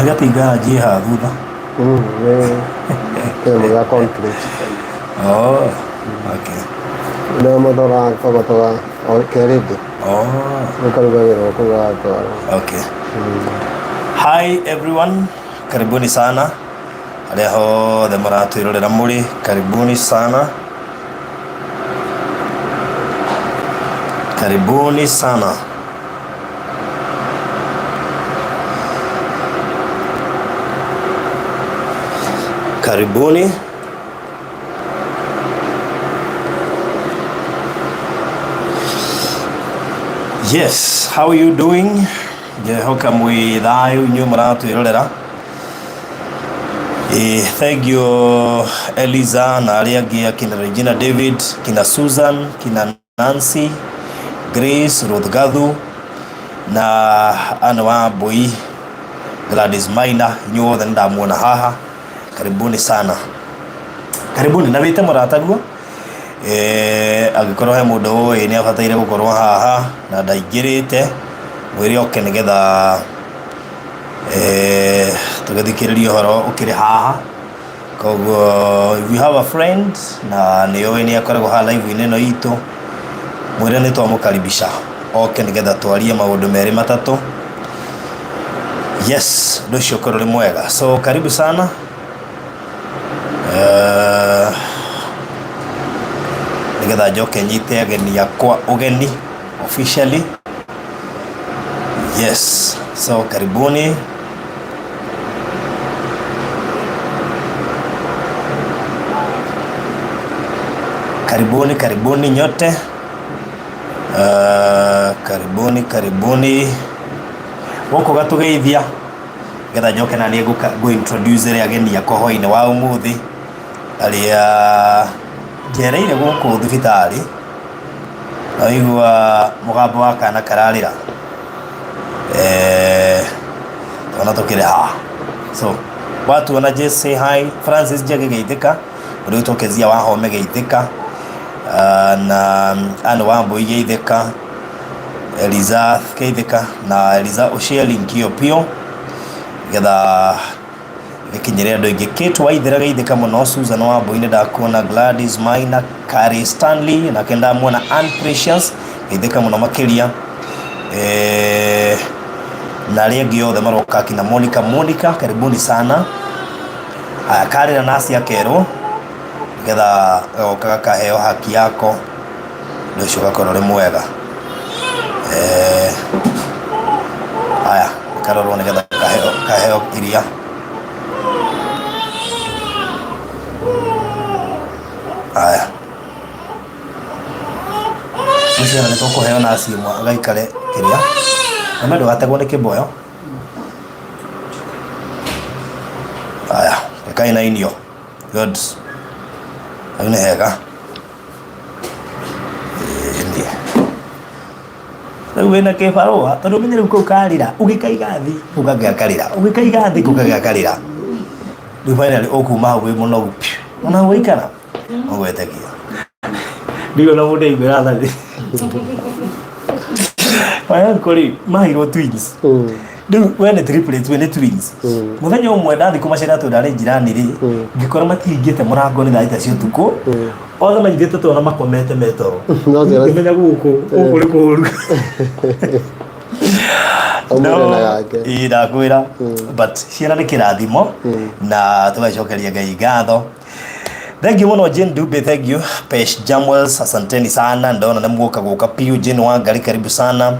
Agati garage ĩ haha thutha. Nĩ kĩndũ gĩa concrete. Oh, okay. Nĩ mũthora kogotoga o kerĩndĩ. Oh, Ũkarugagĩrwo kũu gatwara. okay. Hi everyone, karibuni sana arĩa hothe mũratwĩrorera mũrĩ, karibuni sana, karibuni sana. Karibuni. Yes, how are you doing? Ngehoka mwĩ thayũ inyuĩ mũratwĩrorera. Thank you Eliza na arĩa angĩ akina Regina David, kina Susan, kina Nancy, Grace, Ruth Gathu na Anne wa Mbui, Gladys Maina, inyuĩ othe nĩndamuona haha, karibuni sana, karibuni na wĩte mũrataguo. Angĩkorwo he mũndũ ũĩ nĩ abataire gũkorwo haha na ndaingĩrĩte, mwĩre oke nĩgetha tũgĩthikĩrĩrie ũhoro ũkĩrĩ haha. Koguo if you have a friend na nĩ ũĩ nĩ akoragwo haha live-inĩ ĩno itũ, mwĩre nĩ twamũkaribisha oke nĩgetha twarie maũndũ merĩ matatũ. Yes, ũndũ ũcio ũkorwo ũrĩ mwega. So karibu sana. Nĩgetha njoke nyite ageni akwa ũgeni officially. Yes, so karibuni. Karibuni, karibuni nyote. Karibuni, karibuni. Gũkũ gatũgeithia getha njoke na niĩ ngũ introduce ĩrĩa ageni akwa hwainĩ wa ũmũthĩ arĩa njereire gũkũ thibitarĩ na waigua mũgambo wa kana kararĩra. Twana tũkĩrĩ haha so watuona just say hi. Francis Njagi geithĩka, ũrĩa wĩtwo Kezia Wahome geithĩka, na Anne Wambui geithĩka, Eliza geithĩka na Eliza ũshare link ĩyo piũ nĩgetha gĩkinyĩre andũ aingĩ. Kate Waithera geithĩka mũno, Susan Wambui nĩ ndakuona, Gladys Maina, Kari Stanley nake ndamuona, Ann Precious geithĩka mũno makĩria, na arĩa angĩ othe maroka akina Monica. Monica karibuni sana. Haya, karĩra naci akerwo nĩgetha gagoka gakaheo haki yako, ũndũ ũcio ũgakorwo ũrĩ mwega. Haya, karorwo nĩgetha kaheo iria. Haya, mũciana nĩ tũkũheo naci ĩmwe agaikare kĩrĩa, na ndũgategwo nĩ kĩboyo. Haya, rekai na inio. Good. Hau nĩ hega. Ĩni. Rĩu wĩna kĩbarũa tondũ ũmenye rĩu kau karĩra ũgĩkaiga thĩ kau gangĩakarĩra ũgĩkaiga thĩ kau gangĩakarĩra rĩu finally ũkuma hau wĩ mũnogu piũ ona gũikara ũgwetagia ndio na mũndũ aiguĩra tha thĩ Waya kũrĩ maheirwo twins. Rĩu we nĩ triplets, we nĩ twins. Mũthenya ũmwe ndathiĩ kũmacera tondũ ndarĩ njirani rĩ, ngĩkora matihingĩte mũrango nĩ thaa thita cia ũtukũ. Othe manyitĩte twana makomete me toro. No ciana- Ngĩmenya gũkũ, gũkũ nĩ kũũru. Ũmũrĩ na yake. Ĩĩ ndakwĩra. But ciana nĩ kĩrathimo na tũgacokeria Ngai ngatho. Thank you mũno Jane Dube, thank you. Pesh Jamwels, asanteni sana. Ndona nĩ muoka gũka piũ. Jane Wangari, karibu sana.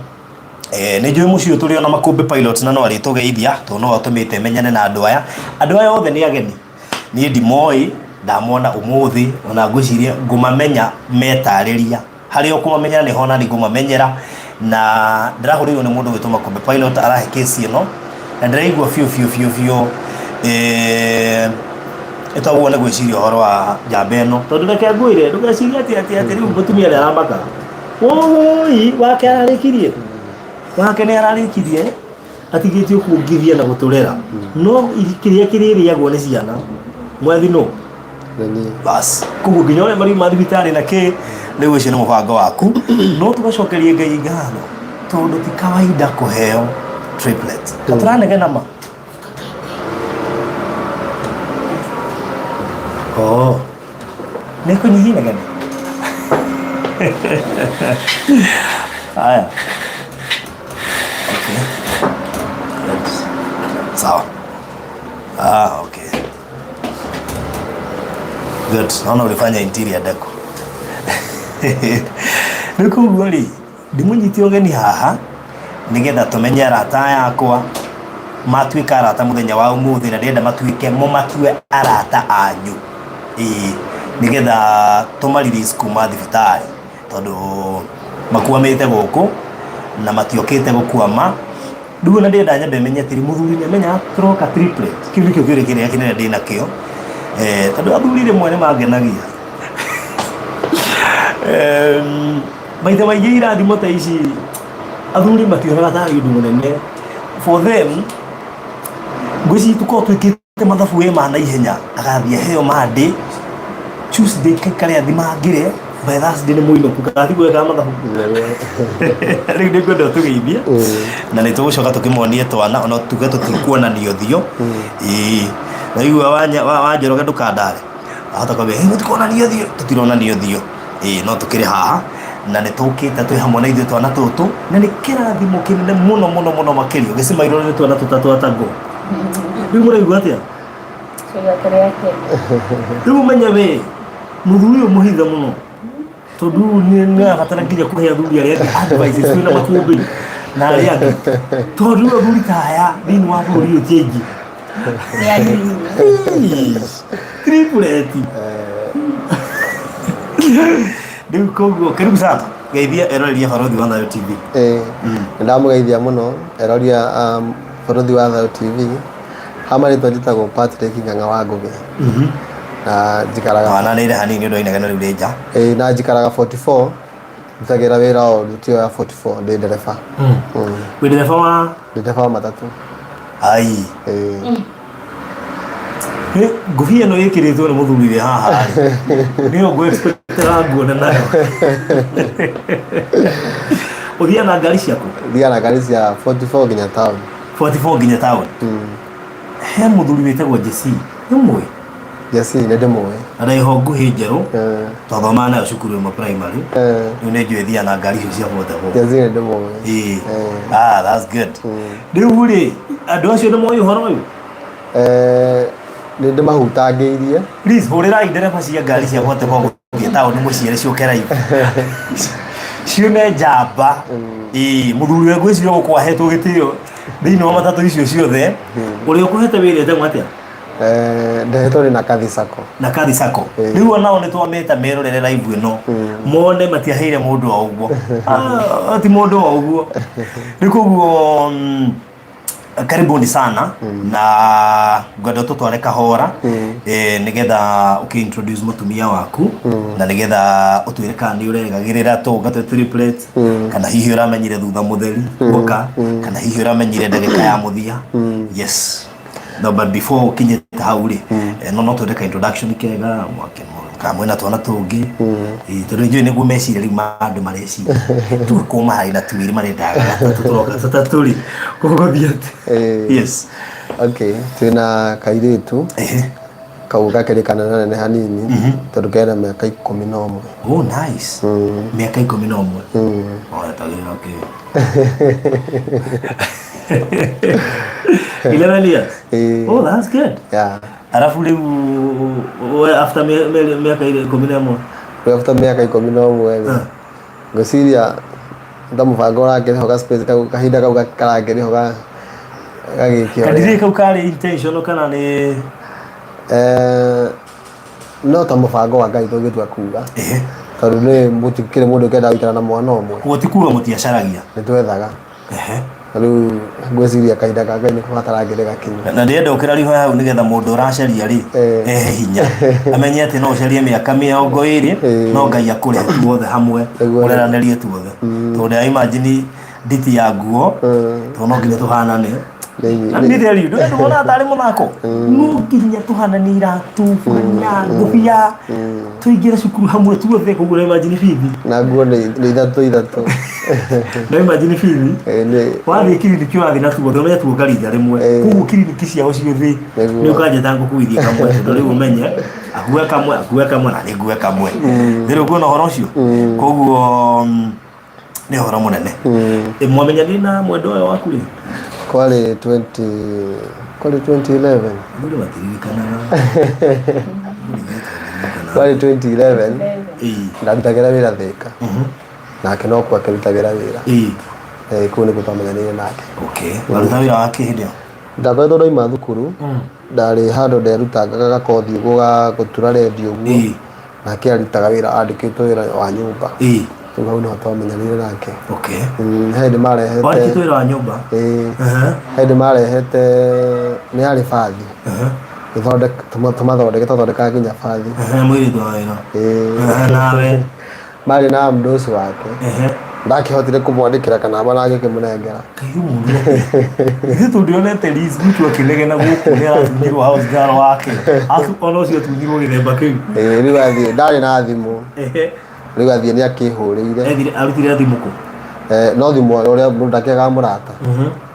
Nĩ njũĩ mũciĩ ũyũ tũrĩ ona Makũmbĩ Pilot na no arĩtũgeithia tondũ no atũmĩte menyane na andũ aya. Andũ aya othe nĩ ageni. Niĩ ndimoĩ, ndamona ũmũthĩ ona ngwĩciria ngũmamenya metarĩria. Harĩ o kũmamenyera nĩho ona niĩ ngũmamenyera na ndĩrahũrĩirwo nĩ mũndũ ũgwĩtwo Makũmbĩ Pilot arahe kesi ĩno na ndĩraigua biũ biũ biũ biũ ĩtwaguo nĩ gwĩciria ũhoro wa njamba ĩno tondũ reke ngwĩre ndũgecirie atĩ atĩ atĩ rĩu mũtumia nĩ aramaka. Ũi wake ararĩkirie, wake nĩ ararĩkirie atigĩtio kuongithia na gũtũrera no kĩrĩa kĩrĩrĩagwo nĩ ciana mwethi nũ Nĩ niĩ. Bas koguo nginya ũrĩa mariuma thibitarĩ na kĩ rĩu ũcio nĩ mũbango waku no tũgacokerie Ngai ngatho tondũ ti kawaida kũheo triplet. Tũranegena ma. Oh. Nĩ kũnyihia inegene. Haya. Okay. Good. Sawa. Ah, okay. Good. Naona ulifanya interior deco. Rĩu koguo rĩ, ndĩmũnyite ũgeni haha nĩgetha tũmenye arata aya akwa matuĩka arata mũthenya wa ũmũthĩ na ndĩrenda matuĩke mũmatue arata anyu ĩĩ nĩgetha tũma release kuma thibitarĩ tondũ makwamĩte gũkũ na matiokĩte gũkwama rĩu ona ndĩrenda nyambe menye atĩrĩ mũthuri nĩ amenyaga tũroka triplet kĩu nĩkĩo kĩũria kĩrĩa kĩnene ndĩ nakĩo eh, tondũ athuri rĩmwe nĩ mangenagia. Maita maingĩ irathimo ta ici athuri mationaga tarĩ ũndũ mũnene for them. Ngwĩciria tũkorwo twĩkĩte mathabu we ma naihenya, agathiĩ aheo Monday, Tuesday kaikare athimangĩre, by Thursday nĩ mũinũku katigwo ekaga mathabu. Rĩu nĩ ngwenda ũtũgeithie na nĩ tũgũcoka tũkĩmonie twana ona tuge tũtikuonania ũthiũ. Ĩĩ waigua wa Njoroge ndũkandare ahota kwambia, "Hey, mũtikuonania ũthiũ." Tũtironania ũthiũ, ĩĩ, no tũkĩrĩ haha na nĩ tũkĩte twĩ hamwe na ithuĩ twana tũtũ na nĩ kĩrathimo kĩnene mũno mũno mũno makĩria ũgĩcimairwo nĩ twana tũtatũ atangũ. Rĩu mũraigua atĩa? Tũigua tũrĩ akenu. Rĩu ũmenye we mũthuri ũyũ mũhithe mũno tondũ nĩ arabatara nginya kũhe athuri arĩa angĩ advices twĩna makũmbĩ na arĩa angĩ, tondũ rĩu athuri ta aya thĩinĩ wa bũrũri ũyũ ti aingĩ. Nĩ anini. Triplet. Rĩu koguo karibu sana, geithia eroreria Barothi wa Thayo TV. Ĩĩ, nĩ ndamũgeithia mũno eroria a Bũrũri wa Thayo TV. Ha marĩtwa njĩtagwo Patrick Ng'ang'a wa Ngũgĩ na njikaraga Wananĩire hanini ũndũ wa inegene rĩu rĩ nja. Ĩĩ, na njikaraga 44, ndutagĩra wĩra o nduti ĩyo ya 44, ndĩ ndereba. Wĩ ndereba wa? Ndĩ ndereba wa matatũ. Ai. Ĩĩ. Ĩ, ngũbia ĩno ĩkĩrĩtwo nĩ mũthuri wĩ haha rĩ, nĩyo ngũ expectaga nguone nayo. Ũthiaga na ngari ciaku? Thiaga na ngari cia 44 nginya town. 44 nginya town. He mũthuri wĩtagwo Jesse, nĩ mũĩ? Jesse nĩ ndĩmũĩ. Araiho nguhĩ njerũ. Eh. Twathomaga nayo cukuru ĩmwe primary. Eh. Rĩu nĩ njũĩ thiaga na ngari icio cia 44. Jesse nĩ ndĩmũĩ. Ĩĩ. Eh. Ah, that's good. Rĩu rĩ, andũ acio nĩ moĩ ũhoro ũyũ? Eh, nĩ ndĩmahutangĩirie. Please hũrĩrai ndereba cia ngari cia 44 gũthiĩ taũni mũciĩre ciũke live cione njamba. Ĩĩ, mũthuri we ngwĩciria gũkũ ahetwo gĩtĩo thĩinĩ wa matatũ icio ciothe. Ũrĩa ũkũhete wĩra etagwo atĩa? Eh, ndehetwo nĩ Nakathi Sacco. Na Kathi Sacco. Ĩĩ. Rĩu onao nĩ twameta merorere live ĩno mone matiaheire mũndũ o ũguo. Ah, ti mũndũ o ũguo. Rĩu koguo karibuni sana na ngwenda tũtware kahora, eh, nĩgetha ũkĩ introduce mũtumia waku na nĩgetha ũtwĩre kana nĩ ũregagĩrĩra tũnga twĩ triplet, kana hihi ũramenyire thutha mũtheri guoka, kana hihi ũramenyire ndagĩka ya mũthia. Yes, no, but before ũkinyĩte hau rĩ, eh, no twende ka introduction kega mwake kana mwĩna twana tũngĩ. Ĩ, tondũ njũĩ nĩguo meciria rĩu ma andũ mareciria tũgĩkorwo marĩ na twĩrĩ marendaga gatatũ, tũroka tũtatũ rĩ, gũgũthiĩ atĩa? Ĩĩ. Yes. Okay, twĩna kairĩtu. Kau gakĩrĩ kanene hanini tondũ kena mĩaka 11. Oh, nice. Mĩaka 11. Oh, etagĩrĩra, okay, 11 years. Ĩĩ. Oh, that's good. Yeah. Arabu rĩu we after mĩaka 11? Rĩu after mĩaka 11 rĩ, ngwĩciria ta mũbango ũrakĩrĩ ho, ga space kau, kahinda kau karakĩrĩ ho gagĩkio. Kandirĩ kau karĩ intentional kana nĩ? Eh, no ta mũbango wa Ngai tũngĩtua kuga, tondũ nĩ mũtikĩrĩ mũndũ ũkĩenda gũikara na mwana ũmwe. Koguo ti kuga mũtiacaragia? Nĩ twethaga. Rĩu ngwĩciria kahinda ka Ngai nĩko gatarangĩrĩ gakinyu. Na ndĩrenda ũkĩra hau nĩgetha mũndũ ũracaria rĩ, ehe hinya amenye atĩ no ũcarie mĩaka 20, no Ngai akũrehe tuothe hamwe. Nĩguo. Ũreranĩrie tuothe, tondũ ndĩra imagine nditi ya nguo, tondũ no nginya tũhanane. Let me tell you, ndũrona tarĩ mũthako. No nginya tũhananie iratũ, burana, ngũbia, tũingĩre cukuru hamwe tuothe, koguo no imagine bithi. Na nguo nĩ ithatũ ithatũ. No imagine bithi. Eh, nĩ Wathiĩ kiriniki ũrathiĩ na tuothe, ũmenye tuonga rita rĩmwe. Koguo kiriniki ciao ciothe nĩ ũkanjĩta ngũkuithie kamwe, tondũ rĩu ũmenye akue kamwe, akue kamwe na niĩ ngue kamwe. Rĩu ũkuona ũhoro ũcio. Koguo nĩ ũhoro mũnene. Mwamenyanire na mwendwa ũyũ waku rĩ? Kwarĩ 20 kwarĩ 2011. Athuri matiririkanaga. Kwarĩ 2011. Ndarutagĩra wĩra Thĩka, nake no kuo akĩrutagĩra wĩra. Eh, kũu nĩkuo twamenyanĩire nake. Okay, waruta wĩra wake hĩndĩ ĩyo? Ndakoretwo ndauma thukuru, ndarĩ handũ nderutangaga gakothi ũguo ga gũtura rendio ũguo. Nake arutaga wĩra, andĩkĩtwo wĩra wa nyũmba. Rĩu hau nĩho twamenyanire nake. He hĩndĩ marehete Wandĩkĩtwo wĩra wa nyũmba? Ĩĩ. He hĩndĩ marehete, nĩ yarĩ bathi. Tũmathondeke, twathondekaga nginya bathi. Mũirĩtu wa wĩra. Ĩĩ. Nawe? Marĩ na mdosi wake. Ndakĩhotire kũmwandĩkĩra kanamba na ngĩkĩmũnengera. Kairũ mũno. Ithuĩ tũndĩonete Liz Gutu akĩnegena gũkũ nĩ aratunyirwo house girl wake. Atu ona ũcio atunyirwo gĩthemba kĩu. Ĩĩ, rĩu athiĩ, ndarĩ na thimũ. Rĩu athiĩ nĩ akĩhũrĩire. Ethire arutire thimũ kũ? Eh, no thimũ ũrĩa mũndũ ndakĩagaga mũrata.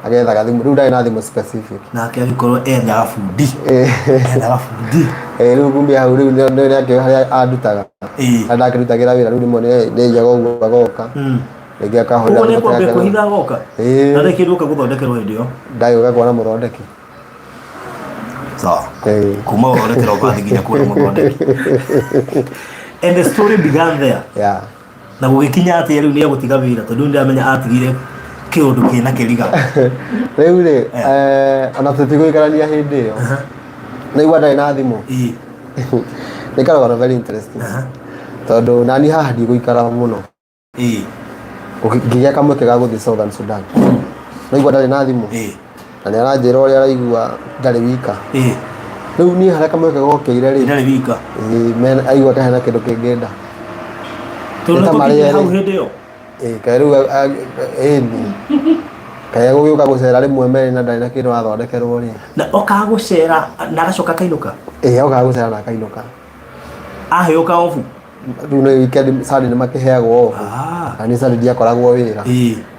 Agethaga thimũ, rĩu ndarĩ na thimũ specific. Nake agĩkorwo ethaga bundi. Ethaga bundi. Eh, rĩu kumia hau rĩu nĩ akĩoya harĩa andutaga. Harĩa ndakĩrutagĩra wĩra rĩu rĩmwe nĩ aiyaga ũguo agoka. Rĩngĩ akahũrĩra Koguo nĩ thimũ ekwambia yake. kũhitha agoka? Ĩĩ. Na nĩ kĩndũ oka gũthondekerwo hĩndĩ ĩyo? Ndagĩũka kuona mũthondeki. Sawa. Ĩĩ. Kuma gũthondekerwo bathi nginya kuona mũthondeki. And the story began there. Yeah. Na gũgĩkinya atĩa rĩu nĩ egũtiga wĩra, tondũ rĩu ndĩramenya atigire kĩũndũ kĩna kĩriga. Rĩu rĩ, ona tũtigũikarania hĩndĩ ĩyo. Naigua ndarĩ na thimũ. Nĩ karũgano very interesting. Tondũ nani haha ndigũikara mũno. Ngĩgĩa kamweke ga gũthiĩ Southern Sudan. Naigua ndarĩ na thimũ. Na nĩ aranjĩra ũrĩa araigua ndarĩ wika. Rĩu niĩ harĩa kamweke gokĩire rĩ. Ndarĩ wika. Aigua ta hena kĩndũ kĩngĩnda. Tondũ Nĩ ta tũkinyire marĩa hau rĩ. hĩndĩ ĩyo. Ĩĩ, kaĩ rĩu ĩni. Kaĩ egũgĩũka gũcera rĩmwe merĩ na ndarĩ na kĩndũ athondekerwo rĩ. Na okaga gũcera na agacoka akainũka? Ĩĩ, okaga gũcera na akainũka. Aheo ka obu? Rĩu nĩ weekend Sunday nĩ makĩheagwo off. Na niĩ Sunday ndiakoragwo wĩra.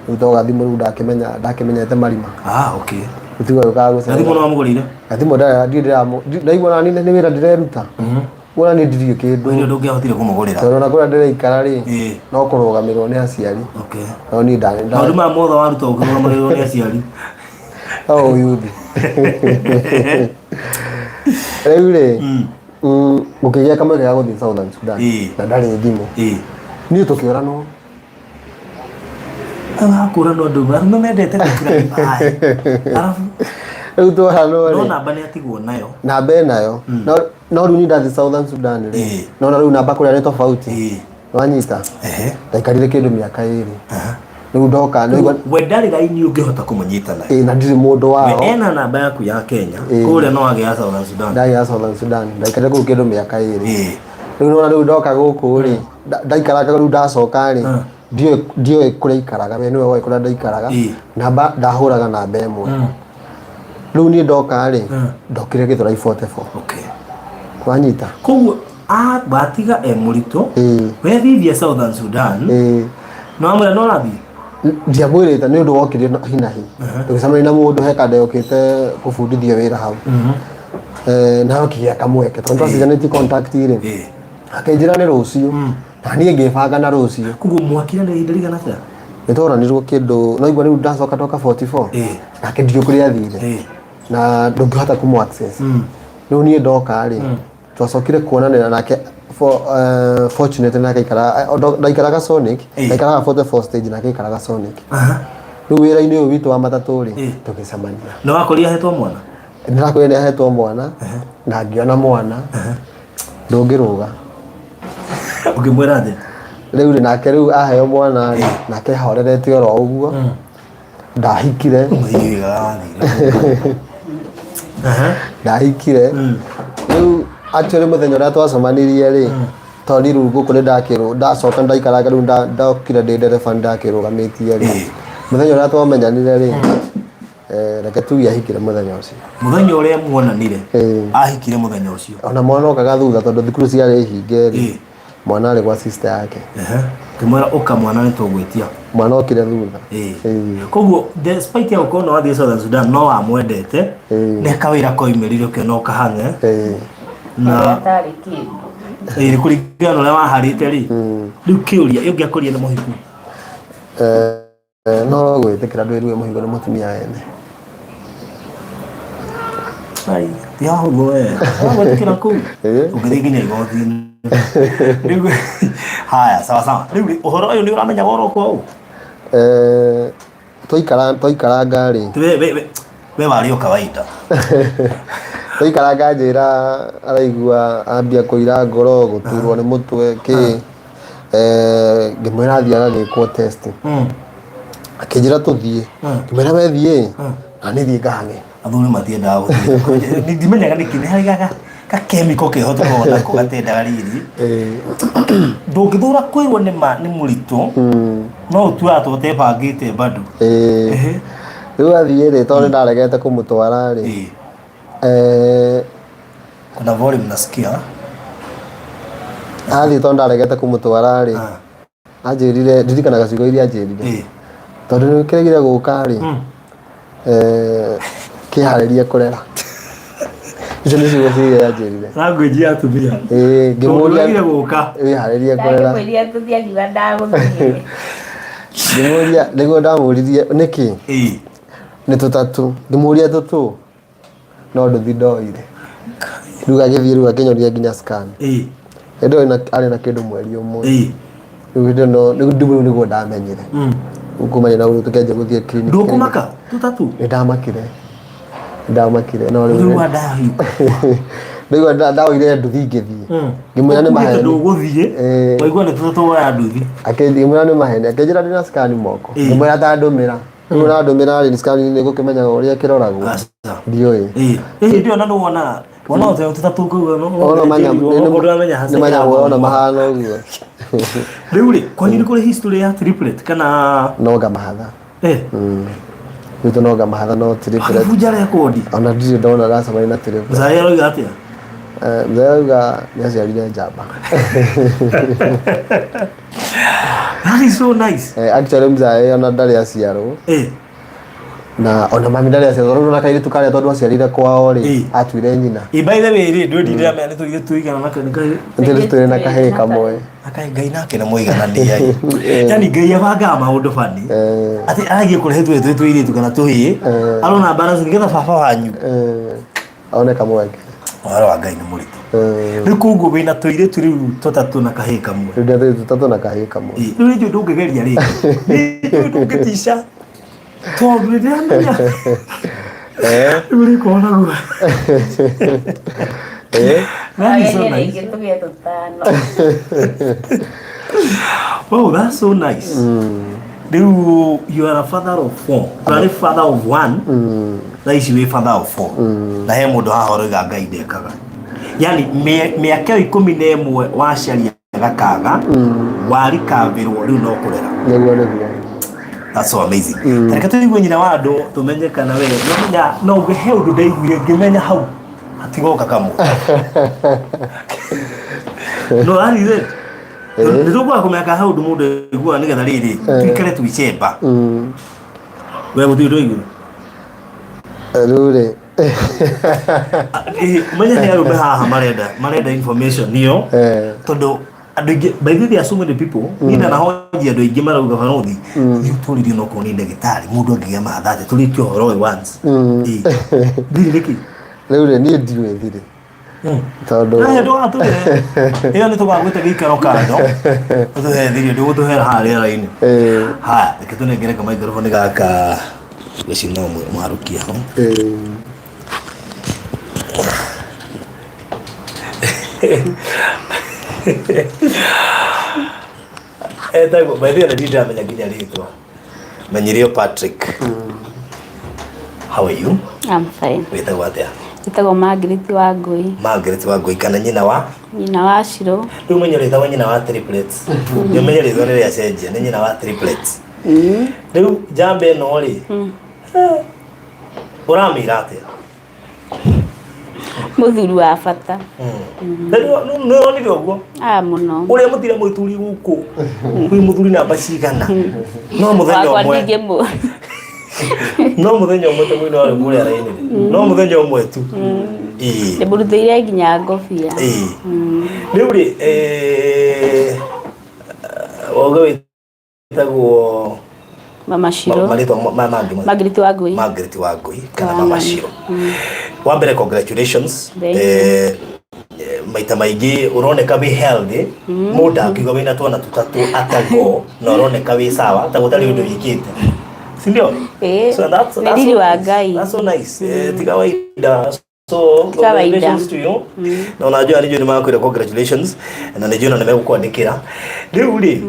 Rĩu to gathimũ rĩu ndakĩmenya, ndakĩmenyete marima. Okay. Rĩu tiga gũkaga gũcera. Gathimũ nĩ wamũgũrĩire? Gathimũ ndirĩ ndĩramũ, ndaigua ona niĩ nĩ wĩra ndĩreruta. Ona niĩ ndirĩ kĩndũ. Hĩndĩ ĩyo ndũngĩahotire kũmũgũrĩra. Tondũ ona kũrĩa ndĩraikara rĩ, no kũrũgamĩrĩrwo nĩ aciari. No niĩ Maũndũ maya mothe waruta ũkĩrũgamagĩrĩrwo nĩ aciari. No ũyuthi. Rĩu rĩ, gũkĩgĩa kamweke ga gũthiĩ Southern Sudan na ndarĩ thimũ. Niĩ tũkĩũranwo. Hakũranwo andũ arũme mendete gũkĩra maĩ. Arabu Rĩu tworanwo no rĩ, namba nĩ atigwo nayo. Namba ĩnayo. No no rĩu niĩ ndathiĩ Southern Sudan rĩ, nona rĩu namba kũrĩa nĩ tofauti. Wanyita? Ndaikarire kĩndũ mĩaka ĩrĩ. Rĩu ndoka nĩigua We ndarĩ raini ũngĩhota kũmũnyita nayo. Ĩĩ, na ndirĩ mũndũ We wao. ena namba yaku ya Kenya, kũrĩa no agĩa Southern Sudan. Ndagĩa ya Southern Sudan. Ndaikarire kũu kĩndũ mĩaka ĩrĩ. Rĩu nona rĩu ndoka gũkũ rĩ, ndaikaranga rĩu ndacoka rĩ, ndiũĩ kũrĩa aikaraga, we nĩwe woĩ kũrĩa ndaikaraga. Namba ndahũraga namba ĩmwe. Rĩu niĩ ndoka rĩ, ndokire Gĩthũrai 44. Wanyita? Koguo watiga e mũritũ, wethithia Southern Sudan, no amwĩra no ũrathiĩ? Ndiamwĩrĩte nĩ ũndũ wokire hi na hi. Tũgĩcemania na mũndũ he kanda yokĩte kũbundithio wĩra hau. Na gũkĩgĩa kamweke tondũ twacenjanĩtie contact rĩ. Akĩnjĩra nĩ rũciũ. Na niĩ ngĩbanga na rũciũ. Koguo mwakire nĩ ihinda rĩigana atĩa? Nĩ tworanirwo kĩndũ, no igua rĩu ndacoka ndoka 44. Nake ndiũĩ kũrĩa athire. Na ndũngĩhota kũmũ access. Rĩu niĩ ndoka rĩ, twacokire kuonanĩra nake for, fortunate nake aikaraga, ndaikaraga Sonic, ndaikaraga 44 stage nake aikaraga Sonic. Rĩu wĩra-inĩ ũyũ witũ wa matatũ rĩ, tũgĩcemania. Na wakorire ahetwo mwana? Ndĩrakorire nĩ ahetwo mwana, na ngĩona mwana, ndũngĩrũga. Ũkĩmwĩra atĩa? Rĩu rĩ, nake rĩu aheo mwana rĩ, nake ahorerete oro ũguo, ndahikire. Ndahikire. Rĩu actually mũthenya ũrĩa twacemanirie rĩ, tondũ niĩ rĩu gũkũ nĩ ndakĩrũ, ndacoka ndaikaranga rĩu ndokire ndĩ ndereba nĩ ndakĩrũgamĩtie rĩ, mũthenya ũrĩa twamenyanire rĩ, Reke tuge ahikire mũthenya ũcio. Mũthenya ũrĩa muonanire? Ĩĩ. Ahikire mũthenya ũcio? Ona mwana okaga thutha tondũ thukuru ciarĩ hinge rĩ. Mwana arĩ gwa sister yake. Ehe. Ngĩmwĩra ũka mwana nĩ tũgwĩtia. Mwana okire thutha. Ĩĩ. Koguo despite ya gũkorwo no wathiĩ Southern Sudan no wamwendete, nĩ kawĩra koimĩrire ũkĩona ũkahang'e na Atarĩ kĩndũ. Ĩĩ, kũringana na ũrĩa waharĩte rĩ, rĩu kĩũria ũngĩakũria nĩ mũhiku? No gwĩtĩkĩra ndwĩrue mũhigo nĩ mũtumia wene. Ai, ti hahũthũ we. Wagwĩtĩkĩra kũu? Ũngĩthiĩ nginya igoti-inĩ. Rĩu haya, sawa sawa. Rĩu rĩ, ũhoro ũyũ nĩ ũramenya woro kwa ũũ? Twaikaranga rĩ. We warĩ o kawaida. Twaikaranga njĩra araigua ambia kũira ngoro, gũturwo nĩ mũtwe, kĩ. Ngĩmwĩra athiĩ agagĩkwo test. Akĩnjĩra tũthiĩ. Ngĩmwĩra we thiĩ, na niĩ thiĩ ngahange. Athuri matiendaga gũthiĩ. Ndimenyaga nĩkĩ, nĩ harĩ ga chemical keho tũkoragwo nako gatendaga riri. Ndũngĩthũra kwĩrwo nĩ ma nĩ mũritũ, no ũtuaga ta ũtebangĩte bado. Rĩu athiĩ rĩ, tondũ nĩ ndaregete kũmũtwara rĩ. Kuna volume nasikia. Athiĩ tondũ ndaregete kũmũtwara rĩ, anjĩrire, ndirikanaga ciugo iria anjĩrire. Tondũ nĩ ũkĩregire gũka rĩ, kĩharĩrie kũrera. Icio nĩ ciugo ciria anjĩrire. Language ya atumia. Ĩĩ, ngĩmũria. Tondũ ũregire gũka. Wĩharĩrie kũrera. Ndangĩkwĩrire tũthiĩ akiuga ndagũthiĩ. Ngĩmũria, nĩguo ndamũririe nĩkĩ? Nĩ tũtatũ. Ngĩmũria tũtũ? No nduthi ndoire. Rĩu agĩthiĩ rĩu akĩnyonia nginya scan. Hĩndĩ ĩyo arĩ na kĩndũ mweri ũmwe. Rĩu hĩndĩ ĩyo rĩu rĩu nĩguo ndamenyire. Rĩu kumania na ũguo tũkĩanjia gũthiĩ clinic. Ndũkũmaka tũtatũ? Nĩ ndamakire. Nĩ ndamakire no rĩu. Rĩu wandahiũka. Rĩu ndaoire nduthi ngĩthiĩ. Ngĩmwĩra nĩ maheni. Ndũgũthiĩ. Waigua nĩ tũtatũ woya nduthi. Ngĩmwĩra nĩ maheni. Akĩnjĩra ndĩna scan moko. Ngĩmwĩra ta ndũmĩra. Rĩu ũrandũmĩra rĩ, scan nĩ gũkĩmenyaga ũrĩa kĩroragwo. Aca. Ndiũĩ. Ĩĩ. Ĩĩ hĩndĩ ĩyo na nĩwonaga wona ũteo tũtatũ kũu no Ona manya ndũramenya hasa nĩ manyamũ ona mahana ũguo. Rĩu rĩ, kwanyu nĩ kũrĩ history ya triplet kana? No ngamahatha. Gwitũ no ngamahatha no triplet. Akĩbunja rekondi. Ona ndirĩ ndona ndacemania na triplet. Mzee aroiga atĩa? Mzee arauga nĩ aciarire njamba. That is so nice. Actually mzee ona ndarĩ aciarwo. Na ona mami ndarĩ aciarwo rĩu ona kairĩtu karĩa tondũ aciarire kwao rĩ, atuire nyina. By the way rĩ, ndũĩ ndĩramenya nĩ tũirĩtu tũigana na nĩ Nĩ tũrĩ na kahĩĩ kamwe. Akai Ngai nake nĩ mũiganania. Yani Ngai abangaga maũndũ bani. Atĩ aragiĩ kũrehe twĩ tũirĩtu kana tũhĩĩ. Arona balance nĩgetha baba wanyu. One kamweke. Ũhoro wa Ngai nĩ mũritũ. Rĩu koguo wĩna tũirĩtu rĩu tũtatũ na kahĩĩ kamwe. Rĩu ndĩ tũirĩtu tũtatũ na kahĩĩ kamwe. Rĩu nĩ njũĩ ndũngĩgeria rĩngĩ. Nĩ njũĩ ndũngĩtica. Tondũ nĩ ndĩramenya. Rĩu ũrĩkorwo naguo. That is so Agerie nice. rĩngĩ tũgĩe tũtano. Wow, that's so nice. Rĩu you are a father of four. Ndwarĩ father of one. Thaa ici wĩ father of four. Na he mũndũ haha ũroiga Ngai ndekaga. Yani mĩaka ĩyo 11 wacaria gakaga, warikambĩrwo rĩu no kũrera. Nĩguo nĩguo. That's so amazing. Reke tũigue nyina wa andũ tũmenye kana we no menya no uge he ũndũ ndaiguire ngĩmenya hau hatigoka kamwe. No that is it. Nĩ tũkwaga kũmenya kana he ũndũ mũndũ aiguaga nĩgetha rĩrĩ tuikare twicemba. We gũtirĩ ũndũ waiguire? Rĩu rĩ. Ũmenye nĩ arũme haha marenda information ĩyo tondũ andũ aingĩ, by the way, there are so many people niĩ ndanahoji andũ aingĩ marauga barothi nĩ ũtũririe no korwo nĩ ndagĩtarĩ mũndũ angĩgĩa mahatha atĩa tũrĩkie ũhoro ũyũ once. Thiri nĩkĩ? Rĩu rĩ niĩ ndiũĩ thiri. Tondũ Nahe ndũgatũhe ĩyo nĩ tũgagwĩta gĩikaro kando ũtũhe thiri ndũgũtũhera haha rĩera-inĩ. Haya, reke tũnengere ka microphone gaka gũci no mũharũkie hau. Etagwo, by the way, ndirĩ ndamenya nginya rĩtwa. Menyirio Patrick. How are you? I'm fine. Wĩtagwo atĩa? Njĩtagwo Margaret Wangũi. Margaret Wangũi kana nyina wa? Nyina wa Shiro. Rĩu menye rĩtagwo nyina wa triplets. Nĩ ũmenye rĩtwa nĩ rĩacenjia, nĩ nyina wa triplets. Rĩu njamba ĩno rĩ, Ũramĩra atĩa? Mũthuri wa bata. Na nĩ ũronire ũguo? Ah, mũno. Ũrĩa mũthire mũthuri gũkũ wĩ mũthuri namba cigana, no mũthenya Wakwa ũmwe ndingĩmũ. No mũthenya ũmwe ta mwĩna warĩ kũrĩa raini, no mũthenya ũmwe tu. Ĩĩ. Ndĩmũrutĩire nginya ngobia. Ĩĩ. Rĩu rĩ, wauga wĩtagwo Mama Shiro. Marĩtwa mangĩ? Margaret Wangui. Margaret Wangui kana Wa Mama Ng'ani. Shiro. Wa mbere, congratulations. Thank you. Maita maingĩ ũroneka wĩ healthy, mũndũ akiuga wĩna twana tũtatũ atago na ũroneka wĩ sawa ta gũtarĩ ũndũ wĩkĩte, si ndio? Ĩĩ. So that's, Nĩ that's riri so wa nice. Ngai. That's so nice. Ti kawaida. So Kawaida. congratulations to you. Na unajua nijua nĩ makwĩra congratulations na nĩnjũĩ na nĩmegũkwandĩkĩra. Rĩu rĩ,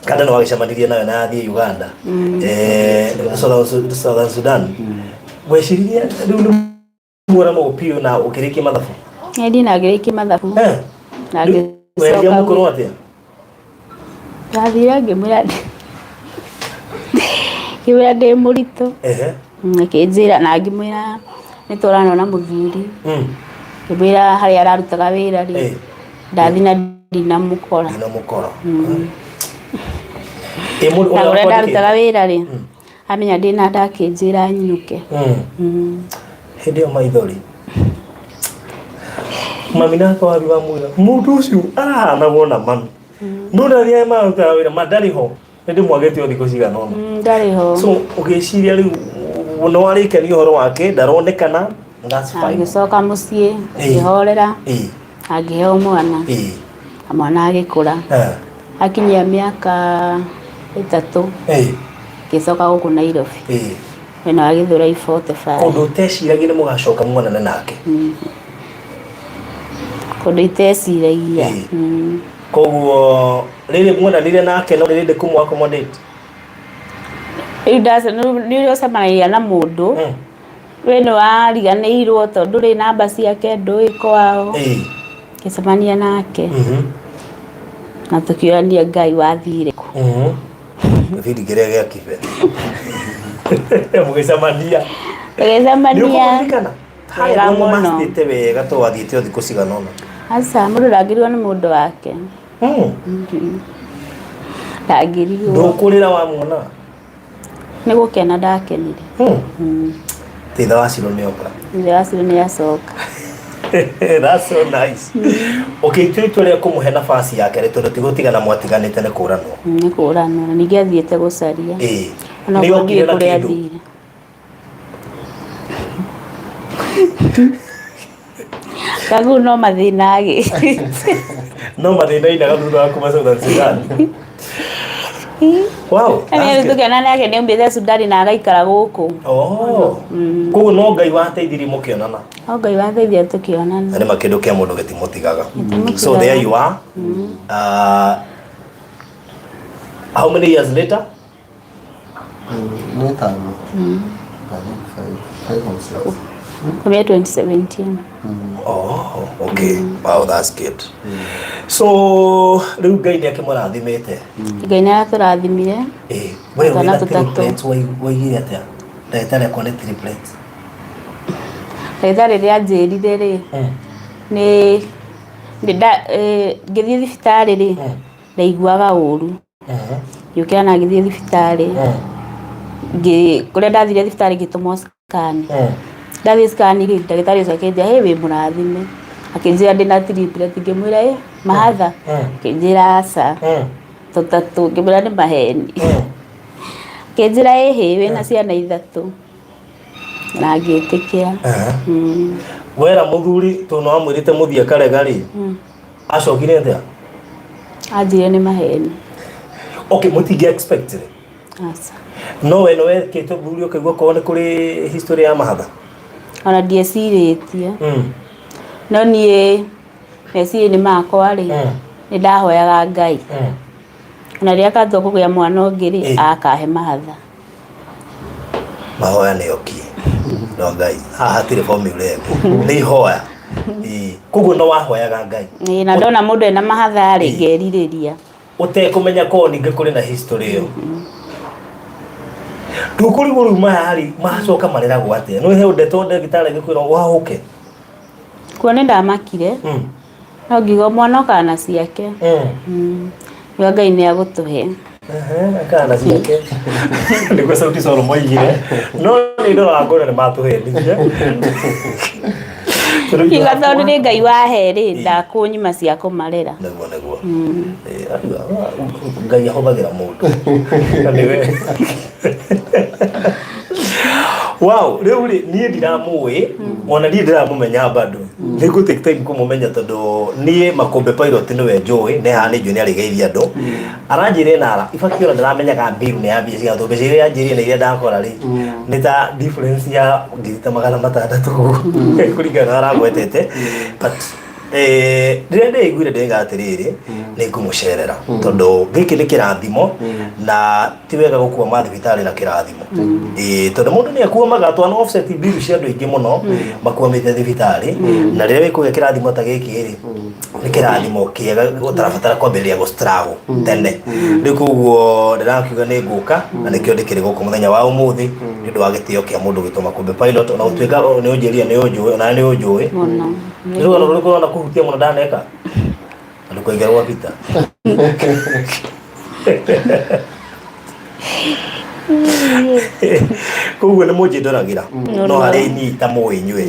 kanda nĩ wagĩcemanirie nawe na athiĩ Uganda, Southern Sudan, weciririe rĩu nĩ muona mũpiũ na ũkĩrĩkia mathabu? Nĩ na ngĩrĩkia mathabu. Na Rĩu weria ngĩcoka mũkũrũ atĩa? Ndathire ngĩmwĩra ndĩ mũritũ. Akĩnjĩra na ngĩmwĩra nĩ tũranwo na mũthuri. Ngĩmwĩra harĩa ararutaga wĩra rĩ, ndathi na ndinamũkora. Ndina mũkora. Ĩ mũndũ Na ũrĩa ũrĩa wakwandĩkĩte? ndarutaga wĩra rĩ, amenya ndĩna nda, akĩnjĩra nyinũke. Hĩndĩ ĩyo maithori mami nake wathi wamwĩra mũndũ ũcio arahana wona mami no ndathiaga marutaga wĩra ma ndarĩ ho, nĩ ndĩmwagĩte o thikũ cigana ũna. Ndarĩ ho. So ũgĩciria rĩu nĩ warĩkenia ũhoro wake, ndaronekana, that's Na fine. ngĩcoka mũciĩ, ngĩhorera na ngĩheo mwana. Na mwana agĩkũra, akinyia mĩaka 3, ngĩcoka gũkũ Nairobi, mwena wa Gĩthũrai 45. Kũndũ ũteciragia nĩ mũgacoka muonane nake. Kũndũ iteciragia. Koguo rĩrĩ muonanire nake no rĩrĩ kũmũ accommodate? Rĩu nĩ ũrĩa ũcemanagia na mũndũ, we nĩ wariganĩirwo tondũ ndũrĩ namba ciake, ndũĩ kwao. Ngĩcemania nake na tũkĩũrania Ngai wathire kũ. Gĩbindi kĩrĩa gĩa kibe mũgĩcemania. Tũgĩcemania. Nĩũkũmũririkana? Wega Harĩa mũno. mũmacĩte wega to wathiĩte o thikũ cigana ũna. Aca, mũndũ ndangĩrigwo nĩ mũndũ wake. Ndangĩrigwo. Ndũkũrĩra wamuona? Nĩ gũkena ndakenire. Thutha wa Ciro nĩoka. Ithe wa Ciro nĩ acoka. That's so nice. Ũkĩtua itua rĩa kũmũhe nafasi yake rĩ, tondũ ti gũtigana mwatiganĩte, nĩ kũranwo. Nĩ kũranwo, na ningĩ athiĩte gũcaria. Ona Nĩ okorwo okire ndiũĩ na kũrĩa kĩndũ? athire. Kagu no mathĩna agĩ. No mathĩna inaga thutha wa kuma Southern Sudan. Wow, that's Rĩu good. tũkĩona nake nĩ aumĩte Sudani na agaikara gũkũ. Oh. Koguo no Ngai wateithirie mũkĩonana. No Ngai wateithia tũkĩonana. Na nĩ ma kĩndũ kĩa mũndũ gĩtimũtigaga. Gĩtimũtigaga. So there you are. How many years later? Nĩ 5. I think 5, 5 or 6. Kumia 2017. Oh, okay. Wow, that's good. So, rĩu Ngai nĩ akĩmũrathimĩte. Ngai nĩ aratũrathimire. We Twana wĩna tũtatũ. triplets, waigire atĩa? Ndagĩtarĩ akwa nĩ triplets. Ndagĩtarĩ rĩrĩa anjĩrire rĩ, nĩ ngĩthiĩ thibitarĩ rĩ, ndaiguaga ũru. Ngĩũkĩra na ngĩthiĩ thibitarĩ. Kũrĩa ndathire thibitarĩ ngĩtũmwo scan. Ndathiĩ scan rĩ, ndagĩtarĩ ũcio akĩnjĩra, "Hĩ, wĩ mũrathime." Akĩnjĩra ndĩna triplet, ngĩmwĩra, "Ĩ, mahatha?" Akĩnjĩra aca. Tũtatũ, ngĩmwĩra nĩ maheni. Akĩnjĩra ĩhĩ, wĩna ciana 3. Na ngĩtĩkĩra. Wera mũthuri tondũ nĩwamwĩrĩte mũthiĩ akarega rĩ, acokire atĩa? Anjĩrire nĩ maheni. Okay, mũtingĩ expect rĩ. Aca. No we nĩ wekĩte ũthuthuria ũkaigua korwo nĩ kũrĩ history ya mahatha? Ona ndiecirĩtie. No niĩ meciria-inĩ makwa rĩ, nĩ ndahoyaga Ngai. Ona rĩrĩa ngatua kũgĩa mwana ũngĩ rĩ, akahe mahatha. Mahoya nĩ oki. No Ngai, haha hatirĩ formula ĩngĩ. Nĩ ihoya. Koguo no wahoyaga Ngai. Ĩĩ, na ndona mũndũ ena mahatha rĩ, ngerirĩria. Ũtekũmenya korwo ningĩ kũrĩ na history ĩyo. Ndũkũrigwo rĩu maya rĩ macoka mareragwo atĩa? Nĩ he ndeto ndagĩtarĩ agĩkwĩra wahũke. Kuo nĩ ndamakire no ngiuga mwana okaga na ciake. Ngiuga Ngai nĩ agũtũhe. Akana ciake nĩguo Sauti Sol moigire no nĩ ndoraga ngona nĩ matũhenirie. Ngiuga tondũ nĩ Ngai wahe rĩ ndakũnyima cia kũmarera. Nĩguo nĩguo. Ngai ahũthagĩra mũndũ. Na nĩwe. Wow, rĩu rĩ niĩ ndiramũĩ ona niĩ ndiramũmenya bado. Nĩ ngũ take time kũmũmenya tondũ niĩ Makũmbĩ Pilot nĩwe njũĩ na haha nĩ njũĩ nĩ arĩgeithia andũ. Aranjĩra ena ara ibaki ona ndiramenyaga mbiru nĩ ya mbia cigana tondũ mbeca iria anjĩrire na iria ndakora rĩ nĩ ta difference ya ngiri ta 600 ũguo kũringana na aragwetete but rĩrĩa ndĩiguire ndĩga atĩrĩrĩ nĩ ngũmũcerera tondũ gĩkĩ nĩ kĩrathimo na ti wega gũkuama thibitarĩ na kĩrathimo. Ĩĩ tondũ mũndũ nĩ akuamaga twana offset bill cia andũ aingĩ mũno makuamĩte thibitarĩ na rĩrĩa wĩkũgĩa kĩrathimo ta gĩkĩ rĩ nĩ kĩrathimo kĩega ũtarabatara kwambĩrĩria gũ struggle tene. Rĩu koguo ndĩrakiuga nĩ ngũka na nĩkĩo ndĩkĩrĩ gũkũ mũthenya wa ũmũthĩ nĩ ũndũ wa gĩtĩo kĩa mũndũ gwĩtwo Makũmbĩ Pilot ona gũtuĩka nĩ ũnjĩrire nĩ ũnjũĩ ona nĩ ũnjũĩ. Mũno. Nĩ rũgano rũrĩkũ ũrona kũhutia mũno ndaneka? Na ndũkoige rwa Peter. Koguo nĩ mũnjĩndoragĩra no harĩ niĩ ta mũĩ inyuĩ.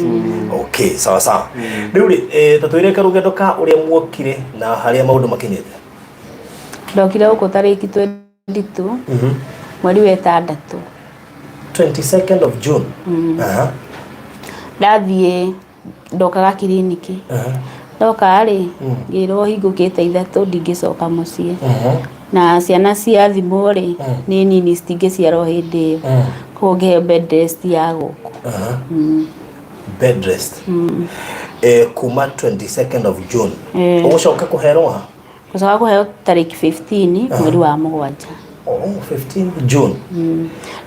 Okay, sawa sawa. Rĩu rĩ, ta twĩre karũgendo ka ũrĩa muokire na harĩa maũndũ makinyĩte. Ndokire gũkũ tarĩki 22 mweri wa ĩtandatũ. 22nd of June. Aha. Ndathiĩ ndokaga kiriniki. Ndoka rĩ ngĩrwo hingũkĩte 3 ndingĩcoka mũciĩ. Na ciana cia thimũ rĩ nĩ nini citingĩciarwo hĩndĩ ĩyo. Koguo ngĩheo bed rest ya gũkũ. Bed rest. Kuma 22nd of June. Ũgũcoka kũherwo ha? Gũcoka kũheo tarĩki 15 mweri wa 7. Oh, 15 June.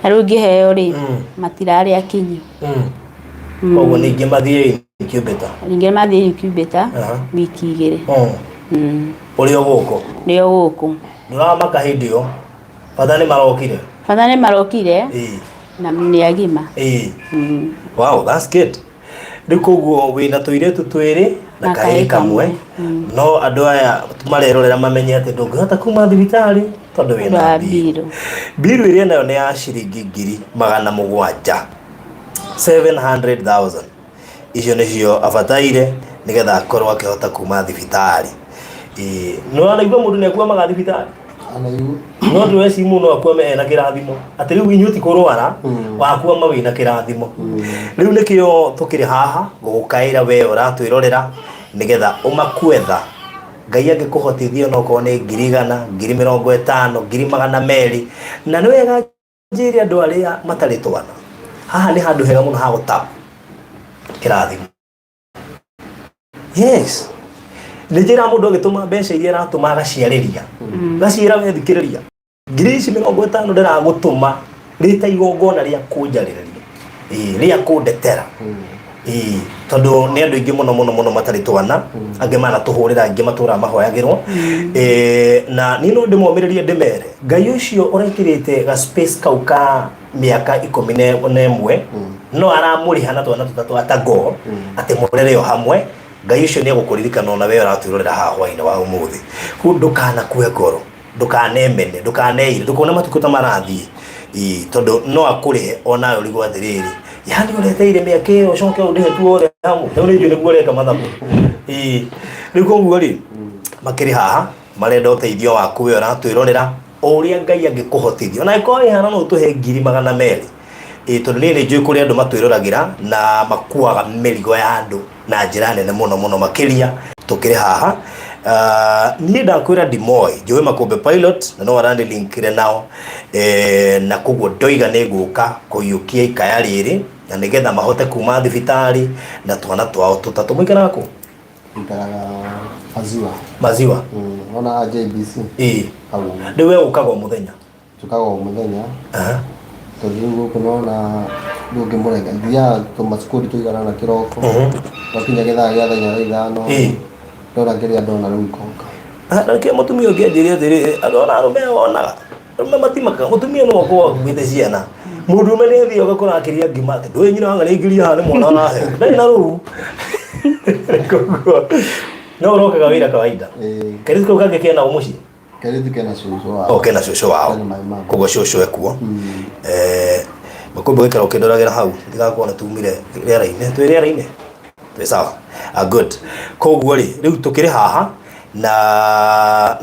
Na rĩu ngĩheo rĩ matirarĩ akinyu. Koguo ningĩ mathiĩ incubator. Ningĩ mathiĩ incubator wiki 2. Ũrĩ o gũkũ? Ndĩ o gũkũ. Ndũramaka hĩndĩ ĩyo? Bata nĩ marokire? Bata nĩ marokire na nĩ agima. Wow, that's good. Rĩu koguo wĩna tũirĩtu twĩrĩ na kahĩĩ kamwe no andũ aya marerorera mamenye atĩ ndũngĩhota kuma thibitarĩ tondũ wĩna mbiru. Mbiru ĩrĩa nayo nĩ ya ciringi 700,000. 700,000. Icio nĩcio abataire nĩgetha akorwo akĩhota kuma thibitarĩ. Nĩ wanaigua mũndũ nĩ akuamaga thibitarĩ? No ndĩreci mũno akuame ena kĩrathimo. Atĩ rĩu inyuĩ ti kũrwara wakuama wĩna kĩrathimo. Rĩu nĩkĩo tũkĩrĩ haha gũgũkaĩra we ũratwĩrorera nĩgetha ũmakue tha. Ngai angĩkũhotithia no okorwo nĩ 100,000, 50,000, 200,000. Na nĩ wega njĩre andũ arĩa matarĩ twana. Haha nĩ handũ hega mũno ha gũtap kĩrathimo. Yes. Nĩ njĩra mũndũ agĩtũma mbeca iria aratũma agaciarĩria. Gaciĩra we thikĩrĩria. 50,000 ndĩragũtũma rĩta igongona rĩa kũnjarĩrĩria. Rĩa kũndetera. Tondũ nĩ andũ aingĩ mũno mũno mũno matarĩ twana, angĩ manatũhũrĩra, angĩ matũraga mahoyagĩrwo. Na niĩ no ndĩmomĩrĩrie ndĩmere, Ngai ũcio ũrekĩrĩte ga space kau ka mĩaka 11 no aramũrĩha na twana tũtatũ atago atĩ mũrere o hamwe. Ngai ũcio nĩ egũkũririkana ona we ũratwĩrorera haha hwainĩ wa ũmũthĩ. Koguo ndũkanakue ngoro, ndũkanemene, ndũkaneire, ndũkone matukũ ta marathiĩ. Tondũ no akũrĩhe onawe ũrigwo atĩrĩrĩ, yani ũreteire mĩaka ĩyo ũcoke ũndĩhe tuothe hamwe. Rĩu nĩ njũĩ nĩguo ũreka mathabu. Rĩu koguo rĩ, makĩrĩ haha marenda ũteithio waku we ũratwĩrorera o ũrĩa Ngai angĩkũhotithia. Ona angĩkorwo wĩ haha no ũtũhe 200,000. Tondũ niĩ nĩ njũĩ kũrĩ andũ matwĩroragĩra na makuaga mĩrigo ya andũ na njĩra nene mũno mũno makĩria. Tũkĩrĩ haha niĩ ndakwĩra ndimoĩ, njũĩ Makũmbĩ Pilot na no aranĩlinkire nao na koguo ndoiga nĩ ngũka kũiyũkia ikaya rĩrĩ na nĩgetha mahote kuma thibitarĩ na twana twao tũtatũ. Mũikaraga kũ? Ikaraga Maziwa. Maziwa? Ona JBC. Hau. Rĩu we ũkaga o mũthenya? Njũkaga o mũthenya. Tondũ rĩu gũkũ nona ndũngĩmũrega. Thiaga tũmacukuru tũigana na kĩroko. Twakinya gĩthaa gĩa thaa 4 thaa 5. Ndona kĩrĩa ndona rĩu ngoka. Na nĩkĩo mũtumia ũngĩ anjĩrire atĩrĩrĩ, andũ ona arũme aya wonaga. Arũme matimakaga mũtumia no akorwo akuĩte ciana mũndũrũme nĩ athiaga ũgakora akĩrĩa ngima atĩ ndũĩ nyina wanga nĩaingĩria haha nĩ mwana araheo ndarĩ na rũu. Koguo no ũrokaga wĩra kawaida. Ĩĩ. Kairĩtu kau kangĩ kena ũ mũciĩ? Kairĩtu kena cũcũ wao. O kena cũcũ wao. Kena my mom. Koguo cũcũ ekuo. Makumbe gũikara ũkĩndoragĩra hau ndigakorwo nĩ tumire rĩera-inĩ. Twĩ rĩera-inĩ? Twĩ sawa. Ah, good. Koguo rĩ, rĩu tũkĩrĩ haha na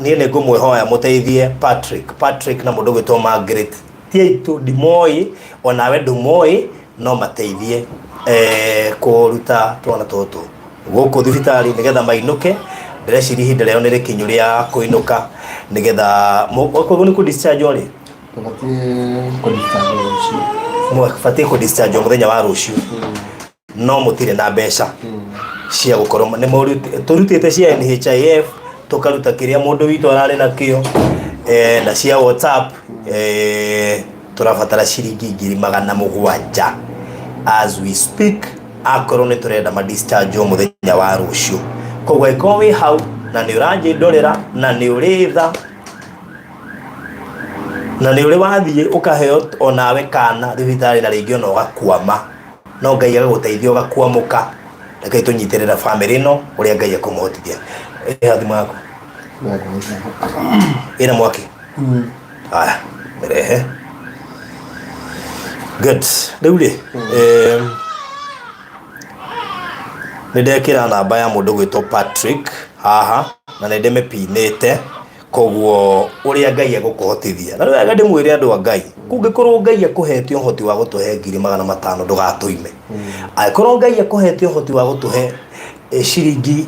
niĩ nĩ ngũmwĩhoya mũteithie Patrick. Patrick na mũndũ ũgwĩtwo Margaret. Ti aitũ, ndimoĩ, onawe ndũmoĩ, no mateithie kũruta twana tũtũ gũkũ thibitarĩ nĩgetha mainũke. Ndĩreciria ihinda rĩao nĩ rĩkinyu rĩa kũinũka nĩgetha koguo nĩ kũ discharge rĩ? Tũbatiĩ kũ discharge rũciũ. Mũbatiĩ kũ discharge mũthenya wa rũciũ. No mũtirĩ na mbeca cia gũkorwo nĩ tũrutĩte cia NHIF, tũkaruta kĩrĩa mũndũ witũ ararĩ nakĩo, na cia WhatsApp, tũrabatara ciringi 700,000 as we speak, akorwo nĩ tũrenda ma discharge mũthenya wa rũciũ. Koguo angĩkorwo wĩ hau na nĩ ũranjĩndorera na nĩ ũrĩ tha na nĩ ũrĩ wathiĩ ũkaheo onawe kana thibitarĩ na rĩngĩ ona ũgakwama, no Ngai agagũteithia ũgakwamũka, rekei tũnyitĩrĩre bamĩrĩ ĩno ũrĩa Ngai ekũmũhotithia. Ĩha thimũ yaku. Ĩna mwaki? Aya, mĩrehe. Good. Rĩu rĩ, nĩ ndekĩra namba ya mũndũ gwĩtwo Patrick haha na nĩ ndĩmĩpinĩte. Koguo ũrĩa Ngai egũkũhotithia. Na nĩ wega ndĩmwĩre andũ a Ngai, kũngĩkorwo Ngai akũhete ũhoti wa gũtũhe 500,000 ndũgatũime. Angĩkorwo Ngai akũhete ũhoti wa gũtũhe ciringi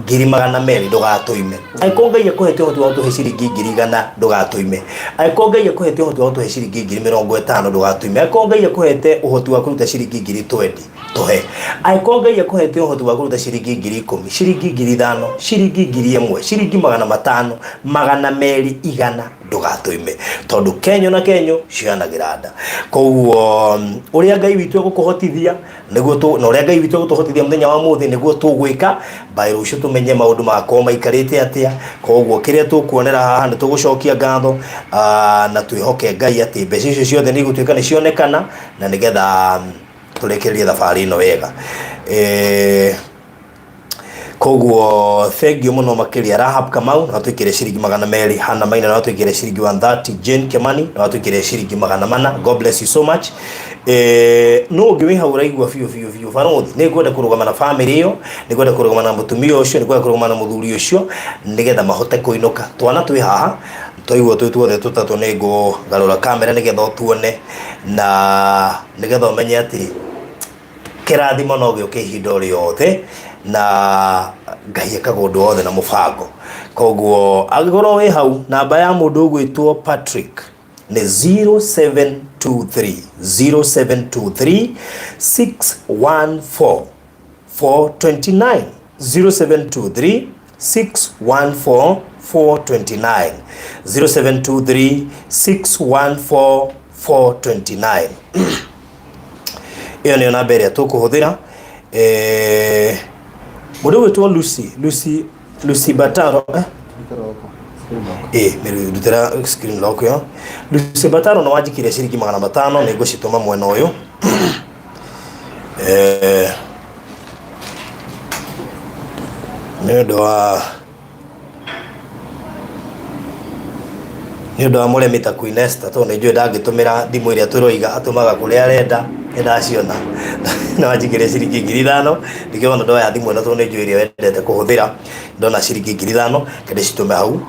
200,000 ndũgatũime. Angĩkorwo Ngai akũhete ũhoti wa gũtũhe ciringi 100,000 ndũgatũime. Angĩkorwo Ngai akũhete ũhoti wa gũtũhe ciringi 50,000 ndũgatũime. Angĩkorwo Ngai akũhete ũhoti wa kũruta ciringi 20,000 tũhe. Angĩkorwo Ngai akũhete ũhoti wa kũruta ciringi 10,000, ciringi 5,000, ciringi 1,000, ciringi 500, 200, 100, ndũgatũime. Tondũ kenyo na kenyo cioyanagĩra nda. Koguo ũrĩa Ngai witũ egũkũhotithia nĩguo tũ, na ũrĩa Ngai witũ egũtũhotithia mũthenya wa ũmũthĩ nĩguo tũgwĩka, by rũciũ tũmenye maũndũ magakorwo maikarĩte atĩa. Koguo kĩrĩa tũkuonera haha nĩ tũgũcokia ngatho, na twĩhoke Ngai atĩ mbeca icio ciothe nĩ igũtuĩka nĩ cionekana, na nĩgetha tũrĩkĩrĩrie thabarĩ ĩno wega. Koguo thank you mũno makĩria Rahab Kamau na twĩkĩre ciringi 200, Hannah Maina na twĩkĩre ciringi 130, Jane Kimani na twĩkĩre ciringi 400. God bless you so much. No ũngĩ wĩ hau ũraigua biũ biũ biũ barothi, nĩ ngwenda kũrũgama na family ĩyo, nĩ ngwenda kũrũgama na mũtumia ũcio, nĩ ngwenda kũrũgama na mũthuri ũcio nĩgetha mahote kũinũka. Twana twĩ haha twaigua twĩ tuothe tũtatũ, nĩ ngũgarũra kamera nĩgetha ũtuone na nĩgetha ũmenye atĩ kĩrathimo no gĩũke ihinda o rĩothe na Ngai ekaga ũndũ wothe na mũbango. Koguo angĩkorwo wĩ hau, namba ya mũndũ ũgwĩtwo Patrick nĩ 0723 0723 614 429, 0723 614 429, 0723 614 429. Ĩyo nĩyo namba ĩrĩa tũkũhũthĩra. Mũndũ ũgwĩtwo Lucy, Lucy, Lucy Bataro, ndutĩra screen lock ĩyo. Lucy Bataro nĩ wanjikĩria ciringi 500, nĩ ngũcitũma mwena ũyũ. Nĩ ũndũ wa nĩ ũndũ wa mũremi ta Queen Esther, tondũ nĩ njũĩ ndangĩtũmĩra thimũ ĩrĩa tũroiga, atũmaga kũrĩa arenda. Nĩ ndaciona nĩ wanjikĩria ciringi 5,000, nĩkĩo wona ndoya thimũ ĩno, tondũ nĩ njũĩ ĩrĩa wendete kũhũthĩra. Ndona ciringi 5,000, reke ndĩcitũme hau,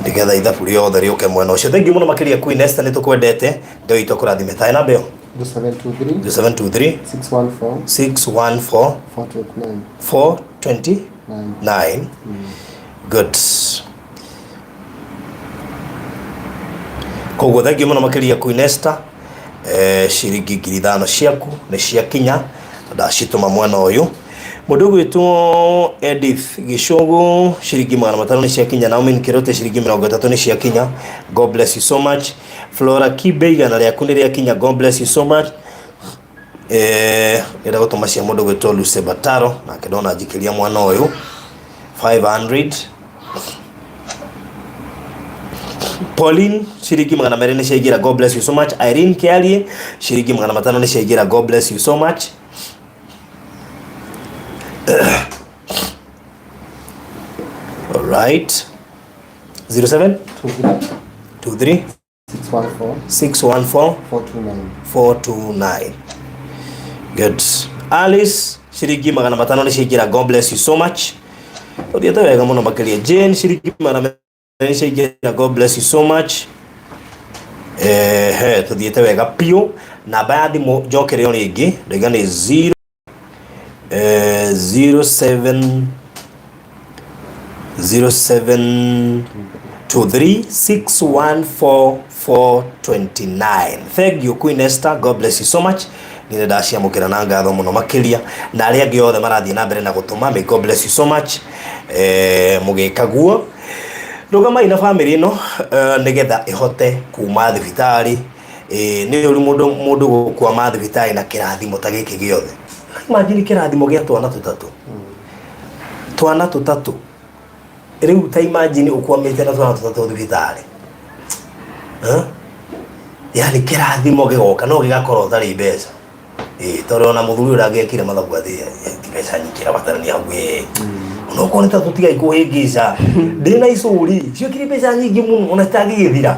nĩgetha ithabu rĩothe rĩũke mwena ũcio. Thank you mũno makĩria Queen Esther, nĩ tũkwendete. Ngai witũ akũrathime. Taĩ namba ĩyo. 0723 0723 614 614 429. 429. Good. Koguo thank you mũno makĩria Queen Esther. Ciringi 5,000 ciaku nĩ ciakinya, ndacitũma mwena ũyũ. Mũndũ ũgwĩtwo Edith Gĩcũgũ, ciringi 500 nĩ ciakinya. Naomi Nkirote, ciringi 30 nĩ ciakinya. God bless you so much. Flora Kibe, 100 rĩaku nĩ rĩakinya. God bless you so much. Ndĩrenda gũtũma cia mũndũ ũgwĩtwo Lucy Bataro, nake ndona njikĩria mwana ũyũ 500. Pauline ciringi 200 nĩ ciaingĩra, God bless you so much. Irene Kiarie ciringi 500 nĩ ciaingĩra, God bless you so much. All right, 07 23 614 614 429. 429. Good. Alice ciringi 500 nĩ ciaingĩra, God bless you so much. Ũthiĩte wega mũno makĩria. Jane ciringi 200 nĩ ciaingĩra, God bless you so much. Ehe, tũthiĩte wega piũ. Namba ya thimũ njokere o rĩngĩ, ndaiga nĩ 0 07 07 23614429. Thank you, Queen Esther, God bless you so much. Nĩ ndaciamũkĩra na ngatho mũno makĩria, na arĩa angĩ othe marathiĩ na mbere na gũtũma, may God bless you so much. Mũgĩka guo, rũgamai na bamĩrĩ ĩno nĩgetha ĩhote kuma thibitarĩ. Nĩ ũru mũndũ gũkwama thibitarĩ na kĩrathimo ta gĩkĩ gĩothe. Imagine kĩrathimo gĩa twana tũtatũ, twana tũtatũ. Rĩu ta imagine ũkwamĩte na twana tũtatũ thibitarĩ. Huh? Yani kĩrathimo gĩgoka no gĩgakorwo ũtarĩ mbeca. Ĩĩ, tondũ ona mũthuri ũrĩa angĩekire mathabu atĩ ti mbeca nyingĩ irabatarania hau, ĩ onokorwo nĩ ta tũtigai kũhĩngĩca ndĩna icũri ciokire mbeca nyingĩ mũno ona citangĩgĩthira.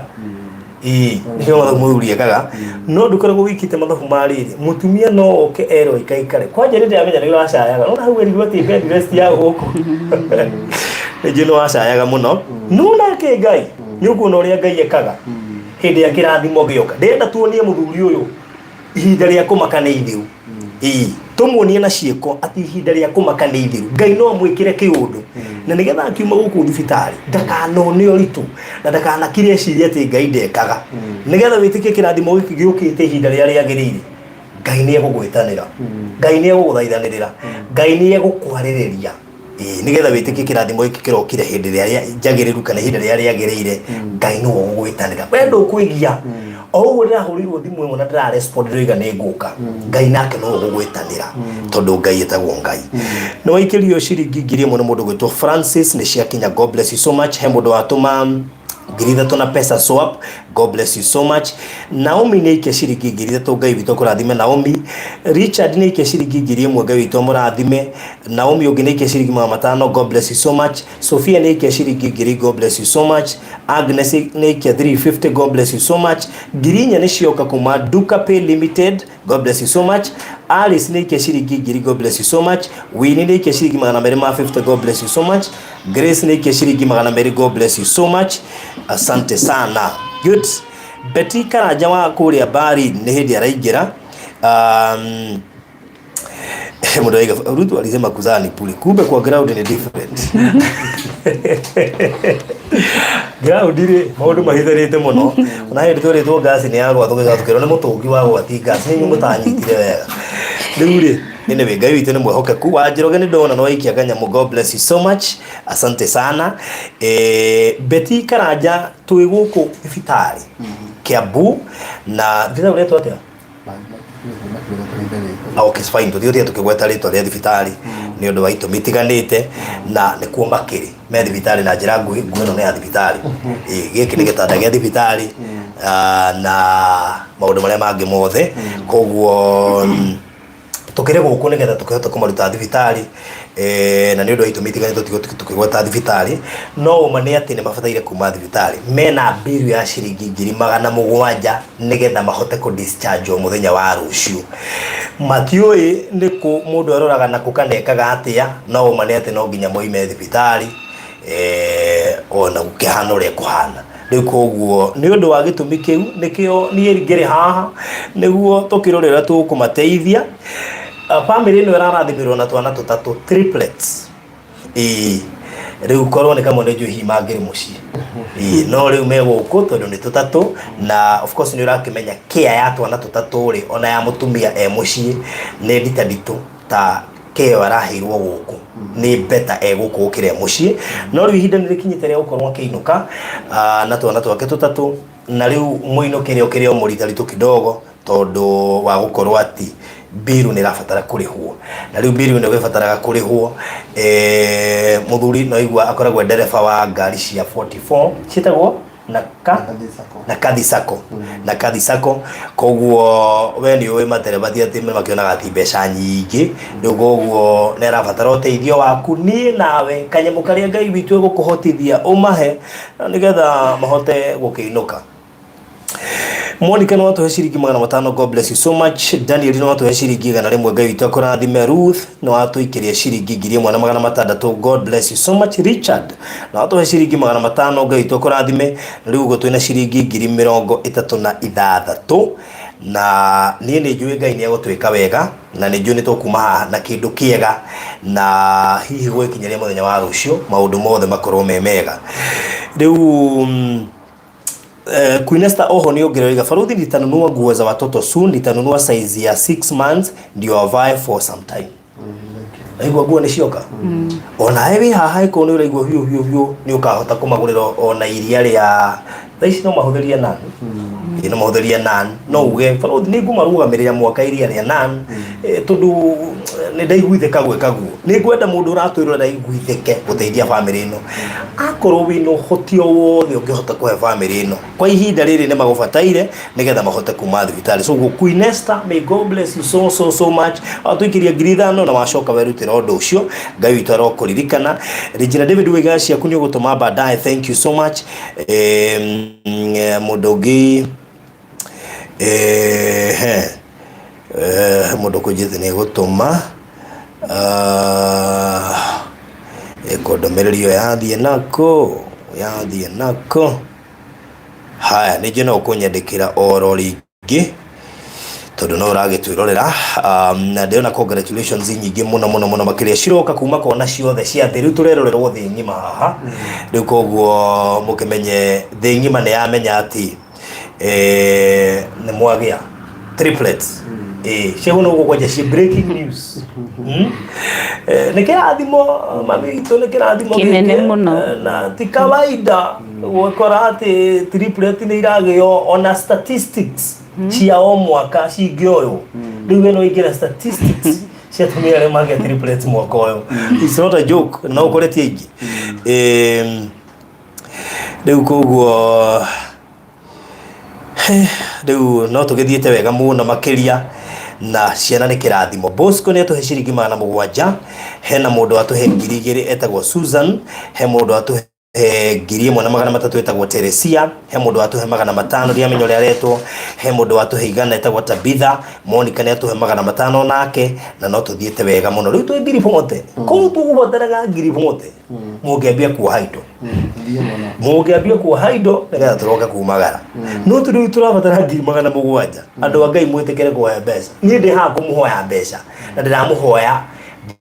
Ĩĩ, nĩkĩo mathabu mũthuri ekaga, no ndũkoragwo wĩkĩte mathabu ma rĩrĩ, mũtumia no oke erwo ikaikare kwanja. Rĩrĩa amenya nĩ ũracayaga, nona hau erirwo atĩ bed rest ya gũkũ rĩngĩ nĩ wacayaga mũno, no nake Ngai nĩ ũkuona ũrĩa Ngai ekaga hĩndĩ ya kĩrathimo gĩoka. Ndĩrenda tuonie mũthuri ũyũ ihinda rĩa kũmaka nĩ ithiru. Ĩĩ, tũmuonie na ciĩko atĩ ihinda rĩa kũmaka nĩ ithiru. Ngai no amwĩkĩre kĩũndũ na nĩgetha akiuma gũkũ thibitarĩ ndakanone ũritũ na ndakanakire ecirie atĩ Ngai ndekaga. Nĩgetha wĩtĩkie kĩrathimo gĩkĩ gĩũkĩte ihinda rĩrĩa rĩagĩrĩire, Ngai nĩ egũgwĩtanĩra, Ngai nĩ egũgũthaithanĩrĩra, Ngai nĩ egũkwarĩrĩria. Ĩĩ, nĩgetha wĩtĩkie kĩrathimo gĩkĩ kĩrokire hĩndĩ ĩrĩa njagĩrĩru kana ihinda rĩrĩa rĩagĩrĩire, Ngai nĩwe ũgũgwĩtanĩra, we ndũkwĩgia. O ũguo ndĩrahũrĩirwo thimũ ĩmwe na ndĩra respond, ndĩroiga nĩ ngũka, Ngai nake nĩwe ũgũgwĩtanĩra, tondũ Ngai etagwo Ngai. Nĩ waikĩrio ciringi 1000 nĩ mũndũ gwĩtwo Francis, nĩ ciakinya, God bless you so much. He mũndũ watũma 3000 na pesa swap, God bless you so much. Naomi nĩ aikia ciringi 3000, Ngai witũ akũrathime, Naomi. Richard nĩ aikia ciringi 1000, Ngai witũ amũrathime. Naomi ũngĩ nĩ aikia ciringi 500, God bless you so much. Sophia nĩ aikia ciringi 1000, God bless you so much. Agnes nĩ aikia 350, God bless you so much. 4000 nĩ cioka kuma Duka Pay Limited, God bless you so much. Alice nĩ aikia ciringi 1000, God bless you so much. Winnie nĩ aikia ciringi 250, God bless you so much. Grace nĩ aikia ciringi 200, God bless you so much. Asante sana. Good. Betty Karanja wa kũrĩa Bari nĩ hĩndĩ araingĩra. Mũndũ aiga Ruto alisema kuzaa ni bure, kumbe kwa ground ni different. Ground rĩ, maũndũ mahithanĩte mũno. Ona hĩndĩ twerĩtwo ngasi nĩ yagwa, tũgĩcoka tũkĩrwo nĩ mũtũngi wa gwa ti ngasi, nĩ inyuĩ mũtanyitire wega. Rĩu rĩ, anyway, Ngai witũ nĩ mwĩhokeku. Wa Njoroge nĩ ndona nĩ waikia kanyamũ, God bless you so much, asante sana. Betty Karanja, twĩ gũkũ thibitarĩ Kiambu na thibitarĩ ũretwo atĩa? Ah, okay, it's fine. Tũthiĩ tũkĩgweta rĩtwa rĩa thibitarĩ nĩ ũndũ wa itũmi itiganĩte, na nĩkuo makĩrĩ me thibitarĩ na njĩra nguhĩ. Nguo ĩno nĩ ya thibitarĩ. Ĩĩ, gĩkĩ nĩ gĩtanda gĩa thibitarĩ, na maũndũ marĩa mangĩ mothe. Koguo tũkĩrĩ gũkũ nĩgetha tũkĩhote kũmaruta thibitarĩ, na nĩ ũndũ wa itũmi itiganĩte tũtigũ tũkĩgweta thibitarĩ, no ũma nĩ atĩ nĩ mabataire kuma thibitarĩ mena mbiru ya ciringi 700,000 nĩgetha mahote kũ discharge o mũthenya wa rũciũ. Matiũĩ nĩ kũ mũndũ aroraga na kũ kana ekaga atĩa, no ũma nĩ atĩ no nginya moime thibitarĩ, ona gũkĩhana ũrĩa kũhana rĩu. Koguo nĩ ũndũ wa gĩtũmi kĩu nĩkĩo niĩ ngĩrĩ haha nĩguo tũkĩrore ũrĩa tũkũmateithia. Bamĩrĩ ĩno ĩrarathimirwo na twana tũtatũ, triplets. Ĩĩ, rĩu korwo nĩ kamwe nĩ njũĩ hihi mangĩrĩ mũciĩ. Ĩĩ, no rĩu me gũkũ tondũ nĩ tũtatũ, na of course nĩ ũrakĩmenya care ya twana tũtatũ rĩ, ona ya mũtumia e mũciĩ nĩ ndita nditũ ta care ĩyo araheirwo gũkũ. Nĩ better e gũkũ gũkĩra e mũciĩ, no rĩu ihinda nĩ rĩkinyĩte rĩa gũkorwo akĩinũka, na twana twake tũtatũ, na rĩu mũinũkĩre ũkĩrĩ o mũritaritũ kidogo tondũ wa gũkorwo atĩ mbiru nĩ ĩrabatara kũrĩhwo, na rĩu mbiru ĩno ĩgĩbataraga kũrĩhwo, mũthuri no igua akoragwo e ndereba wa ngari cia 44 ciĩtagwo. Na ka na Kathi Sacco, na Kathi Sacco. Koguo we nĩ ũĩ matereba ti atĩ makĩonaga ti mbeca nyingĩ. Rĩu koguo nĩ arabatara ũteithio waku, niĩ nawe, kanyamũ karĩa Ngai witũ egũkũhotithia ũmahe na nĩgetha mahote gũkĩinũka. Monica nĩ watũhe ciringi 500, God bless you so much. Daniel nĩ watũhe ciringi 100, Ngai witũ akũrathime. Ruth nĩ watũikĩria ciringi 1600, God bless you so much. Richard nĩ watũhe ciringi 500, Ngai witũ akũrathime. Rĩu ũguo twĩna ciringi 36,000, na niĩ nĩ njũĩ Ngai nĩ egũtwĩka wega, na nĩ njũĩ nĩ tũkuma haha na kĩndũ kĩega, na hihi gwĩkinyĩria mũthenya wa rũciũ maũndũ mothe makorwo me mega. Rĩu Queen Esther oho nĩ ongerera, "Baruthi, nitanunua nguo za watoto soon, nitanunua size ya 6 months ndio wavae for some time." Naigua nguo nĩ cioka. Onawe wĩ haha, ĩkorwo nĩ ũraigua biũ biũ biũ nĩ ũkahota kũmagũrĩra ona iria rĩa thaa ici, no mahũthĩrie nan. Ĩĩ, no mahũthĩrie nan. No uge, "Baruthi, nĩ ngũmarũgamĩrĩra mwaka iria rĩa nan, tondũ nĩ ndaiguithĩka gwĩka guo." Nĩ ngwenda mũndũ ũratwĩrora aiguithĩke gũteithia bamĩrĩ ĩno. Akorwo wĩna ũhoti o wothe ũngĩhota kũhe bamĩrĩ ĩno kwa ihinda rĩrĩ, nĩ magũbataire nĩgetha mahote kuma thibitarĩ. So Queen Esther, may God bless you so so so much. Watũikĩria 5,000 na wacoka werutĩra ũndũ ũcio, Ngai witũ arokũririkana. Regina David Wĩga, ciaku nĩ ũgũtũma baadaye, thank you so much. Mũndũ ũngĩ, he mũndũ kũnjĩte nĩ gũtũma ndũmĩrĩri ĩyo yathiĩ nako, yathiĩ nako. Haya, nĩ njũĩ no ũkũnyandĩkĩra oro rĩngĩ tondũ no ũragĩtwĩrorera. Na ndĩrona congratulations nyingĩ mũno mũno mũno makĩria ciroka kuma kona ciothe cia thĩ. Rĩu tũrerorerwo thĩ ng'ima haha rĩu, koguo mũkĩmenye thĩ ng'ima nĩ yamenya atĩ nĩ mwagĩa triplets. Ciaguo no gũkwanja ci breaking news. Nĩ kĩrathimo, mami witũ, nĩ kĩrathimo Kĩnene gĩkĩ. mũno. Na ti kawaida gwĩkora atĩ triplet nĩ iragĩo, ona statistics cia o mwaka cingĩoywo. Rĩu we no ingĩra statistics cia atumia arĩa magĩa triplets mwaka ũyũ. It's not a joke, no ũkore ti aingĩ. Rĩu koguo rĩu no tũgĩthiĩte wega mũno makĩria, na ciana nĩ kĩrathimo. Bosco nĩ atũhe ciringi 700. Hena mũndũ atũhe 2,000 etagwo Susan. He mũndũ atũhe 1,300 etagwo Teresia. He mũndũ watũhe 500, ndiamenya ũrĩa aretwo. He mũndũ watũhe 100 etagwo Tabitha. Monica nĩ atũhe 500 nake, na no tũthiĩte wega mũno. Rĩu twĩ 40,000 kũu, tũgũbataraga 40,000 mũngĩambia kuoha indo, mũngĩambia kuoha indo nĩgetha tũroke kumagara. No tondũ rĩu tũrabatara 700,000. Andũ a Ngai, mwĩtĩkĩre kũhoya mbeca. Niĩ ndĩ haha kũmũhoya mbeca, na ndĩramũhoya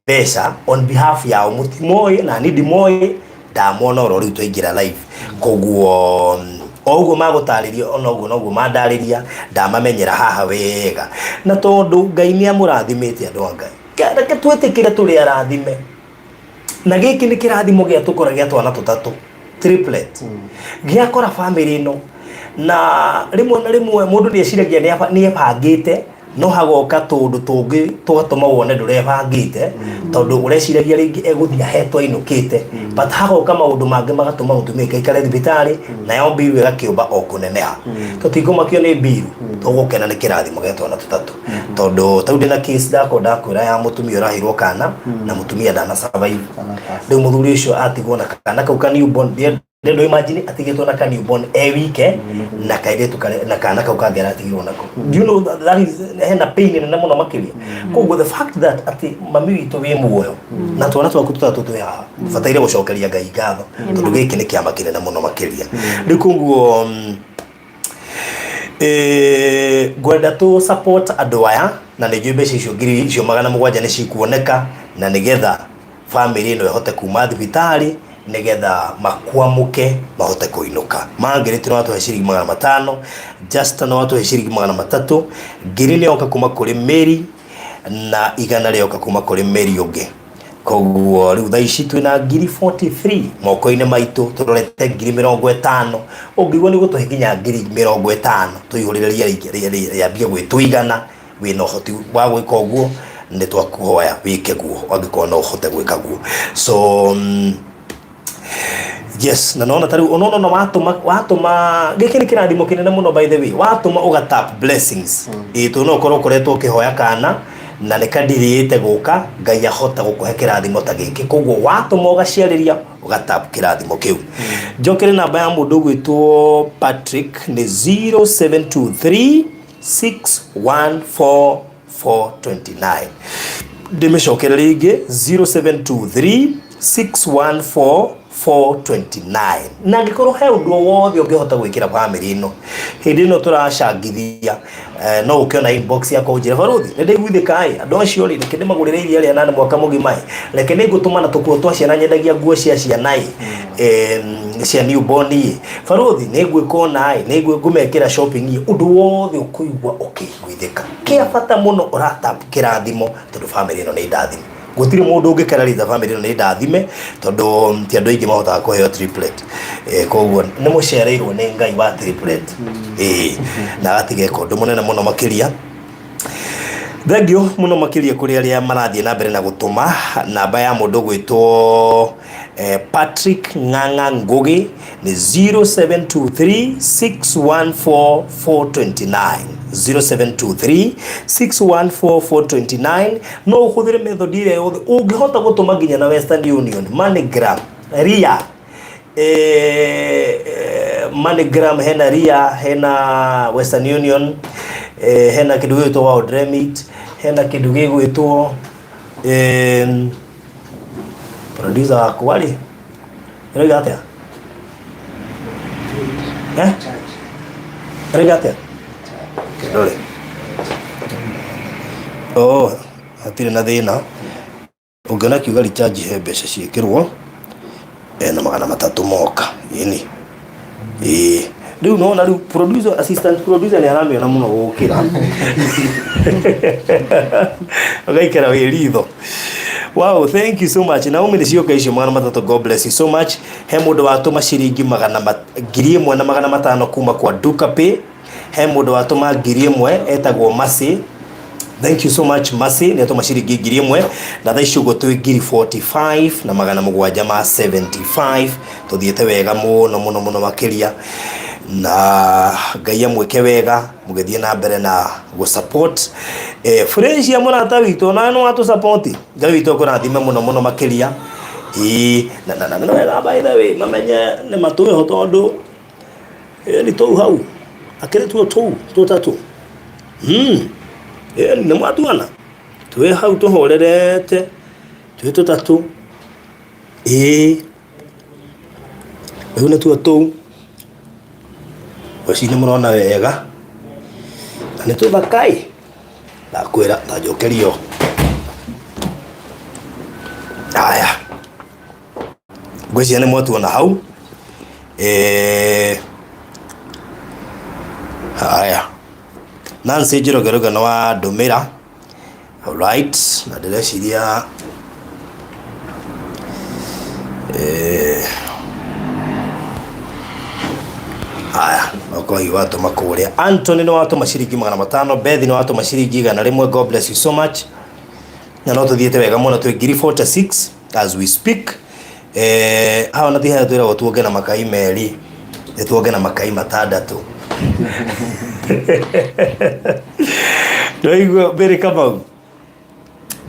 mbeca on behalf yao. Mũtimoĩ na niĩ ndimoĩ, ndamona oro rĩu twaingĩra live. Koguo o ũguo magũtarĩria, ona ũguo noguo mandarĩria, ndamamenyera haha wega. Na tondũ Ngai nĩ amũrathimĩte, andũ a Ngai, reke twĩtĩkĩre tũrĩ arathime, na gĩkĩ nĩ kĩrathimo gĩa tũkora gĩa twana tũtatũ, triplet, gĩakora bamĩrĩ ĩno. Na rĩmwe na rĩmwe mũndũ nĩ eciragia nĩ ebangĩte, no hagoka tũndũ tũngĩ tũgatũma wone ndũrebangĩte, tondũ ũreciragia rĩngĩ egũthiĩ ahetwo ainũkĩte, but hagoka maũndũ mangĩ magatũma mũtumia ikaikare thibitarĩ, nayo mbiru ĩgakĩũmba o kũneneha. Tũtikũmakio nĩ mbiru, tũgũkena nĩ kĩrathimo gĩa twana tũtatũ, tondũ tau ndĩna case ndakorwo ndakwĩra ya mũtumia ũraheirwo kana na mũtumia ndana survive. Rĩu mũthuri ũcio atigwo na kana kau ka newborn. Ndĩrenda imagine atigĩtwo na ka newborn e wike na kairĩtu na kana kau kangĩ aratigirwo nako. Do you know that, that is hena pain nene mũno makĩria? Koguo the fact that atĩ mami witũ wĩ muoyo na twana twaku tũtatũ twĩ haha, bataire gũcokeria Ngai ngatho, tondũ gĩkĩ nĩ kĩama kĩnene mũno makĩria. Rĩu koguo ngwenda tũ support andũ aya, na nĩ njũĩ mbeca icio 700,000 nĩ cikuoneka, na nĩgetha bamĩrĩ ĩno ĩhote kuma thibitarĩ, nĩgetha makwamũke mahote kũinũka. Margaret no atũhe ciringi 500, Justin no atũhe ciringi 300, 1,000 nĩ yoka kuma kũrĩ Mary, na 100 rĩoka kuma kũrĩ Mary ũngĩ. Koguo rĩu thaa ici twĩna 43,000 moko-inĩ maitũ, tũrorete 50,000. Ũngĩigua nĩ gũtũhe nginya 50,000 tũihũrĩrĩrie rĩambie gwĩtwo 100, wĩna ũhoti wa gwĩka ũguo, nĩ twakuhoya wĩke guo angĩkorwo no ũhote gwĩka guo. So Yes, na nona tariu onona na watuma watuma giki ni kirathimo kinene muno. By the way, watuma uga tap blessings ii tu no ukorwo ukoretwo ukihoya kana na nĩ kadirĩte gũka, Ngai ahota gũkũhe kĩrathimo ta gĩkĩ. Koguo watũma ũgaciarĩria ũgatap kĩrathimo kĩu. Njokere namba ya mũndũ ũgwĩtwo Patrick nĩ 0723 614 429. Ndĩmĩcokere rĩngĩ, 0723 614 429. Na angĩkorwo he ũndũ o wothe ũngĩhota gwĩkĩra bamĩrĩ ĩno hĩndĩ ĩno tũracangithia, no ũkĩona inbox yakwa ũnjĩre, "Barũthi, nĩ ndaiguithĩka ĩ, andũ acio rĩ, reke ndĩmagũrĩre iria rĩa nane mwaka mũgima ĩ, reke nĩ ngũtũma na tũkuo twa ciana, nyendagia nguo cia ciana ĩ, cia newborn ĩ, barũthi, nĩ ngwĩka ona ĩ, nĩ ngũmekĩra shopping ĩ." Ũndũ wothe ũkũigua ũkĩiguithĩka, kĩa bata mũno ũratap kĩrathimo, tondũ bamĩrĩ ĩno nĩ ndathime. Gũtirĩ mũndũ ũngĩkararĩta, bamĩrĩ ĩno nĩ ndathime, tondũ ti andũ aingĩ mahotaga kũheo triplet. Koguo nĩ mũcereirwo nĩ Ngai wa triplet, na agatiga eka ũndũ mũnene mũno makĩria. Thengiũ mũno makĩria kũrĩ arĩa marathiĩ na mbere na gũtũma. Namba ya mũndũ gwĩtwo Patrick Ng'ang'a Ngugi nĩ 0723 614 429, 0723 614 429. No ũhũthĩre method ĩrĩa yothe ũngĩhota gũtũma, nginya na Western Union, MoneyGram, Ria, MoneyGram, hena Ria, hena Western Union, hena kĩndũ gĩgwĩtwo World Remit, hena kĩndũ gĩgwĩtwo producer wakwa rĩ, ĩroiga atĩa? Eh? Ĩroiga atĩa? Ndore. Oh, hatirĩ na thĩna. Ũngĩona kiuga recharge, he mbeca ciĩkĩrwo ena 300 moka ĩni. Ĩĩ, rĩu nona rĩu producer, assistant producer nĩ aramĩona mũno gũkĩra ũgaikara wĩ ritho. Wow, thank you so much. Naomi, nĩ cioka icio 300. God bless you so much. He mũndũ watũma ciringi 1500 kuma kwa Duka Pay. He mũndũ watũma 1000 etagwo Masi. Thank you so much, Masi. Nĩ atũma ciringi 1000, na thaa ici ũguo twĩ 45,775. Tũthiĩte wega mũno mũno mũno makĩria, na Ngai amwĩke wega mũgĩthiĩ na mbere na gũ support fresh ya mũrata witũ. Nawe nĩ watũ support, Ngai witũ akũrathime mũno mũno makĩria. Ĩĩ, na nĩ wega, by the way, mamenye nĩ matwĩho, tondũ nĩ tũu hau akĩrĩ tuo tũu tũtatũ. Nĩ mwatuona twĩ hau tũhorerete twĩ tũtatũ. Ĩĩ, rĩu nĩtuo tũu. Ngwĩciria nĩ mũrona wega na nĩ tũthaka ĩ. Ndakwĩra ta njokerio. Haya, ngwĩciria nĩ mwatuona hau. Haya, Nancy Njoroge rũgano wa ndũmĩra. Alright, na ndĩreciria haya, okorwo hihi watũma kũrĩa. Anthony nĩ watũma ciringi 500. Bethi nĩ watũma ciringi 100. God bless you so much. Na no tũthiĩte wega mũno, twĩ 46,000 as we speak. Haha na ti harĩa twĩragwo tuonge na makai merĩ, nĩ tuonge na makai matandatũ. Ndwaigua mbere Kamau,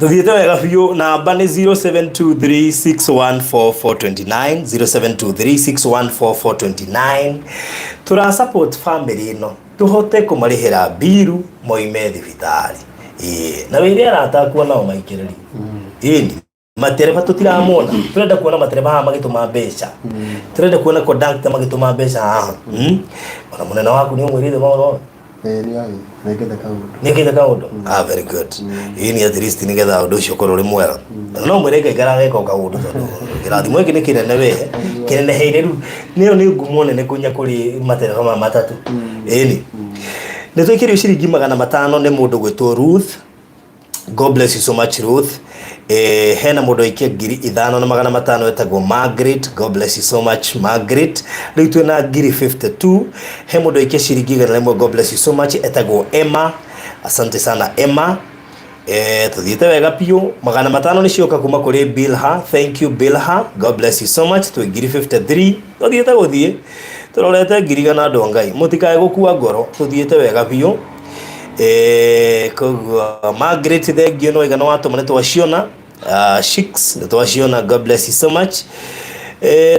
tũthiĩte wega biũ. Namba nĩ 0723614429, 0723614429. Tũra support family ĩno tũhote kũmarĩhĩra mbiru moime thibitarĩ. Ĩĩ, na wĩre arata akuo nao maikĩrĩrie. Ĩni matereba tũtiramona, tũrenda kuona matereba haha magĩtũma mbeca, tũrenda kuona conductor magĩtũma mbeca haha. Ona mũnene waku nĩ ũmwĩrĩire maũndũ? Ĩĩ, nĩ oĩ nĩngĩte kaũndũ. Nĩkĩte kaũndũ. Ah, very good. Ĩĩ, ni at least nĩgetha ũndũ ũcio ũkorwo ũrĩ mwega. No mwĩre ngaikara ageka o kaũndũ, tondũ kĩrathimo gĩkĩ nĩ kĩnene we kĩneneheire. Rĩu nĩyo nĩ ngumo nene kũnya kũrĩ matereba ma matatũ. Ĩni nĩ twĩkĩrio ciringi 500 nĩ mũndũ gwĩtwo Ruth. God bless you so much, Ruth. Hena mũndũ aikia 5500 etagwo Margaret. God bless you so much, Margaret. Rĩu twĩna 52,000. He mũndũ aikia ciringi 100. God bless you so much, etagwo Emma. Asante sana, Emma. Tuthiĩte wega biũ. 500 nĩ cioka kuma kũrĩ Bilha. Thank you Bilha, God bless you so much. Twĩ 1053, tuthiĩte gũthiĩ tũrorete 100,000. Andũ a Ngai, mũtikae gũkua ngoro, tũthiĩte wega biũ. Koguo Margaret, thank you, no igana watũma nĩ twaciona. Shix, nĩ twaciona, God bless you so much.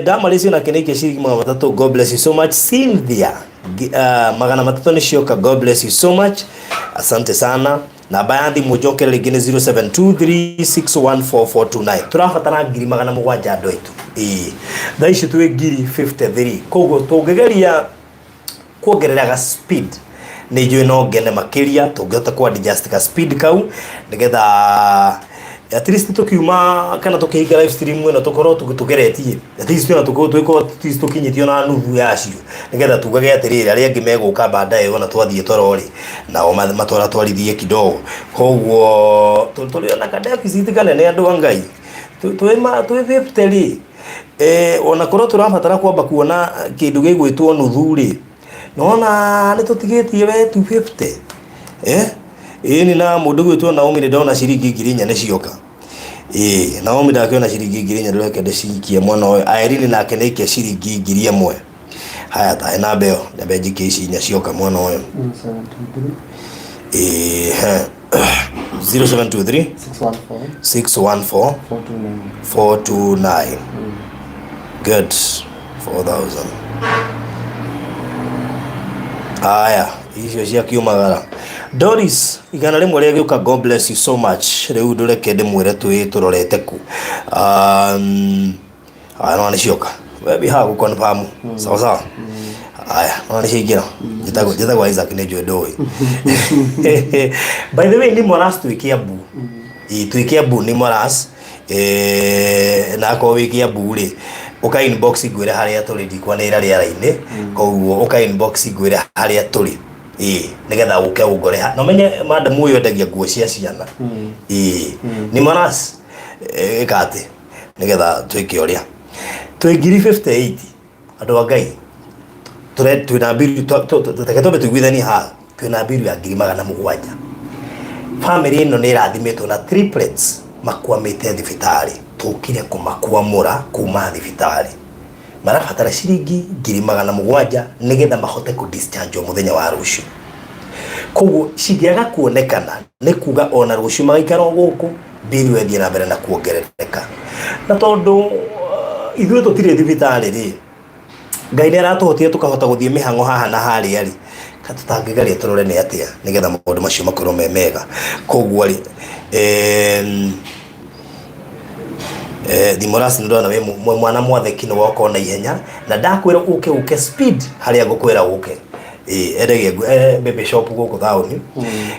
Damaris nake nĩ ciringi 300, God bless you so much. Cynthia, 300 nĩ cioka, God bless you so much, asante sana. Namba ya thimũ njokere rĩngĩ nĩ 0723614429. Tũrabatara 700,000, andũ aitũ. Ĩĩ, thaa ici twĩ 1053, koguo tũngĩgeria kuongerera ga speed nĩ njũĩ no ngene makĩria tũngĩhota ku adjust ga speed kau, nĩgetha at least tũkiuma kana tũkĩhinga live stream ĩno tũkorwo tũgeretie at least ona tũkorwo twĩkorwo at least tũkinyĩtio na nuthu yacio, nĩgetha tugage atĩrĩrĩ, arĩa angĩ megũka baadaye ona twathiĩ toro rĩ, nao matwaratwarithie kidogo. Koguo tũrĩ ona ka deficit kanene, andũ a Ngai. Twĩ 50 rĩ, ona korwo tũrabatara kwamba kuona kĩndũ gĩgwĩtwo nuthu rĩ, nona nĩ tũtigĩtie we 250. Ĩni na mũndũ gwĩtwo Naomi nĩ ndona ciringi 4,000 nĩ cioka. Ĩĩ, Naomi ndakĩona ciringi 4,000, ndũreke ndĩcikie mwena ũyũ. Irene nake nĩ aikia ciringi 1000. Haya, tahe namba ĩyo, nyambe njikie ici inya cioka mwena ũyũ. 0723. Ĩĩ, he 0723. 614. 614. 429. 429. Good, 4000. Aya, icio cia kiumagara. Doris, 100 rĩagĩũka, God bless you so much. Rĩu ndũreke ndĩmwĩre twĩ tũrorete ku. Aya, no nĩ cioka webi haha gũ confirm. Sawa sawa. Aya, no nĩ ciaingĩra. Njĩtagwo Isaac, nĩ njũĩ ndũĩ. By the way, nĩ Moras, twĩ Kiambu. Ĩĩ, twĩ Kiambu, nĩ Moras. Na akorwo wĩ Kiambu rĩ, ũka inbox ngwĩre harĩa tũrĩ, ndikwanĩrĩra rĩera-inĩ. Koguo ũka inbox ngwĩre harĩa tũrĩ. Ĩĩ, nĩgetha ũke ũngore ha. Na ũmenye madam ũyũ endagia nguo cia ciana. Ĩĩ, nĩ Moras. Ĩka atĩ nĩgetha twĩke ũrĩa. Twĩ 1058, andũ a Ngai. Tũre twĩna mbiru, reke twambe tũiguithanie haha. Twĩna mbiru ya 700,000. Family ĩno nĩ ĩrathimĩtwo na triplets makwamĩte thibitarĩ, tũkire kũmakwamũra kuma thibitarĩ. Marabatara ciringi 700,000 nĩgetha mahote kũ discharge mũthenya wa rũciũ. Koguo cingĩaga kuonekana, nĩ kuga ona rũciũ magaikara o gũkũ, mbiru ĩthiĩ na mbere na kuongerereka. Na tondũ ithuĩ tũtirĩ thibitarĩ rĩ, Ngai nĩ aratũhotia tũkahota gũthiĩ mĩhang'o haha na harĩa rĩ, ka tũtangĩgeria tũrore nĩ atĩa nĩgetha maũndũ macio makorwo me mega. Koguo rĩ, Thimoras, nĩ ndona wĩ mwana mwathĩki, nĩ woka ona ihenya na ndakwĩra ũke ũke speed harĩa ngũkwĩra ũke. Ĩĩ, endagia baby shop gũkũ taũni.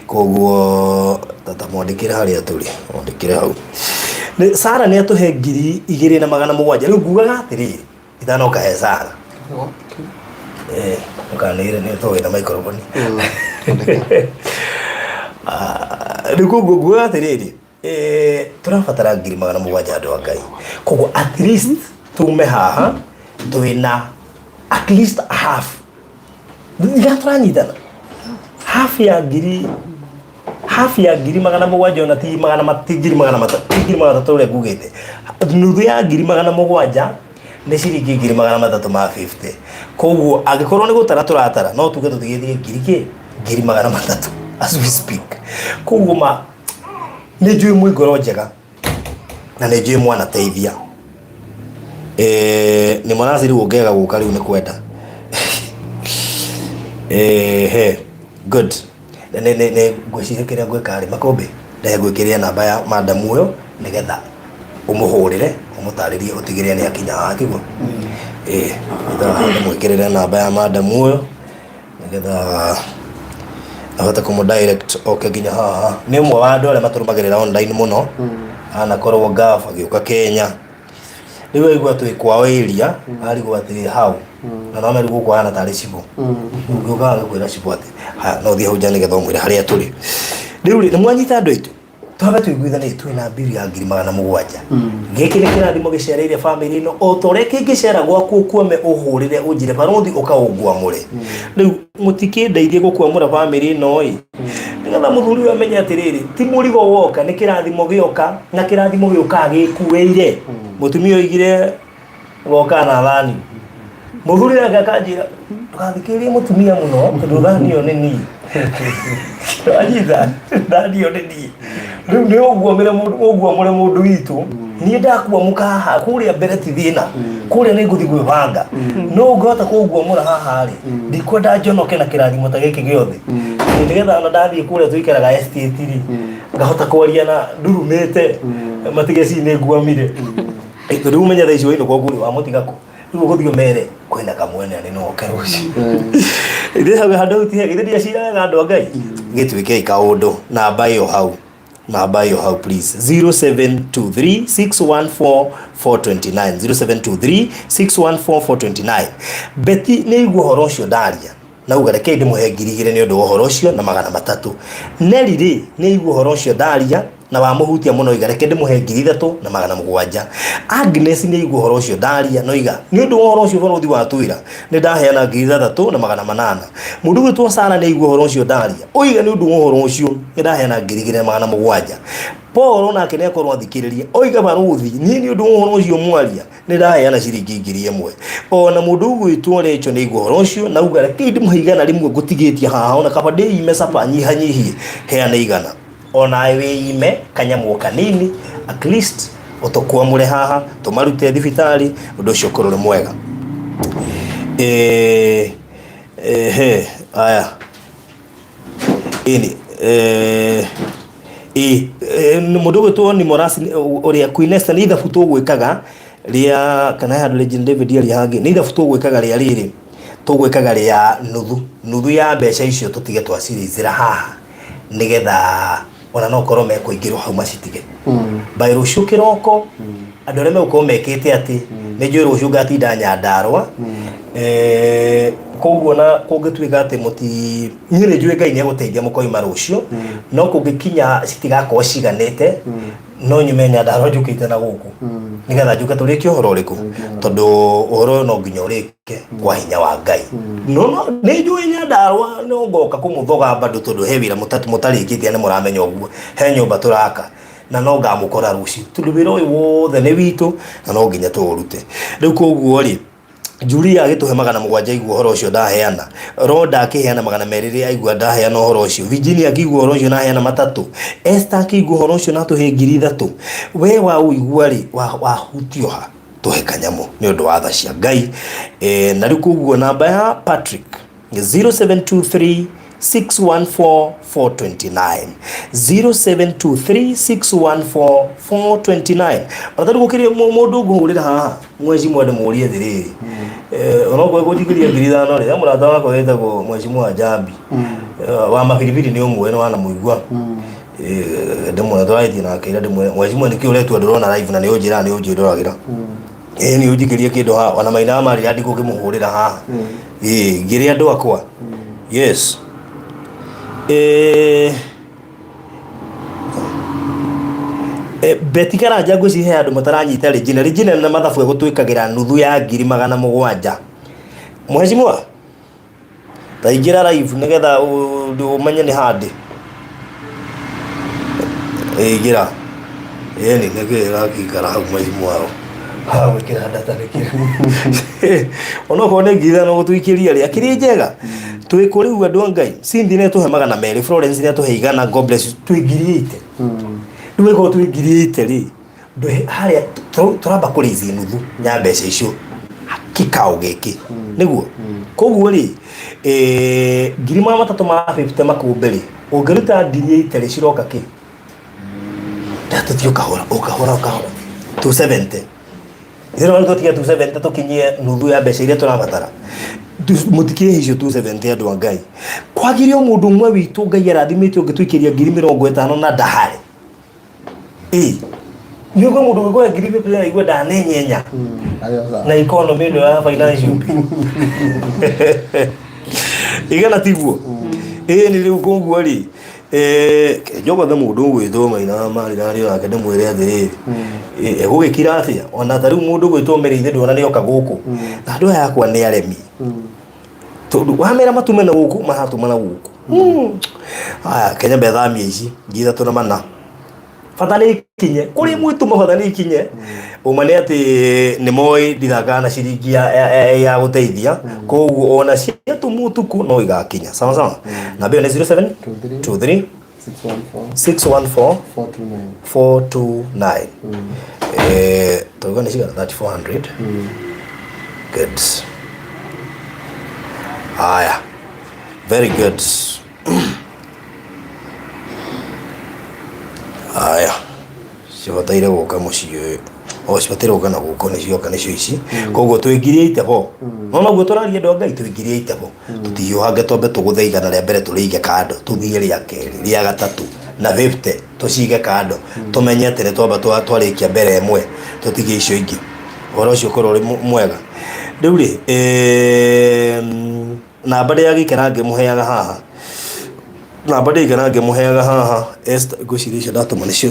Koguo tata mwandĩkĩre harĩa tũrĩ, mwandĩkĩre hau. Sara nĩ atũhe 2700. Rĩu ngugaga atĩrĩrĩ, itanoka he Sara, ũkanĩire nĩ tũĩ na microphone. Rĩu koguo ngugaga atĩrĩrĩ, tũrabatara 700,000, andũ a Ngai. Koguo at least tume haha twĩna at least half. Ndiga tũranyitana half ya ngiri, half ya 700,000, ona ti ti 300,000, ti 300,000 ũrĩa ngugĩte. Nuthu ya 700,000 nĩ ciringi 350,000. Koguo angĩkorwo nĩ gũtara tũratara, no tuge tũtigĩtie ngiri kĩ 300,000 as we speak. Koguo ma nĩ njũĩ mwĩ ngoro njega na nĩ njũĩ mwanateithia. Nĩ mwanasi rĩu ũngĩaga gũka rĩu nĩ kwenda. He good, nĩ ngwĩciria kĩrĩa ngwĩka rĩ, Makũmbĩ, nĩ ngwĩkĩrĩra namba ya madam ũyũ nĩgetha ũmũhũrĩre, ũmũtarĩrie, ũtigĩrĩre nĩ akinya haha, tiguo? Ĩĩ, nĩgetha ndĩmwĩkĩrĩre namba ya madam ũyũ nĩgetha ahote kũmũ direct oke nginya haha. Nĩ ũmwe wa andũ arĩa matũrũmagĩrĩra online mũno, anakorwo Gulf, agĩũka Kenya. Rĩu aigua twĩ kwao area, arigwo atĩ hau na no merigwo gũkũ hana tarĩ cibũ. Ũngĩũka agĩkwĩra cibũ atĩ haya, no ũthiĩ hau nja nĩgetha ũmwĩre harĩa tũrĩ. Rĩu rĩ, nĩ mwanyita, andũ aitũ? Twambe tũiguithanie, twĩna mbiri ya 700,000. Gĩkĩ nĩ kĩrathimo gĩcereire bamĩrĩ ĩno o ta ũrĩa kĩngĩcera gwaku ũkuame, ũhũrĩre ũnjĩre, "Barũthi, ũka ũngwamũre." Rĩu mũtikĩndeithie gũkwamũra bamĩrĩ ĩno ĩ. Nĩgetha mũthuri ũyũ amenye atĩrĩrĩ, ti mũrigo woka, nĩ kĩrathimo gĩoka, na kĩrathimo gĩũkaga gĩkuĩire. Mũtumia oigire goka na thani. Mũthuri nake akanjĩra ndũgathikĩrĩrie mũtumia mũno tondũ thani ĩyo nĩ niĩ. Wanyita? Thani ĩyo nĩ niĩ. Rĩu nĩ ũguamĩre mũndũ ũguamũre mũndũ witũ. Niĩ ndakuamũka haha kũrĩa mbere ti thĩna. Kũrĩa nĩ ngũthiĩ gwĩbanga. No ũngĩhota kũnguamũra haha rĩ, ndikwenda njonoke na kĩrathimo ta gĩkĩ gĩothe. Nĩgetha ona ndathiĩ kũrĩa tũikaraga estate rĩ, ngahota kwaria na ndurumĩte matige ci nĩ nguamire. Tondũ rĩu ũmenye thaa ici wainũka ũguo rĩ, wamũtiga kũ? Rĩu ũgũthiĩ ũmere kwĩna kamwene nĩ no oke rũciũ. Ithuĩ hau handũ hau ti hega, ithuĩ ndiaciraga andũ a Ngai. Gĩtuĩkei kaũndũ, namba ĩyo hau, namba ĩyo hau please 0723 614 429 0723 614 429. Betty nĩ aigua ũhoro ũcio ndaria nauga rekei ndĩmũhe 2000 nĩ ũndũ wa ũhoro ũcio na 300. Nelly rĩ nĩ aigua ũhoro ũcio ndaria na wamũhutia mũno iga reke ndĩmũhe 3700. Agnes nĩ aigua ũhoro ũcio ndaria no iga nĩ ũndũ wa ũhoro ũcio barũthi watwĩra nĩ ndaheana 6800. Mũndũ ũgwĩtwo Sara nĩ aigua ũhoro ũcio ndaria oiga nĩ ũndũ wa ũhoro ũcio nĩ ndaheana 2700. Paul nake nĩ akorwo athikĩrĩria oiga barũthi niĩ nĩ ũndũ wa ũhoro ũcio mwaria nĩ ndaheana ciringi 1000. Ona mũndũ ũgwĩtwo Recho nĩ aigua ũhoro ũcio na auga reke ndĩmũhe 100 ngũtigĩtie haha ona kaba ndĩime capa nyihanyihie heana 100. Onawe wĩime kanyamũ kanini at least ũtũkwamũre haha tũmarute thibitarĩ ũndũ ũcio ũkorwo ũrĩ mwega. Ehe aya ĩni ĩ mũndũ ũgwĩtwo ni Morasi ũrĩa Queen Esther nĩ ithabu tũgwĩkaga rĩa kana handũ Legend David aria hangĩ nĩ ithabu tũgwĩkaga rĩa rĩrĩ tũgwĩkaga rĩa nuthu nuthu ya mbeca icio tũtige twacirĩcĩra haha nĩgetha ona no korwo mekũingĩrwo hau macitige by rũciũ kĩroko andũ arĩa megũkorwo mekĩte atĩ nĩ njũĩ rũciũ ngatinda Nyandarũa. Koguo na kũngĩtuĩka atĩ mũti niĩ nĩ njũĩ Ngai nĩ egũteithia mũkoima rũciũ no kũngĩkinya citigakorwo ciganĩte no nyume Nyandarũa njũkĩte na gũkũ nĩgetha njũke tũrĩkie ũhoro ũrĩkũ tondũ ũhoro ũyũ no nginya ũrĩke kwa hinya wa Ngai. No no nĩ njũĩ Nyandarũa no ngoka kũmũthoga bado tondũ he wĩra mũtarĩkĩtie na nĩ mũramenya ũguo he nyũmba tũraka na no ngamũkora rũciũ tondũ wĩra ũyũ wothe nĩ witũ na no nginya tũũrute. Rĩu koguo rĩ Julia agĩtũhe 700 aigua ũhoro ũcio ndaheana. Rhoda akĩheana 200 rĩrĩa aigua ndaheana ũhoro ũcio. Virginia akĩigua ũhoro ũcio na aheana 3. Esther akĩigua ũhoro ũcio na atũhe 3000. We waũigua rĩ, wahutio ha? Tũhe kanyamũ nĩ ũndũ wa tha cia Ngai. Na rĩu koguo namba ya Patrick 0723 614 429 0723 614 429. Ona tarĩu gũkĩrĩ mũndũ ngũhũrĩra haha mweci mwende mũrie atĩrĩrĩ, onokorwo ĩkũnjikĩria 5000 rĩ, he mũrata wakwa wĩtagwo Mheshimiwa Njambi wa mabiribiri nĩ ũmwe nĩ wanamũigua. Ndĩmwĩre tũrarĩtie nake ira ndĩmwĩre Mheshimiwa nĩkĩ ũretua ndũrona live na nĩ ũnjĩraga nĩ ũnjĩroragĩra. Ĩĩ nĩ ũnjikĩrie kĩndũ haha ona maina marĩra ndikũkĩmũhũrĩra haha. Ĩĩ ngĩrĩ andũ akwa. Yes. Betty Karanja ngwĩciria he andũ mataranyita Regina. Regina na mathabu egũtwĩkagĩra nuthu ya 700,000. Mheshimiwa, ta ingĩra live nĩgetha ũmenye nĩ handĩ. Ingĩra. Ĩni nĩkĩ ĩrakĩikara hau mheshimiwa ha gwĩkĩra data nĩkĩ. Onokorwo nĩ 5000 gũtũikĩria rĩ, akĩrĩ njega. Twĩ kũ rĩu andũ a Ngai? Cindy nĩ atũhe 200, Florence nĩ atũhe 100, God bless you. Twĩ 80,000. Rĩu ĩkorwo twĩ 80,000 rĩ, harĩa tũramba kũrĩithia nuthu ya mbeca icio kikao gĩkĩ nĩguo. Koguo rĩ, 350,000 makũmbĩ rĩ, ũngĩruta 80,000 rĩ, ciroka kĩ? Tũthiĩ ũkahora ũkahora ũkahora 270 Ithuĩ no tũtige 270 tũkinyie nuthu ya mbeca iria tũrabatara. Mũtikĩrĩhe icio 270 andũ a Ngai. Kwagĩrĩ o mũndũ ũmwe witũ Ngai arathimĩte ũngĩtũikĩria 50,000 na ndaharĩ. Ĩ nĩ ũguo mũndũ ũngĩkũhe 50,000 na aigue ndanenyenya na economy ĩno ya financial igana tiguo. Ĩ nĩ rĩu koguo rĩ, njogothe mũndũ ũgwĩtwo Maina wa Marira arĩ onake ndĩmwĩre atĩrĩrĩ, egũgĩkira atĩa ona ta rĩu mũndũ ũgwĩtwo Mĩrĩithi ndũona nĩoka gũkũ na andũ aya akwa nĩ aremi tondũ wamera matume na gũkũ maratuma na gũkũ. Aya Kenya mbethamia ici 3400 bata nĩ ikinye kũrĩ mwĩtũma bata nĩ ikinye. Ũma nĩ atĩ nĩ moĩ ndithakaga na ciringi ya gũteithia, koguo ona ciatũmwo ũtukũ no igakinya. Sawa sawa. Namba ĩyo nĩ 07 23 614 429. Tauga nĩ cigana? 3400. Good. Haya, very good. Haya, cibataire gũka mũciĩ o cibataire gũka na gũkũ nĩ cioka nĩcio ici. Koguo twĩ 84 no noguo tũraria andũ a Ngai, twĩ 84. Tũtihiũhange, twambe tũgũthe 100 rĩa mbere tũrĩige kando, tũthiĩ rĩa kerĩ, rĩa gatatũ na 50 tũcige kando, tũmenye atĩ nĩ twamba twarĩkia mbere ĩmwe tũtige icio ingĩ. Ũhoro ũcio ũkorwo ũrĩ mwega. Rĩu rĩ, namba ndĩ yagĩikara ngĩmũheaga haha, namba ndĩikara ngĩmũheaga haha. Esther, ngwĩciria icio ndatũma nĩcio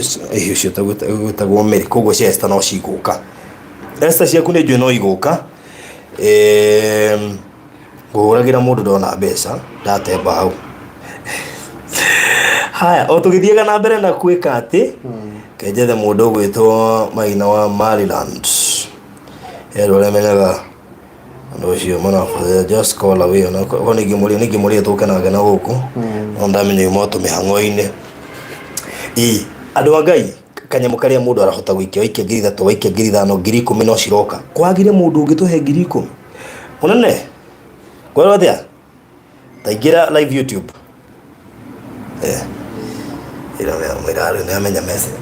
ũcio gwĩtagwo Mary, koguo cia Esther no cigũka. Esther, ciaku nĩ njũĩ no igũka. Ngũhũragĩra mũndũ ndona mbeca ndatemba hau. Haya, o tũgĩthiaga na mbere na kwĩka atĩ kenjethe mũndũ ũgwĩtwo Maina wa Maryland erwo ũrĩa menyaga andũ acio marabatara just call away. Ona korwo nĩ ingĩmũria tũke nake na gũkũ, no ndamenya yuma tũmĩhang'o-inĩ. Ĩ andũ a Ngai, kanyamũ karĩa mũndũ arahota gũikia, waikia 3000, waikia 5000, 10,000 no ciroka. Kwagire mũndũ ũngĩtũhe 10,000 mũnene kwerwo atĩa? Taingĩra live YouTube. Ĩra mwĩra rĩu nĩ amenya message.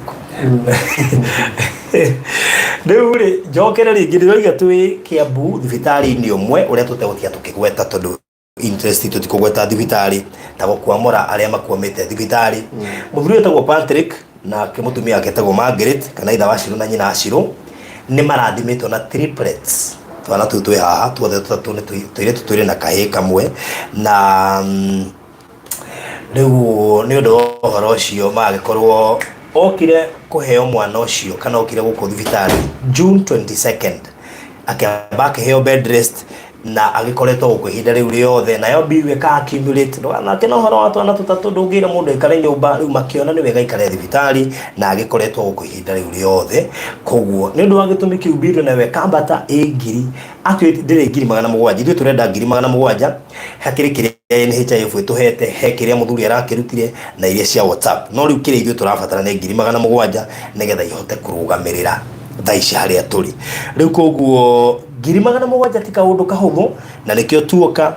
Rĩu rĩ, njokere rĩngĩ, ndĩroiga twĩ Kiambu thibitarĩ-inĩ ũmwe ũrĩa tũtegũtiga tũkĩgweta tondũ interest itũ ti kũgweta thibitarĩ ta gũkwamũra arĩa makwamĩte thibitarĩ. Mũthuri ũyũ etagwo Patrick nake mũtumia wake etagwo Margaret, kana ithe wa Shirũ na nyina wa Shirũ, nĩ marathimĩtwo na triplets. Twana tũu twĩ haha tuothe tũtatũ nĩ tũirĩtu twĩrĩ na kahĩĩ kamwe. Na rĩu nĩ ũndũ wa ũhoro ũcio magagĩkorwo okire kũheo mwana ũcio kana okire gũkũ thibitarĩ June 22nd, akĩamba akĩheo bed rest na agĩkoretwo gũkũ ihinda rĩu rĩothe, nayo bill ĩka accumulate. Nake na ũhoro wa twana tũtatũ ndũngĩra mũndũ aikare nyũmba. Rĩu makĩona nĩ wega aikare thibitarĩ na agĩkoretwo gũkũ ihinda rĩu rĩothe. Koguo nĩ ũndũ wa gĩtũmi kĩu bill nayo ĩkambata ĩ ngiri, actually ndĩrĩ 700,000, ithuĩ tũrenda 700,000. Hakĩrĩ kĩrĩa NHIF ĩtũhete, he kĩrĩa mũthuri arakĩrutire na iria cia WhatsApp, no rĩu kĩrĩa ithuĩ tũrabatara nĩ 700,000 nĩgetha ihote kũrũgamĩrĩra thaa ici harĩa tũrĩ rĩu. Koguo 700,000 ti kaũndũ kahũthũ, na nĩkĩo tuoka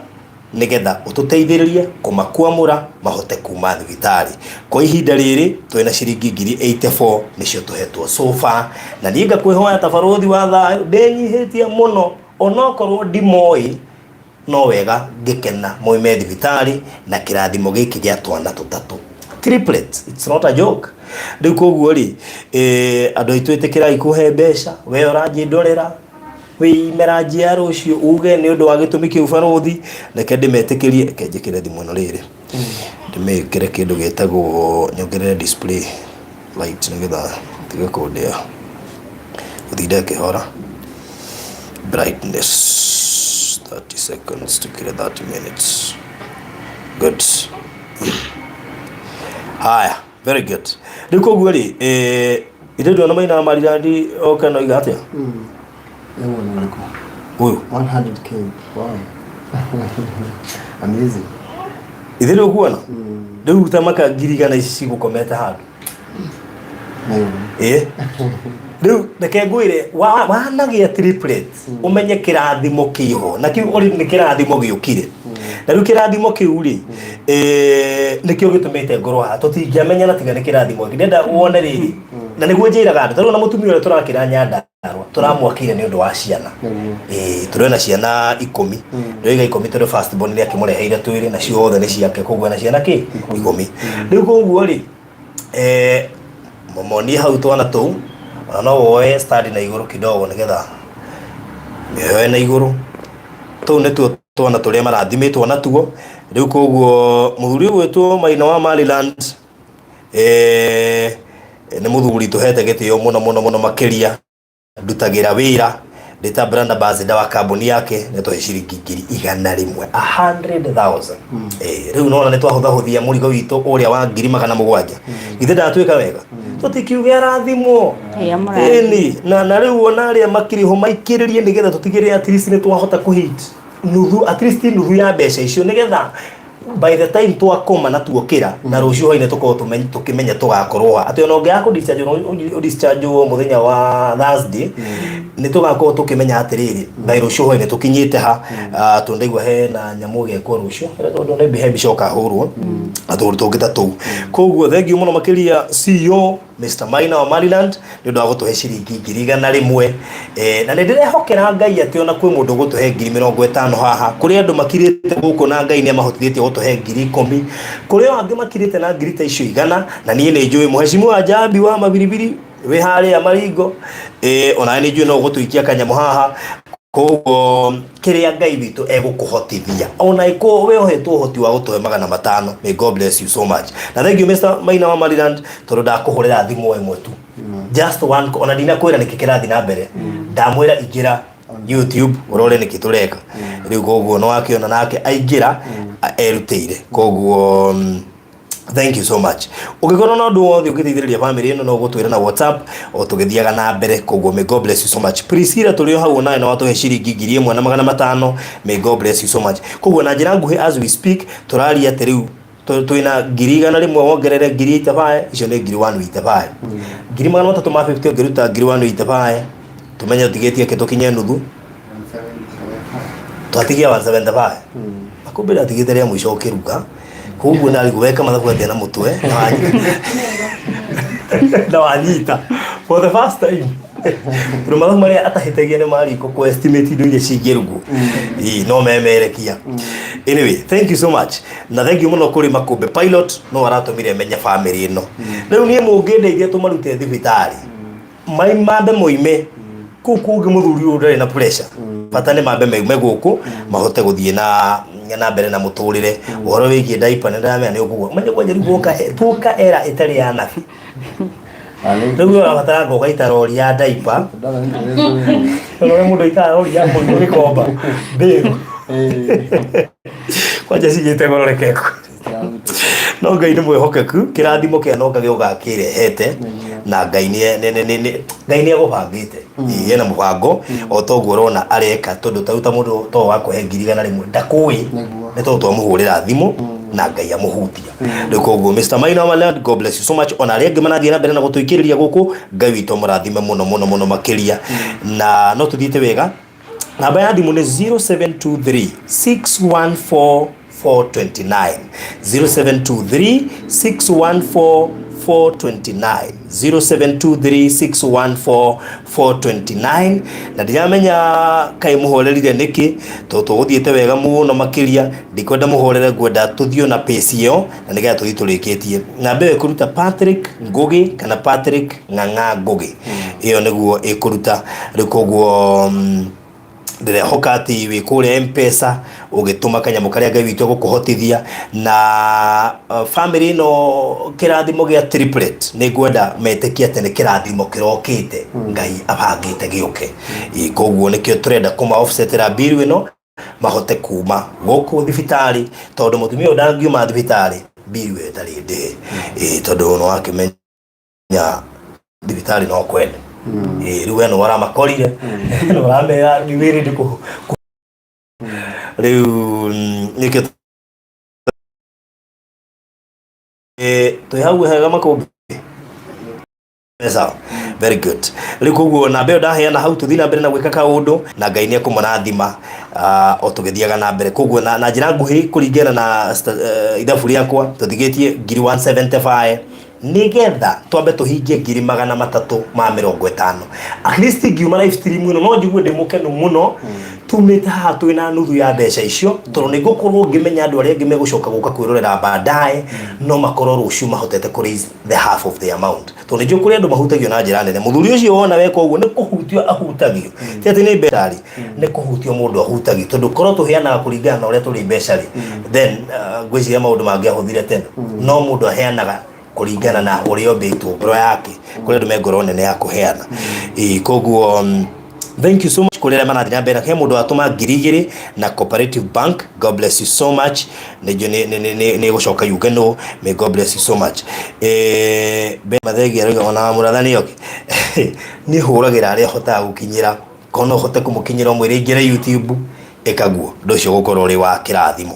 nĩgetha ũtũteithĩrĩrie kũmakwamũra mahote kuma thibitarĩ. Kwa ihinda rĩrĩ twĩna ciringi 84,000 nĩcio tũhetwo so far, na niĩ ngakwĩhoya ta barũthi wa thayũ ndĩnyihĩtie mũno, onokorwo ndimoĩ no wega, ngĩkena moime thibitarĩ na kĩrathimo gĩkĩ gĩa twana tũtatũ, triplets. It's not a joke. Rĩu koguo rĩ, andũ aitũ, ĩtĩkĩrai kũhe mbeca. We ũranjĩndorera wĩimera njia rũciũ uge nĩ ũndũ wa gĩtũmi kĩu barũthi, reke ndĩmetĩkĩrie. Reke njĩkĩre thimũ ĩno rĩrĩ, ndĩmĩkĩre kĩndũ gĩtagwo nyongerere display light nĩgetha tige kũndĩa gũtinda ĩkĩhora. Brightness 30 seconds, tukire 30 minutes. Good. Haya, very good. Rĩu koguo rĩ, ithe ndona Maina wa Marirandi oka no iga atĩa? Nĩ mwena ũrĩkũ? Ũyũ. 100K. Wow. Amazing. Ithe rĩu kuona rĩu ta maka 100,000 ici cigũkomete handũ. Nĩyo. Ĩ rĩu reke ngwĩre, wanagĩa triplets ũmenye kĩrathimo kĩho na kĩu already nĩ kĩrathimo gĩũkire. Na rĩu kĩrathimo kĩu rĩ, nĩkĩo gĩtũmĩte ngorwo haha. Tũtingĩamenyana tiga nĩ kĩrathimo gĩkĩ. Ndĩrenda wone rĩrĩ, na nĩguo njĩraga andũ, tarĩu ona mũtumia ũrĩa tũrakĩra Nyandarũa tũramwakĩire nĩ ũndũ wa ciana. Ĩĩ, tũrĩ na ciana 10. Ndĩroiga 10 tondũ first born nĩ akĩmũreheire twĩrĩ na ciothe nĩ ciake, koguo na ciana kĩ 10 rĩu. Koguo rĩ, mũmonie hau twana tũu, ona no woe stand na igũrũ kidogo nĩgetha mĩoe na igũrũ. Tũu nĩtuo twana tũrĩa marathimĩtwo natuo rĩu. Koguo mũthuri ũgwĩtwo Maina wa Maryland, nĩ mũthuri tũhete gĩtĩo mũno mũno mũno makĩria. Ndutagĩra wĩra Ndĩ ta brand ambassador wa kambuni yake nĩ tũhe ciringi 100,000, 100,000. Rĩu nona nĩ twahũthahũthia mũrigo witũ ũrĩa wa 700,000. Githĩ ndatuĩka wega? Tũtikiuge arathimwo. Ĩĩ, amũrathime. Ĩni na rĩu ona arĩa makĩrĩ ho maikĩrĩrie nĩgetha tũtigĩrĩre at least nĩ twahota kũhit nuthu, at least nuthu ya mbeca icio, nĩgetha by the time twakoma na tuokĩra na rũciũ hwainĩ tũkorwo tũkĩmenya tũgakorwo ha, atĩ ona ũngĩaga kũ discharge ũ discharge mũthenya wa Thursday, nĩ tũgakorwo tũkĩmenya atĩrĩrĩ, by rũciũ hwainĩ tũkinyĩte ha. Ah, tondũ ndaigua hena nyamũ ĩgekwo rũciũ, tondũ nĩ he mbica ũkahũrwo na tũũndũ tũngĩ ta tũu. Koguo thengiũ mũno makĩria CEO Mr. Maina wa Maryland nĩ ũndũ wa gũtũhe ciringi 100,000. Na nĩ ndĩrehokera Ngai atĩ ona kwĩ mũndũ ũgũtũhe 50,000 haha. Kũrĩ andũ makirĩte gũkũ na Ngai nĩ amahotithĩtie gũtũhe 10,000. Kũrĩ o angĩ makirĩte na ngiri ta icio 100, na niĩ nĩ njũĩ mũhecimu wa Njambi wa Mabiribiri wĩ harĩa Maringo, ona nĩ njũĩ no ũgũtũikia kanyamũ haha. Koguo kĩrĩa Ngai witũ egũkũhotithia, ona ĩkorwo we ũhetwo ũhoti wa gũtũhe 500, may God bless you so much. Na thank you Mr. Maina wa Maryland, tondũ ndakũhũrĩra thimũ ĩmwe tu, just one, ona ndinakwĩra nĩkĩ kĩrathiĩ na mbere, ndamwĩra ingĩra YouTube ũrore nĩkĩ tũreka rĩu. Koguo nĩ wakĩona nake aingĩra erutĩire. Koguo thank you so much. Ũngĩkorwo na ũndũ wothe ũngĩteithĩrĩria family ĩno, no gũtwĩra na WhatsApp o tũgĩthiaga na mbere. Koguo may God bless you so much. Priscilla, tũrĩ o hau, onawe na watũhe ciringi 1,500. May God bless you so much. Koguo na njĩra nguhĩ, as we speak, tũraria atĩ rĩu twĩna 100,000, wongerere 85,000, icio nĩ 185,000. 350,000 ũngĩruta 185,000, tũmenye tũtigĩtie kĩ tũkinye nuthu. Twatigia 175. Akumbe ndatigĩte rĩa mũico ũkĩruga, koguo ndarigwo weka mathabu atĩa na mũtwe na wanyita for the first time, tondũ mathabu marĩa atahĩtagia nĩ mariko kũ estimate indo iria cingĩrugwo. Ĩĩ, no memerekia. Anyway, thank you so much, na thank you mũno kũrĩ Makũmbĩ Pilot, no aratũmire menye family ĩno. Rĩu niĩ mũngĩndeithia tũmarute thibitarĩ, mai mambe moime kũu kũngĩ, mũthuri ũyũ ndarĩ na pressure, bata nĩ mambe maume gũkũ mahote gũthiĩ na mbere na mũtũrĩre. Ũhoro wĩgiĩ diaper nĩ ndĩramenya nĩ ũkũgwa menye kwanja. Rĩu woka tuoka era ĩtarĩ ya nabi, rĩu ũrabatara ngoka ita rori ya diaper. Ũrĩa mũndũ aitaga rori ya mũrimũ gĩkomba mbĩrũ kwanja cigĩte goro rekeko, no Ngai nĩ mwĩhokeku. Kĩrathimo kĩa noka gĩũkaga kĩrehete na Ngai Ngai nĩ egũbangĩte. Ĩĩ, ena mũbango o toguo ũrona areka, tondũ tarĩu ta mũndũ to wa kũhe 100,000 ndakũĩ. Nĩ tondũ twamũhũrĩra thimũ na Ngai amũhutia rĩu. Koguo Mr. Maina wa Land, God bless you so much. Ona arĩa angĩ marathiĩ na mbere na gũtũikĩrĩria gũkũ, Ngai witũ amũrathime mũno mũno mũno makĩria. Na no tũthiĩte wega, namba ya thimũ nĩ 0723 614 429, 0723 614 429, 0723 614 429. Na ndiramenya kaĩ mũhorerire nĩkĩ, tondũ tũgũthiĩte wega mũno makĩria. Ndikwenda mũhorere, ngwenda tũthiĩ na pace ĩyo na nĩgetha tũthiĩ tũrĩkĩtie. Namba ĩyo ĩkũruta Patrick Ngugi kana Patrick Ng'ang'a Ngugi, ĩyo nĩguo ĩkũruta rĩu. Koguo ndĩrehoka atĩ wĩ kũrĩa Mpesa ũgĩtũma kanyamũ karĩa Ngai witũ egũkũhotithia na family ĩno kĩrathimo gĩa triplet, nĩ ngwenda metĩkie atĩ nĩ kĩrathimo kĩrokĩte Ngai abangĩte gĩũke. Ĩ, koguo nĩkĩo tũrenda kũma offsetera bill ĩno mahote kuma gũkũ thibitarĩ, tondũ mũtumia ũyũ ndangiuma thibitarĩ bill ĩyo ĩtarĩ ndĩhe. Ĩ, tondũ nĩ wakĩmenya thibitarĩ no kwenda. Ĩ, rĩu we nĩ waramakorire nĩ ũramera nĩ wĩrĩ ndĩ kũ rĩu nĩkĩo twĩ hau hega Makũmbĩ. Sawa. Very good. Rĩu koguo namba ĩyo ndaheana hau, tũthiĩ na mbere na gwĩka kaũndũ na Ngai nĩ ekũmũrathima o tũgĩthiaga na mbere. Koguo na njĩra nguhĩ, kũringana na ithabu rĩakwa, tũtigĩtie 175,000 nĩgetha twambe tũhingie 350,000. At least ngiuma live stream ĩno no njigue ndĩ mũkenu mũno tumĩte haha twĩna nuthu ya mbeca icio, tondũ nĩ ngũkorwo ngĩmenya andũ arĩa angĩ megũcoka gũka kwĩrorera baadaye no makorwo rũciũ mahotete kũ raise the half of the amount, tondũ nĩ njũĩ kũrĩ andũ mahutagio na njĩra nene. Mũthuri ũcio wona weka ũguo nĩ kũhutio ahutagio, ti atĩ nĩ mbeca rĩ, nĩ kũhutio mũndũ ahutagio, tondũ korwo tũheanaga kũringana na ũrĩa tũrĩ mbeca rĩ, then ngwĩciria maũndũ mangĩahũthire tene. No mũndũ aheanaga kũringana na ũrĩa ombĩtwo ngoro yake. Kũrĩ andũ me ngoro nene ya kũheana. Ĩĩ, koguo Thank you so much kũrĩ arĩa marathiĩ na mbere. He mũndũ watũma 2000 na Cooperative Bank. God bless you so much. Nĩ gũcoka yuge no. May God bless you so much. Ben Mathegi arauga ona mũratha nĩ oke. Niĩ hũragĩra arĩa hotaga gũkinyĩra. Korwo no ũhote kũmũkinyĩra ũmwĩre ingĩre YouTube ĩkaguo ũndũ ũcio ũgũkorwo ũrĩ wa kĩrathimo.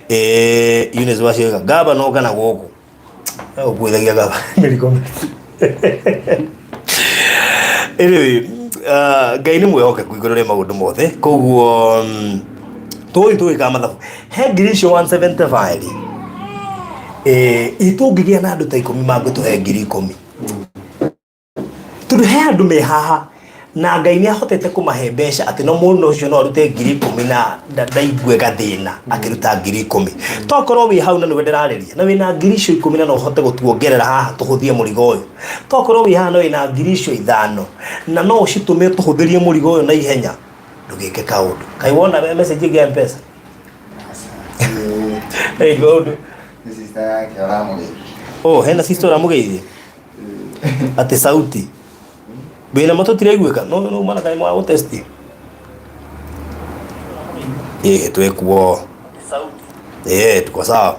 Eunice Waciũga gavana oka na gũkũ. Ũkuithagia gava mĩrigo. Anyway, Ngai nĩ mwĩhokeku igũrũ rĩa maũndũ mothe, koguo tũgũthiĩ tũgĩkaga mathabu he ngiri icio 175 ĩ tũngĩgĩa na andũ ta 10 mangĩtũhe 10,000, tondũ he andũ me haha na Ngai nĩ ahotete kũmahe mbeca atĩ no mũndũ ũcio no arute 10,000 na ndaigue gathĩna akĩruta 10,000. Tokorwo wĩ hau na nĩwe ndĩrarĩria na wĩna 10,000 na no ũhote gũtuongerera haha tũhũthie mũrigo ũyũ. Tokorwo wĩ haha na wĩna 5,000 na no ũcitũme tũhũthĩrie mũrigo ũyũ na ihenya, ndũgĩke kaũndũ. Kaĩ wona message ĩngĩ ya M-Pesa? Hey, maũndũ. Nĩ sister yake ũramũgeithia. Oh, hena sister ũramũgeithia atĩ sauti wĩna matũ tiraiguĩka no no mana kaĩ mwa gũtesti ĩĩ twĩkuo ĩĩ tuko sawa,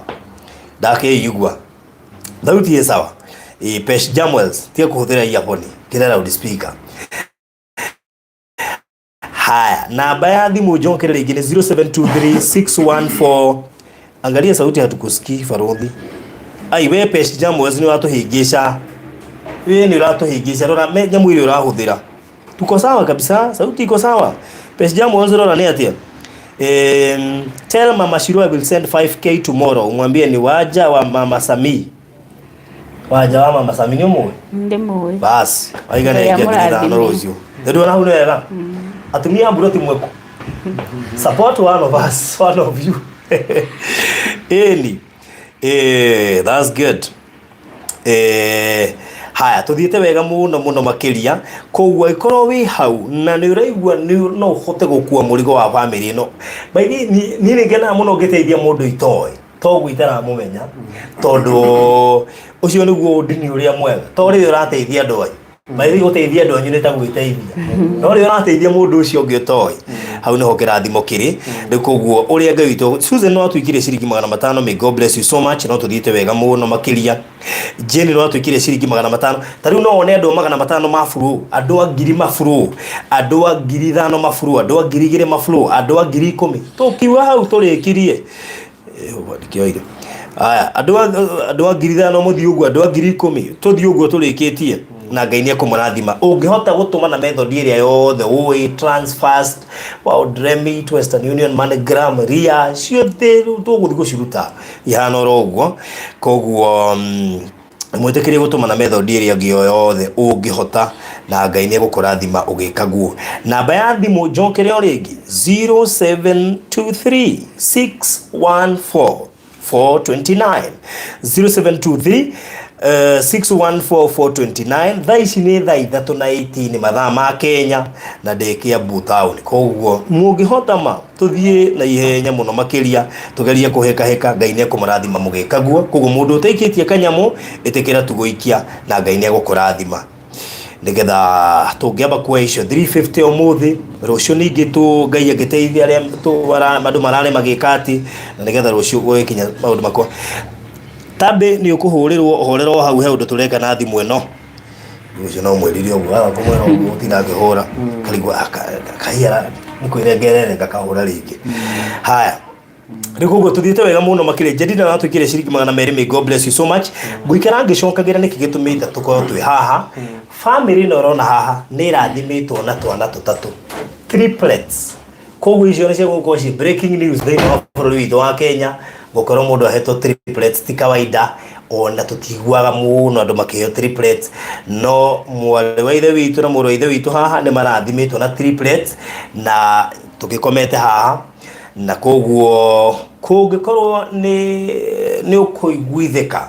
ndakĩigua thauti ĩ sawa. Ĩĩ Pesh Jamwells, tiga kũhũthĩra earphone, kĩra loud speaker. Haya, namba ya thimũ njokere rĩngĩ nĩ 0723614. Angalia sauti, hatukusikii Farodhi. Ai we Pesh Jamwells, nĩ ũratũhĩngĩca, we nĩ ũratũhĩngĩca. Rora me nyamũ ĩrĩa ũrahũthĩra. Tuko sawa kabisa, sauti iko sawa. Pesh Jamwells, rora nĩ atĩa. Tell Mama Shiro I will send 5K tomorrow. Umwambie ni waja wa Mama Sami. Waja wa Mama Sami nĩ ũmũĩ? Ndĩmũĩ. Bas, waiga nĩ Ngai ngiri 5 amũrathime. Rũciũ. Nĩ hau nĩ wega. Atumia a Mburoti mweku. Support one of us, one of you. Ĩni. That's good. Haya, tuthiĩte wega mũno mũno makĩria. Koguo angĩkorwo wĩ hau na nĩ ũraigua nĩ no ũhote gũkua mũrigo wa bamĩrĩ ĩno. By the way, niĩ nĩ ngenaga mũno ngĩteithia mũndũ itoĩ toguo itaramũmenya, tondũ ũcio nĩguo ũndini ũrĩa mwega. To rĩrĩa ũrateithia andũ anyu, by the way, gũteithia andũ anyu nĩ ta gwĩteithia, no rĩrĩa ũrateithia mũndũ ũcio ũngĩ ũtoĩ, hau nĩho kĩrathimo kĩrĩ. Rĩu koguo ũrĩa Ngai witũ Susan no atwĩkire ciringi 500, may God bless you so much. No tũthiĩte wega mũno makĩria. Jane no atwĩkire ciringi 500. Ta rĩu no wone andũ a 500 maburu, andũ a 1000 maburu, andũ a 5,000 maburu, andũ a 2,000 maburu, andũ a 10,000. Tũkiuga hau tũrĩkirie. Ndikĩoire. Aya, andũ a 5,000 mũthiĩ ũguo, andũ a 10,000 tũthiĩ ũguo tũrĩkĩtie, na Ngai nĩ ekũmũrathima. Ũngĩhota gũtũma na method ĩrĩa yothe ũĩ, Transfast, World Remit, Western Union, MoneyGram, Ria, ciothe rĩu tũgũthiĩ gũciruta ihana oro ũguo. Koguo mwĩtĩkĩrie gũtũma na method ĩrĩa ĩngĩ o yothe ũngĩhota, na Ngai nĩ egũkũrathima ũgĩka guo. Namba ya thimũ njokere o rĩngĩ, 0723 614 429, 0723 614 429. Thaa ici nĩ thaa 3:18 mathaa ma Kenya na ndĩ Kiambu town. Koguo mũngĩhota ma tũthiĩ na ihenya mũno makĩria, tũgerie kũhĩkahĩka. Ngai nĩ ekũmũrathima mũgĩka guo. Koguo mũndũ ũtaikĩtie kanyamũ, ĩtĩkĩra tu gũikia na Ngai nĩ egũkũrathima, nĩgetha tũngĩamba kuoya icio 350 ũmũthĩ, rũciũ ningĩ tũ Ngai angĩteithia arĩa andũ mararĩ magĩka atĩ, na nĩgetha rũciũ gũgĩkinya maũndũ makwa. Tambĩ nĩ ũkũhũrĩrwo ũhorero o hau, he ũndũ tũreka na thimũ ĩno. Ũcio no mwĩrire ũguo, aga kũmwĩra ũguo ũtinda akĩhũra karigwo kahiara nĩ kwĩrengerere gakahũra rĩngĩ. Haya, rĩu koguo tũthiĩte wega mũno makĩria. Jendina watwĩkĩre ciringi 200, may God bless you so much. Ngũikara ngĩcokagĩra nĩkĩ gĩtũmĩte tũkorwo twĩ haha. Family ĩno ũrona haha nĩ ĩrathimĩtwo na twana tũtatũ, triplets. Koguo icio nĩ cia gũkorwo ci breaking news thĩinĩ wa bũrũri witũ wa Kenya. Gũkorwo mũndũ ahetwo triplets ti kawaida, ona tũtiguaga mũno andũ makĩheo triplets, no mwarĩ wa ithe witũ na mũrũ wa ithe witũ haha nĩ marathimĩtwo na triplets na tũgĩkomete haha. Na koguo kũngĩkorwo nĩ ũkũiguithĩka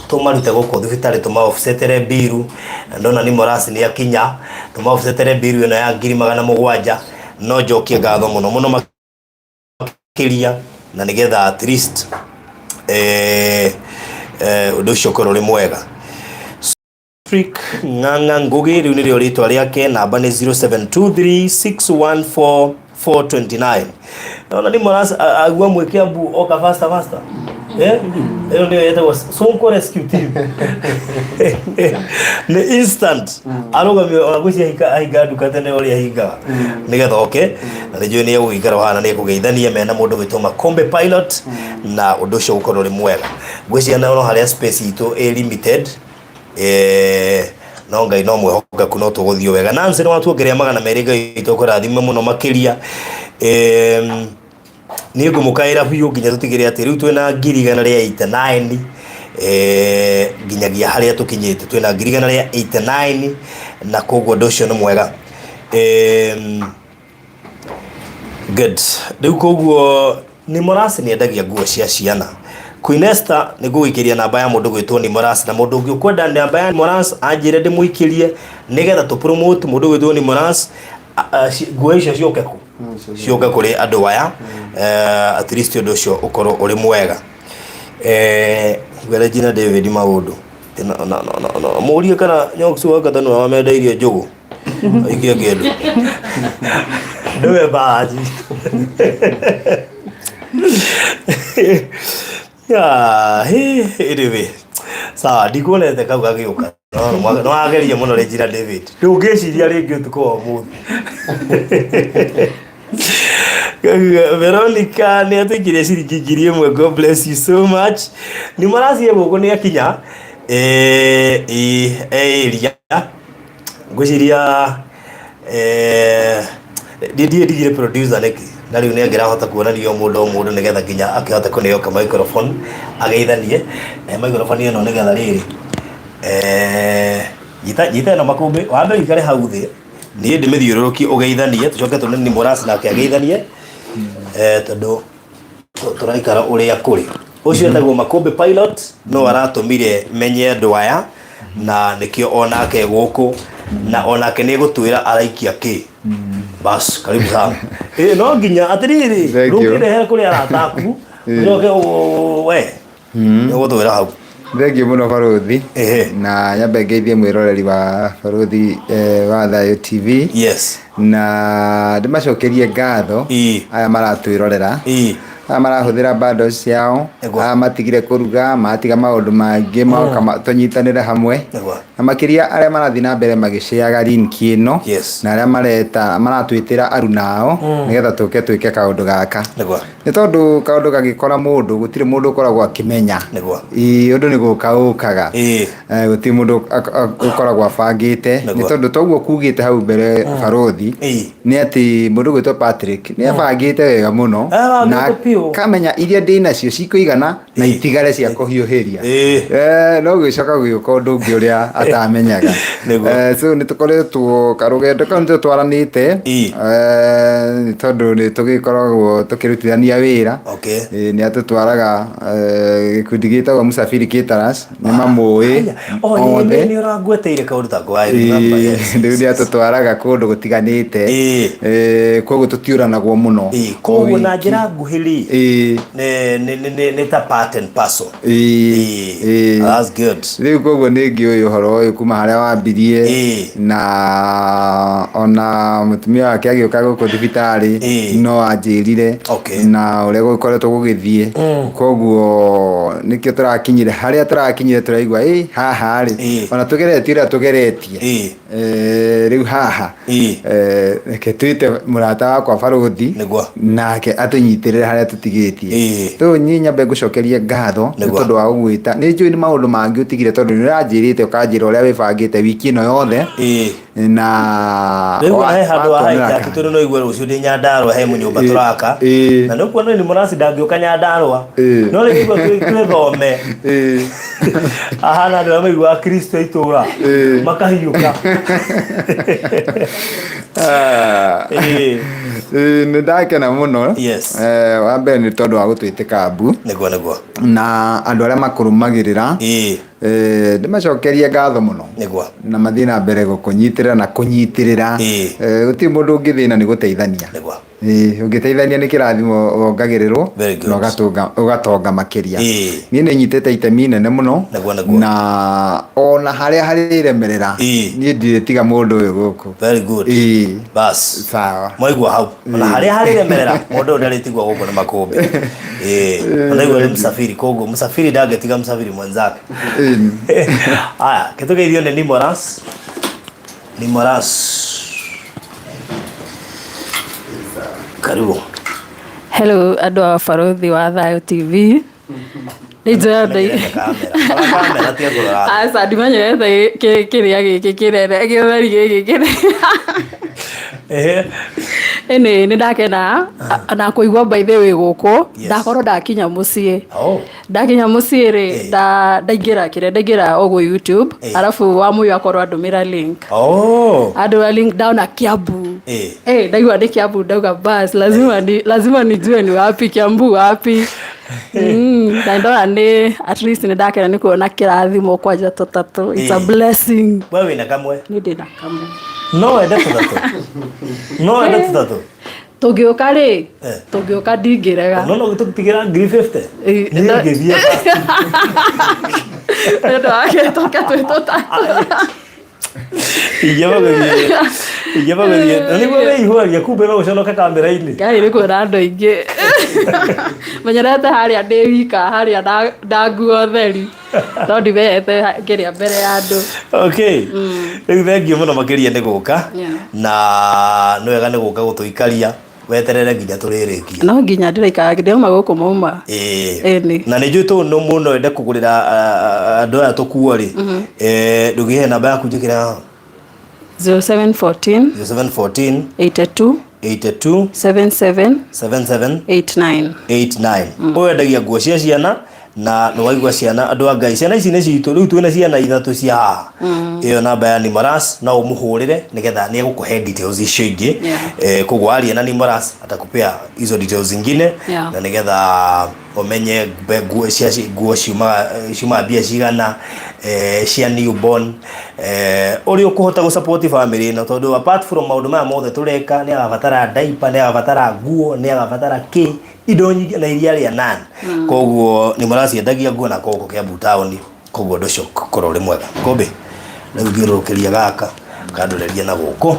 tũmarute gũkũ thibitarĩ, tũma offsetere biru, na ndona nĩ Morasi nĩ akinya, tũma offsetere biru ĩno ya 700,000. No njokie ngatho mũno mũno makĩria, na nĩgetha at least ũndũ ũcio ũkorwo ũrĩ mwega. Patrick Ng'ang'a Ngugi rĩu nĩrĩo rĩtwa rĩake, namba nĩ 0723614429. Naona nĩ moras agua mwĩ Kiambu oka faster faster. Eh? Ĩyo nĩyo yetagwo Sonko Rescue Team. Nĩ instant. Arũgamio ona gwĩciria ahinga ahinga nduka tene ũrĩa ahingaga. Nĩgetha oke na nĩ njũĩ nĩ egũgĩikara hana nĩ ekũgeithania mena mũndũ gwĩtwo Makombe Pilot na ũndũ ũcio ũgũkorwo ũrĩ mwega. Ngwĩciria no harĩa space itũ ĩ limited. Eh, no Ngai no mwĩhokeku no tũgũthiĩ wega. Nancy nĩ watuongerea 200, Ngai witũ akũrathime mũno makĩria. Niĩ ngũmũkaĩra biũ nginya tũtigĩre atĩ rĩu twĩna 189,000, nginyagia harĩa tũkinyĩte twĩna 189,000, na koguo ũndũ ũcio nĩ mwega. Good. Rĩu koguo Nimoras nĩ endagia nguo cia ciana. Queen Esther nĩ ngũgũikĩria namba ya mũndũ gwĩtwo Nimoras, na mũndũ ũngĩ ũkwenda namba ya Nimoras anjĩre ndĩmũikĩrie nĩgetha tũ promote mũndũ gwĩtwo Nimoras, nguo icio ciũke kũ ciũke kũrĩ andũ aya, at least ũndũ ũcio ũkorwo ũrĩ mwega. Ngwĩre David maũndũ mũrie kana Nyox wa Katanu wamendeirie njũgũ aikie kĩndũ nĩwe baji. Ah, anyway sawa, ndikuonete kau gagĩũka. No wageria mũno Regina David, ndũngĩciria rĩngĩ ũtukũ wa ũmũthĩ. Veronica nĩ atũikirie ciringi 1000. God bless you so much. Nĩ maracie gũkũ nĩ akinya area, ngwĩciria ndiĩ ndigire producer nĩkĩ na rĩu nĩ angĩrahota kuonania o mũndũ o mũndũ nĩgetha nginya akĩhote kũneo ka microphone ageithanie. Microphone ĩno nĩgetha rĩrĩ, nyita nyita ĩno makũmbĩ, wambe ũikare hau thĩ, niĩ ndĩmĩthiũrũrũkie ũgeithanie, tũcoke tũne ni mũraci nake ageithanie, tondũ tũraikara ũrĩa kũrĩ. Ũcio etagwo Makũmbĩ Pilot, no aratũmire menye andũ aya na nĩkĩo onake gũkũ na onake nĩ gũtwĩra araikia kĩ. Bas, karibu sana. No nginya atĩrĩrĩ, Thank you. ndũngĩrehe kũrĩ arata aku ũcoke we nĩ ũgũtwĩra hau. Thengiũ mũno barũthi. Ehe. Na nyambe ngeithie mwĩroreri wa barũthi wa Thayũ TV. Na ndĩmacokerie ngatho aya maratwĩrorera, aya marahũthĩra bundles ciao, aya matigire kũruga, matiga maũndũ mangĩ moka tũnyitanĩre hamwe, na makĩria arĩa marathiĩ na mbere magĩceaga link ĩno, na arĩa mareta maratwĩtĩra aruna ao nĩgetha tũke twĩke kaũndũ gaka, nĩ tondũ kaũndũ gagĩkora mũndũ gũtirĩ mũndũ ũkoragwo akĩmenya. Ĩĩ, ũndũ nĩ gũka ũkaga. Gũtirĩ mũndũ ũkoragwo abangĩte, nĩ tondũ toguo kugĩte hau mbere barũthi nĩ atĩ mũndũ gwĩtwo Patrick nĩ abangĩte wega mũno Abangĩte na biũ. kamenya iria ndĩ nacio cikũigana na itigare cia kũhiũhĩria. No gũgĩcoka gũgĩũka ũndũ ũngĩ ũrĩa atamenyaga. So nĩ tũkoretwo karũgendo kau nĩ tũtwaranĩte, nĩ tondũ nĩ tũgĩkoragwo tũkĩrutithania wĩra. Nĩ atũtwaraga gĩkundi gĩtagwo Musafiri Caterers, nĩ mamũĩ othe. Nĩ ũrangweteire kaũndũ ta kwa, I remember, yes. Rĩu nĩ atũtwaraga kũndũ gũtiganĩte. Koguo tũtiũranagwo mũno. Koguo na O wiki. Njĩra nguhĩ rĩ, nĩ ta part and parcel. That's good. Rĩu koguo nĩ ngĩũĩ ũhoro ũyũ kuma harĩa wambirie, na ona mũtumia wake agĩũka gũkũ thibitarĩ no anjĩrire na ũrĩa gũkoretwo gũgĩthiĩ. Koguo nĩkĩo tũrakinyire harĩa tũrakinyire, tũraigua ĩ haha rĩ, ona tũgeretie ũrĩa tũgeretie. Rĩu haha reke twĩte mũrata wakwa barũthi nake atũnyitĩrĩre harĩa tũtigĩtie. Rĩu niĩ nyambe ngũcokerie ngatho nĩ tondũ wa gũgwĩta. Nĩ njũĩ nĩ maũndũ mangĩ ũtigire, tondũ nĩ ũranjĩrĩte ũkanjĩra ũrĩa wĩbangĩte wiki ĩno yothe na Rĩu he handũ wa watuonera hijack, tondũ no igue rũciũ ndĩ Nyandarũa he mũnyũmba tũraka, na nĩ ũkuona nĩ mũraci ndangĩũka Nyandarũa, no rĩu igua twĩthome ahana andũ arĩa maiguaga Kristo itũra makahiũka. Nĩ ndakena mũno. Wa mbere nĩ tondũ wa gũtwĩtĩka mbu Nĩguo. Na andũ arĩa makũrũmagĩrĩra, ndĩmacokerie ngatho mũno na mathiĩ na mbere gũkũnyitĩrĩra na kũnyitĩrĩra. Gũtirĩ mũndũ ũngĩthĩna nĩ gũteithania. Ĩĩ, ũngĩteithania nĩ kĩrathimo wongagĩrĩrwo Very good. na ũgatonga makĩria. Ĩĩ. Niĩ nĩ nyitĩte itemi inene mũno. Nĩguo, nĩguo. Na ona harĩa harĩremerera Ĩĩ. niĩ ndirĩtiga mũndũ ũyũ gũkũ. Very good. Ĩĩ. Bas. Sawa. Mwaigua hau. Ona harĩa harĩremerera mũndũ ũyũ ndarĩtigwo gũkũ nĩ makũmbĩ. Ĩĩ. Ona nĩ msafiri koguo msafiri ndangĩtiga msafiri mwenzake. Ĩĩ. Aya, kĩtũgeithio nĩ Nimoras. Nimoras. Karibu. Hello andũ a Barũthi wa Thayũ TV. Nĩ njũĩ andũ Menyerete kamera. Rora kamera tiga kũrora. Aca ndimenyerete kĩrĩa gĩkĩ kĩnene gĩtheri gĩkĩ kĩnene. Ehe. Ĩnĩ nĩ ndakena na kũigua by the way gũkũ. Yes. Ndakorwo ndakinya mũciĩ. Oh. Ndakinya mũciĩ rĩ Eh. ndaingĩra kĩrĩa ndaingĩra ũguo YouTube Eh. arabu wa mũyũ akorwo andũmĩra link. Oh. Andũmĩra link ndaona Kiambu. Eh. Eh, ndaigua nĩ Kiambu ndauga bas lazima ni lazima nijue ni wapi Kiambu wapi. Na ndona nĩ at least nĩ ndakena nĩ kuona kĩrathimo kwanja tũtatũ. It's a Eh. blessing. We wĩna kamwe? Nĩ ndĩna kamwe. No wende tũtatũ? No wende tũtatũ? Tũngĩũka rĩ, Eh. tũngĩũka ndingĩrega. No no tũtigĩra 1,050. Eh, Niĩ ngĩthiĩ Nĩ ũndũ wake tũke twĩ tũtatũ. Ingĩamba gũthiĩ. Ingĩamba gũthiĩ. Na nĩguo wĩihũragia kumbe no ũconoke kamera-inĩ. Ngai nĩ kuona andũ aingĩ. Menyerete harĩa ndĩ wika harĩa na nguo theri. No ndimenyete kĩrĩa mbere ya andũ. Okay. Rĩu thengiũ mũno makĩria nĩ gũka. Yeah. Na nĩ wega nĩ gũka gũtũikaria weterere nginya tũrĩrĩkie. No nginya ndĩraikara ndĩrauma gũkũ mauma. Ĩĩ. Ĩni. Na nĩ njũĩ tũ no mũno wende kũgũrĩra andũ aya tũkuo rĩ. Ndũngĩhe namba yaku njĩkĩre haha. 0714 0714 82 82 77 77 89. 89. Ũyũ endagia nguo cia ciana na nĩ waigua ciana andũ a Ngai ciana ici nĩ citũ rĩu twĩna ciana ithatũ cia haha. Ĩyo namba ya Nimoras no ũmũhũrĩre nĩgetha nĩ egũkũhe details icio ingĩ. Koguo aria na Nimoras atakupea hizo details zingine na nĩgetha ũmenye nguo cia nguo ciumaga mbia cigana, cia newborn, ũrĩa ũkũhota gũ support family ĩno tondũ apart from maũndũ maya mothe tũreka nĩ agabatara diaper, nĩ agabatara nguo, nĩ agabatara kĩ indo nyingĩ na iria rĩa nan. Koguo nĩ maraciendagia nguo na koguo Kiambu town, koguo ũndũ ũcio ũkorwo ũrĩ mwega. Kombe rĩu thiũrũrũkĩria gaka kandũrĩrie na gũkũ.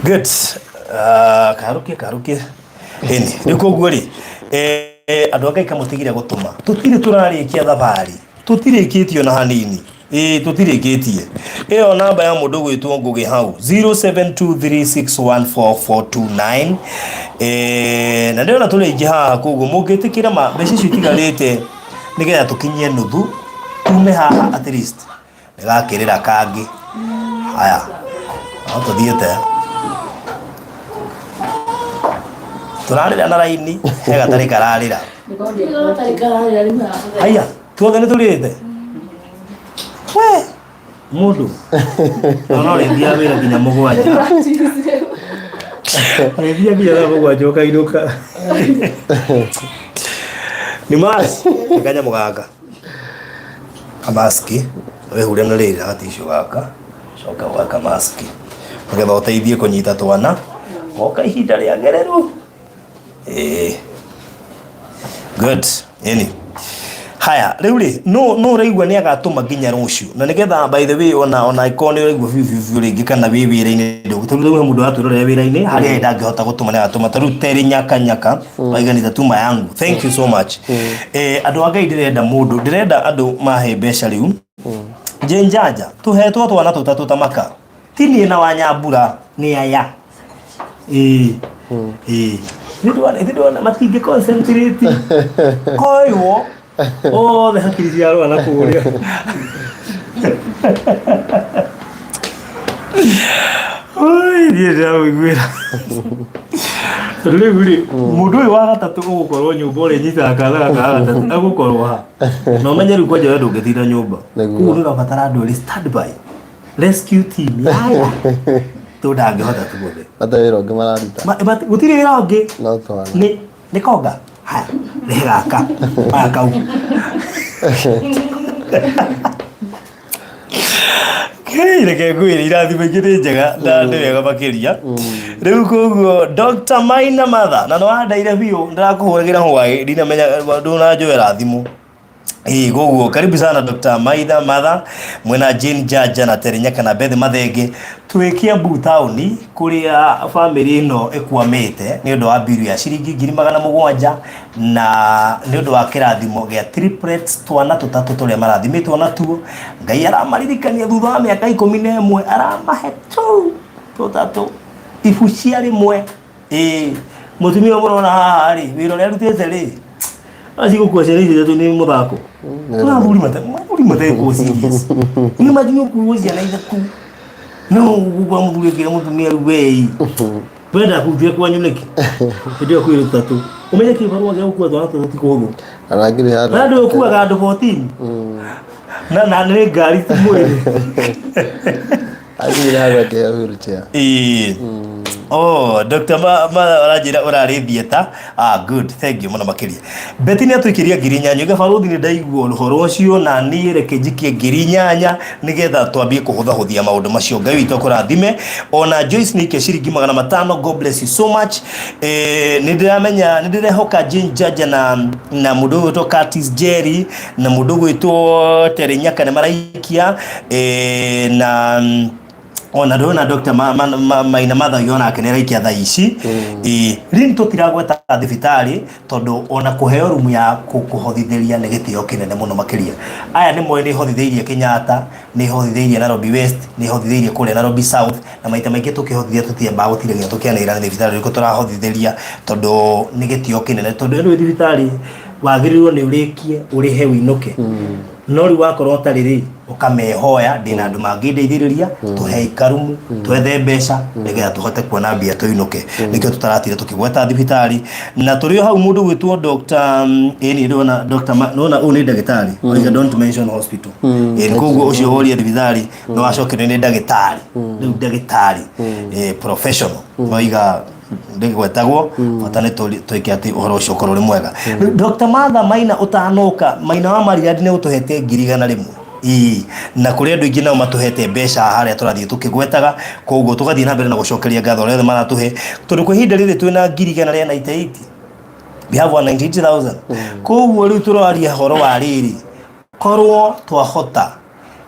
Good. Karũkie karũkie. Ĩni rĩu koguo rĩ andũ a Ngai kamũtigire gũtũma tũtirĩ tũrarĩkia thabarĩ tũtirĩkĩtie ona hanini. Ĩĩ tũtirĩkĩtie. Ĩyo namba ya mũndũ gwĩtwo Ngũgĩ hau 0723614429. Na ndĩrona tũrĩ aingĩ haha koguo mũngĩtĩkĩra ma mbeca icio itigarĩte nĩgetha tũkinyie nuthu tume haha at least nĩgakĩrĩra kangĩ. Haya no tũthiĩte tũrarĩra na raini he gatarĩ kararĩra. Haya tuothe nĩ tũrĩte we mũndũ no ũrĩthiaga wĩra nginya mũgwanja. Ũrĩthiaga nginya thaa mũgwanja ũkainũka. Nĩ mask nĩ kanyamũ gaka kamaski wĩhure na rĩrĩ gaticiũ gaka coka gwaka maski nĩgetha ũteithie kũnyita twana goka ihinda rĩagĩrĩru. Ĩĩ. Good. Ĩni. Haya, rĩu rĩ, no no ũraigua nĩ agatũma nginya rũciũ. Na nĩgetha by the way ona ona ĩkorwo nĩ ũraigua biũ biũ biũ rĩngĩ kana wĩ wĩra-inĩ ndũgũ. Tondũ rĩu he mũndũ ũratwĩrorera wĩra-inĩ harĩa ndangĩhota gũtũma nĩ agatũma. Ta rĩu Terry Nyaka Nyaka waiganĩte tuma yangu. Thank you so much. Andũ a Ngai ndĩrenda mũndũ, ndĩrenda andũ mahe mbeca rĩu. Jane Njanja, tũhetwo twana tũtatũ ta maka. Ti niĩ na Wanyambura nĩ aya. Ĩĩ. Ĩĩ. Nĩ matingĩ concentrate. Koywo othe hakiri ciarũa na kũrĩa. Oi, niĩ ndĩramũiguĩra. Tondũ rĩu rĩ, mũndũ ũyũ wa gatatũ ũgũkorwo nyũmba ũrĩa ũnyitaga kana gaka ga gatatũ egũkorwo ha? Na ũmenye rĩu kwanja we ndũngĩtinda nyũmba. Nĩguo. Koguo nĩ ũrabatara andũ erĩ stand by. Rescue team yaya. Tondũ ndangĩhota tuothe. Bata wĩra ũngĩ mararuta. Gũtirĩ wĩra ũngĩ. No twana. Nĩ konga. Haya, rehe gaka. Haya kau. Hey, reke ngwĩre irathimo ingĩ nĩ njega na nĩ wega makĩria. Rĩu koguo Dr. Maina Martha na nĩ wandaire biũ ndĩrakũhũragĩra hwaĩ ndinamenya ndũnanjoera thimũ. Ĩĩ koguo karibu sana Dr. Maitha Martha mwena Jane Jaja na Terry Nyaka na Beth Mathenge twĩ Kiambu taũni kũrĩa bamĩrĩ ĩno ĩkwamĩte nĩ ũndũ wa mbiru ya ciringi 700,000 na nĩ ũndũ wa kĩrathimo gĩa triplets twana tũtatũ tũrĩa marathimĩtwo natuo. Ngai aramaririkania thutha wa mĩaka 11 aramahe tũu tũtatũ ibu cia rĩmwe. Ĩĩ mũtumia ũyũ mũrona haha rĩ, wĩra ũrĩa arutĩte rĩ, acigũkua ciana icio ithatũ nĩ mũthako. Kuna athuri mate athuri mategwo serious. Nĩ imagine ũkuo ciana ithatũ no ũgũkora mũthuri akĩra mũtumia rĩu wei wenda kũrutire kwanyu nĩkĩ hĩndĩ ĩyo kwĩ tũtatũ ũmenye kĩbarũa gĩa gũkua twana tũtatũ ti kũhũthũ. Na ngiri handũ. Na andũ ũkuaga andũ 14 na nĩ ngari ti mwĩrĩ. Angiri handũ akĩheo wheelchair. Ĩĩ. Oh, Dr. Ma, ma aranjĩra ũrarĩ theatre. Ah, good. Thank you mũno makĩria. Betty nĩ atũikĩria 8,000. Iga barũthi nĩ ndaigua ũhoro ũcio na niĩ reke njikie 8,000 nĩgetha twambie kũhũthahũthia maũndũ macio. Ngai witũ akũrathime. Ona Joyce nĩ aikia ciringi 500. God bless you so much. Eh, nĩ ndĩramenya nĩ ndĩrehoka Jane Jaja na mũndũ ũgwĩtwo Curtis Jerry na mũndũ ũgwĩtwo Terry Nyaka nĩ maraikia eh, na ona ndona Dr. Maina Mathagi onake nĩ araikia thaa ici. Ĩĩ, rĩu tũtiragweta thibitarĩ tondũ ona kũheo rumu ya kũhothithĩria nĩ gĩtĩo kĩnene mũno makĩria. Aya nĩ moĩ nĩ hothithĩirie Kenyatta, nĩ hothithĩirie Nairobi West, nĩ hothithĩirie kũrĩa Nairobi South, na maita maingĩ tũkĩhothithia tũtiambaga gũtinda tũkĩanĩrĩra nĩ thibitarĩ ũrĩkũ tũrahothithĩria tondũ nĩ gĩtĩo kĩnene tondũ anyway thibitarĩ wagĩrĩirwo nĩ ũrĩkie ũrĩhe ũinũke. No rĩu wakorwo ũtarĩ rĩ, ũkamehoya ndĩna andũ mangĩndeithĩrĩria tũhe ikarumu twethe mbeca nĩgetha tũhote kuona mbia tũinũke. Nĩkĩo tũtaratinda tũkĩgweta thibitarĩ. Na tũrĩ o hau mũndũ gwĩtwo Dr. ĩni ndĩrona Dr. Nona ũyũ nĩ ndagĩtarĩ oiga don't mention hospital. Ĩni koguo ũcio woria thibitarĩ nĩ wacokerio nĩ ndagĩtarĩ. Rĩu ndagĩtarĩ professional oiga ndĩgwetagwo bata nĩ twĩke atĩ ũhoro ũcio ũkorwo ũrĩ mwega. Rĩu Dr. Martha Maina ũtanoka Maina wa Maridadi nĩ ũtũhete 100,000. Ĩĩ, na kũrĩ andũ aingĩ nao matũhete mbeca harĩa tũrathiĩ tũkĩgwetaga, koguo tũgathiĩ na mbere na gũcokeria ngatho arĩa othe maratũhe tondũ kwa ihinda rĩrĩ twĩna 198,000. We have 198,000. Koguo rĩu tũraria ũhoro wa rĩrĩ, korwo twahota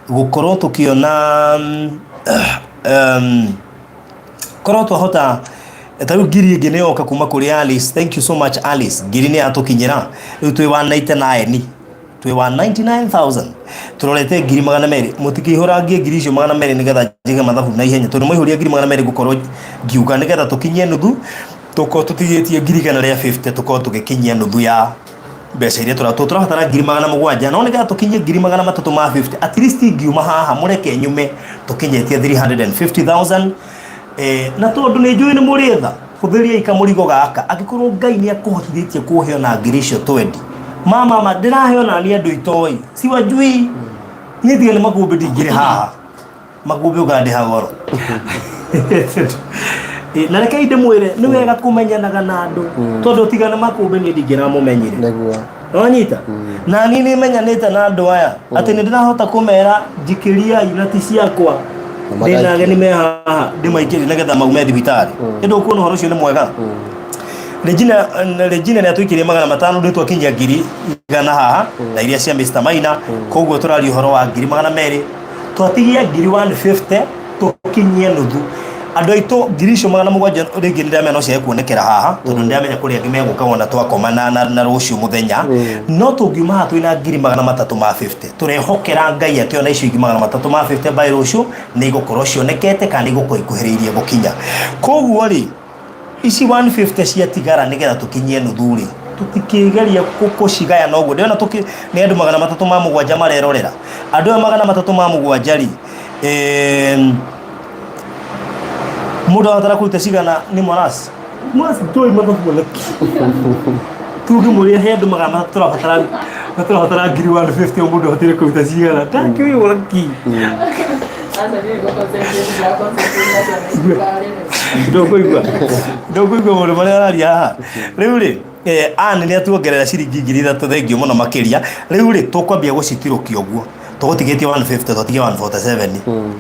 gũkorwo tũkĩona korwo twahota ta rĩu ngiri ĩngĩ nĩ yoka kuma kũrĩ Alice. Thank you so much Alice. Ngiri nĩ yatũkinyĩra rĩu twĩ 199, twĩ 199,000 tũrorete 200,000. Mũtikĩihũrangie ngiri icio 200 nĩgetha njige mathabu na ihenya tondũ mwaihũria 200,000 ngũkorwo ngiuga nĩgetha tũkinyie nuthu tũkorwo tũtigĩtie 150,000 tũkorwo tũgĩkinyia nuthu ya mbeca iria tũrabatara 700,000 no nĩgetha tũkinyie 350,000 at least ngiuma haha mũreke nyume tũkinyĩtie 350,000. Na tondũ nĩ njũĩ nĩ mũrĩ tha, hũthĩriai kamũrigo gaka angĩkorwo Ngai nĩ akũhotithĩtie kũhe ona ngiri icio 20. Mama ndĩrahe ona niĩ andũ itoĩ siwajui niĩ tiga nĩ makũmbĩ ndingĩrĩ haha makũmbĩ ũkandĩha goro. Na rekei ndĩmwĩre nĩ wega kũmenyanaga na andũ tondũ tiga nĩ makũmbĩ niĩ ndingĩramũmenyire. Nĩguo. Nĩwanyita? Na niĩ nĩ menyanĩte na andũ aya atĩ nĩ ndĩrahota kũmera njikĩriai na ti ciakwa Na ndĩna magaikia. ageni me haha ndĩmaikĩrie nĩgetha maume thibitarĩ. Ĩndĩ ũkuona ũhoro ũcio nĩ mwega. Regina nĩ atũikĩrie 500 rĩu twakinyia 100,000 haha na iria cia Mr. Maina koguo tũraria ũhoro wa 200,000 twatigia 150,000 tũkinyie nuthu. Andũ aitũ ngiri icio 700 rĩngĩ nĩ ndĩramenya no ciage kuonekera haha tondũ nĩ ndĩramenya kũrĩ angĩ megũka wona twakoma na rũciũ mũthenya no tũngiuma haha twĩna 350,000 tũrehokera Ngai atĩ ona icio ingĩ 350 by rũciũ nĩ igũkorwo cionekete kana nĩ igũkorwo ikuhĩrĩirie gũkinya. Koguo rĩ ici 150 ciatigara nĩgetha tũkinyie nuthu rĩ tũtikĩgeria kũcigaya na ũguo ndĩrona nĩ andũ 370 marerorera andũ aya 370 rĩ mũndũ abatara kũruta cigana nĩ Moras Moras ndũĩ mathabu ona kĩ tũngĩmũria he andũ 300 tũrabatara na tũrabatara 150,000 o mũndũ abatire kũruta cigana ndakĩũĩ ona kĩ ndũkũigua maũndũ marĩa araria haha. Rĩu rĩ Ann nĩ atuongerera ciringi 3,000 thengio mũno makĩria. Rĩu rĩ tũkwambia gũcitirũkia ũguo. Tũgũtigĩtie 150, twatigia 147.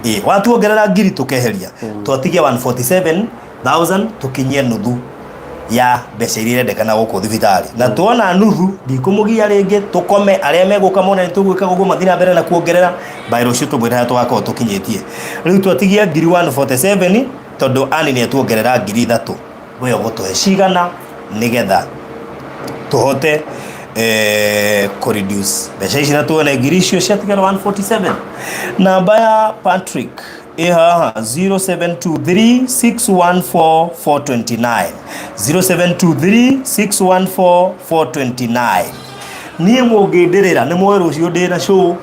Ĩ, watuongerera ngiri tũkeheria, twatigia 147,000, tũkinyie nuthu ya mbeca iria irendekana gũkũ thibitarĩ. Na tuona nuthu ndikũmũgia rĩngĩ, tũkome. Arĩa megũka mone nĩ tũgwĩka ũguo, mathiĩ na mbere na kuongerera. By rũciũ tũmwĩre harĩa tũgakorwo tũkinyĩtie. Rĩu twatigia ngiri 147, tondũ ani nĩ etuongerera ngiri ithatũ. We ũgũtũhe cigana nĩgetha tũhote kũ reduce mbeca ici na tuone ngiri icio ciatigara 147? Namba ya Patrick ĩ haha, 0723614429, 0723614429. Niĩ mũngĩndĩrĩra nĩ moĩ rũciũ ndĩna show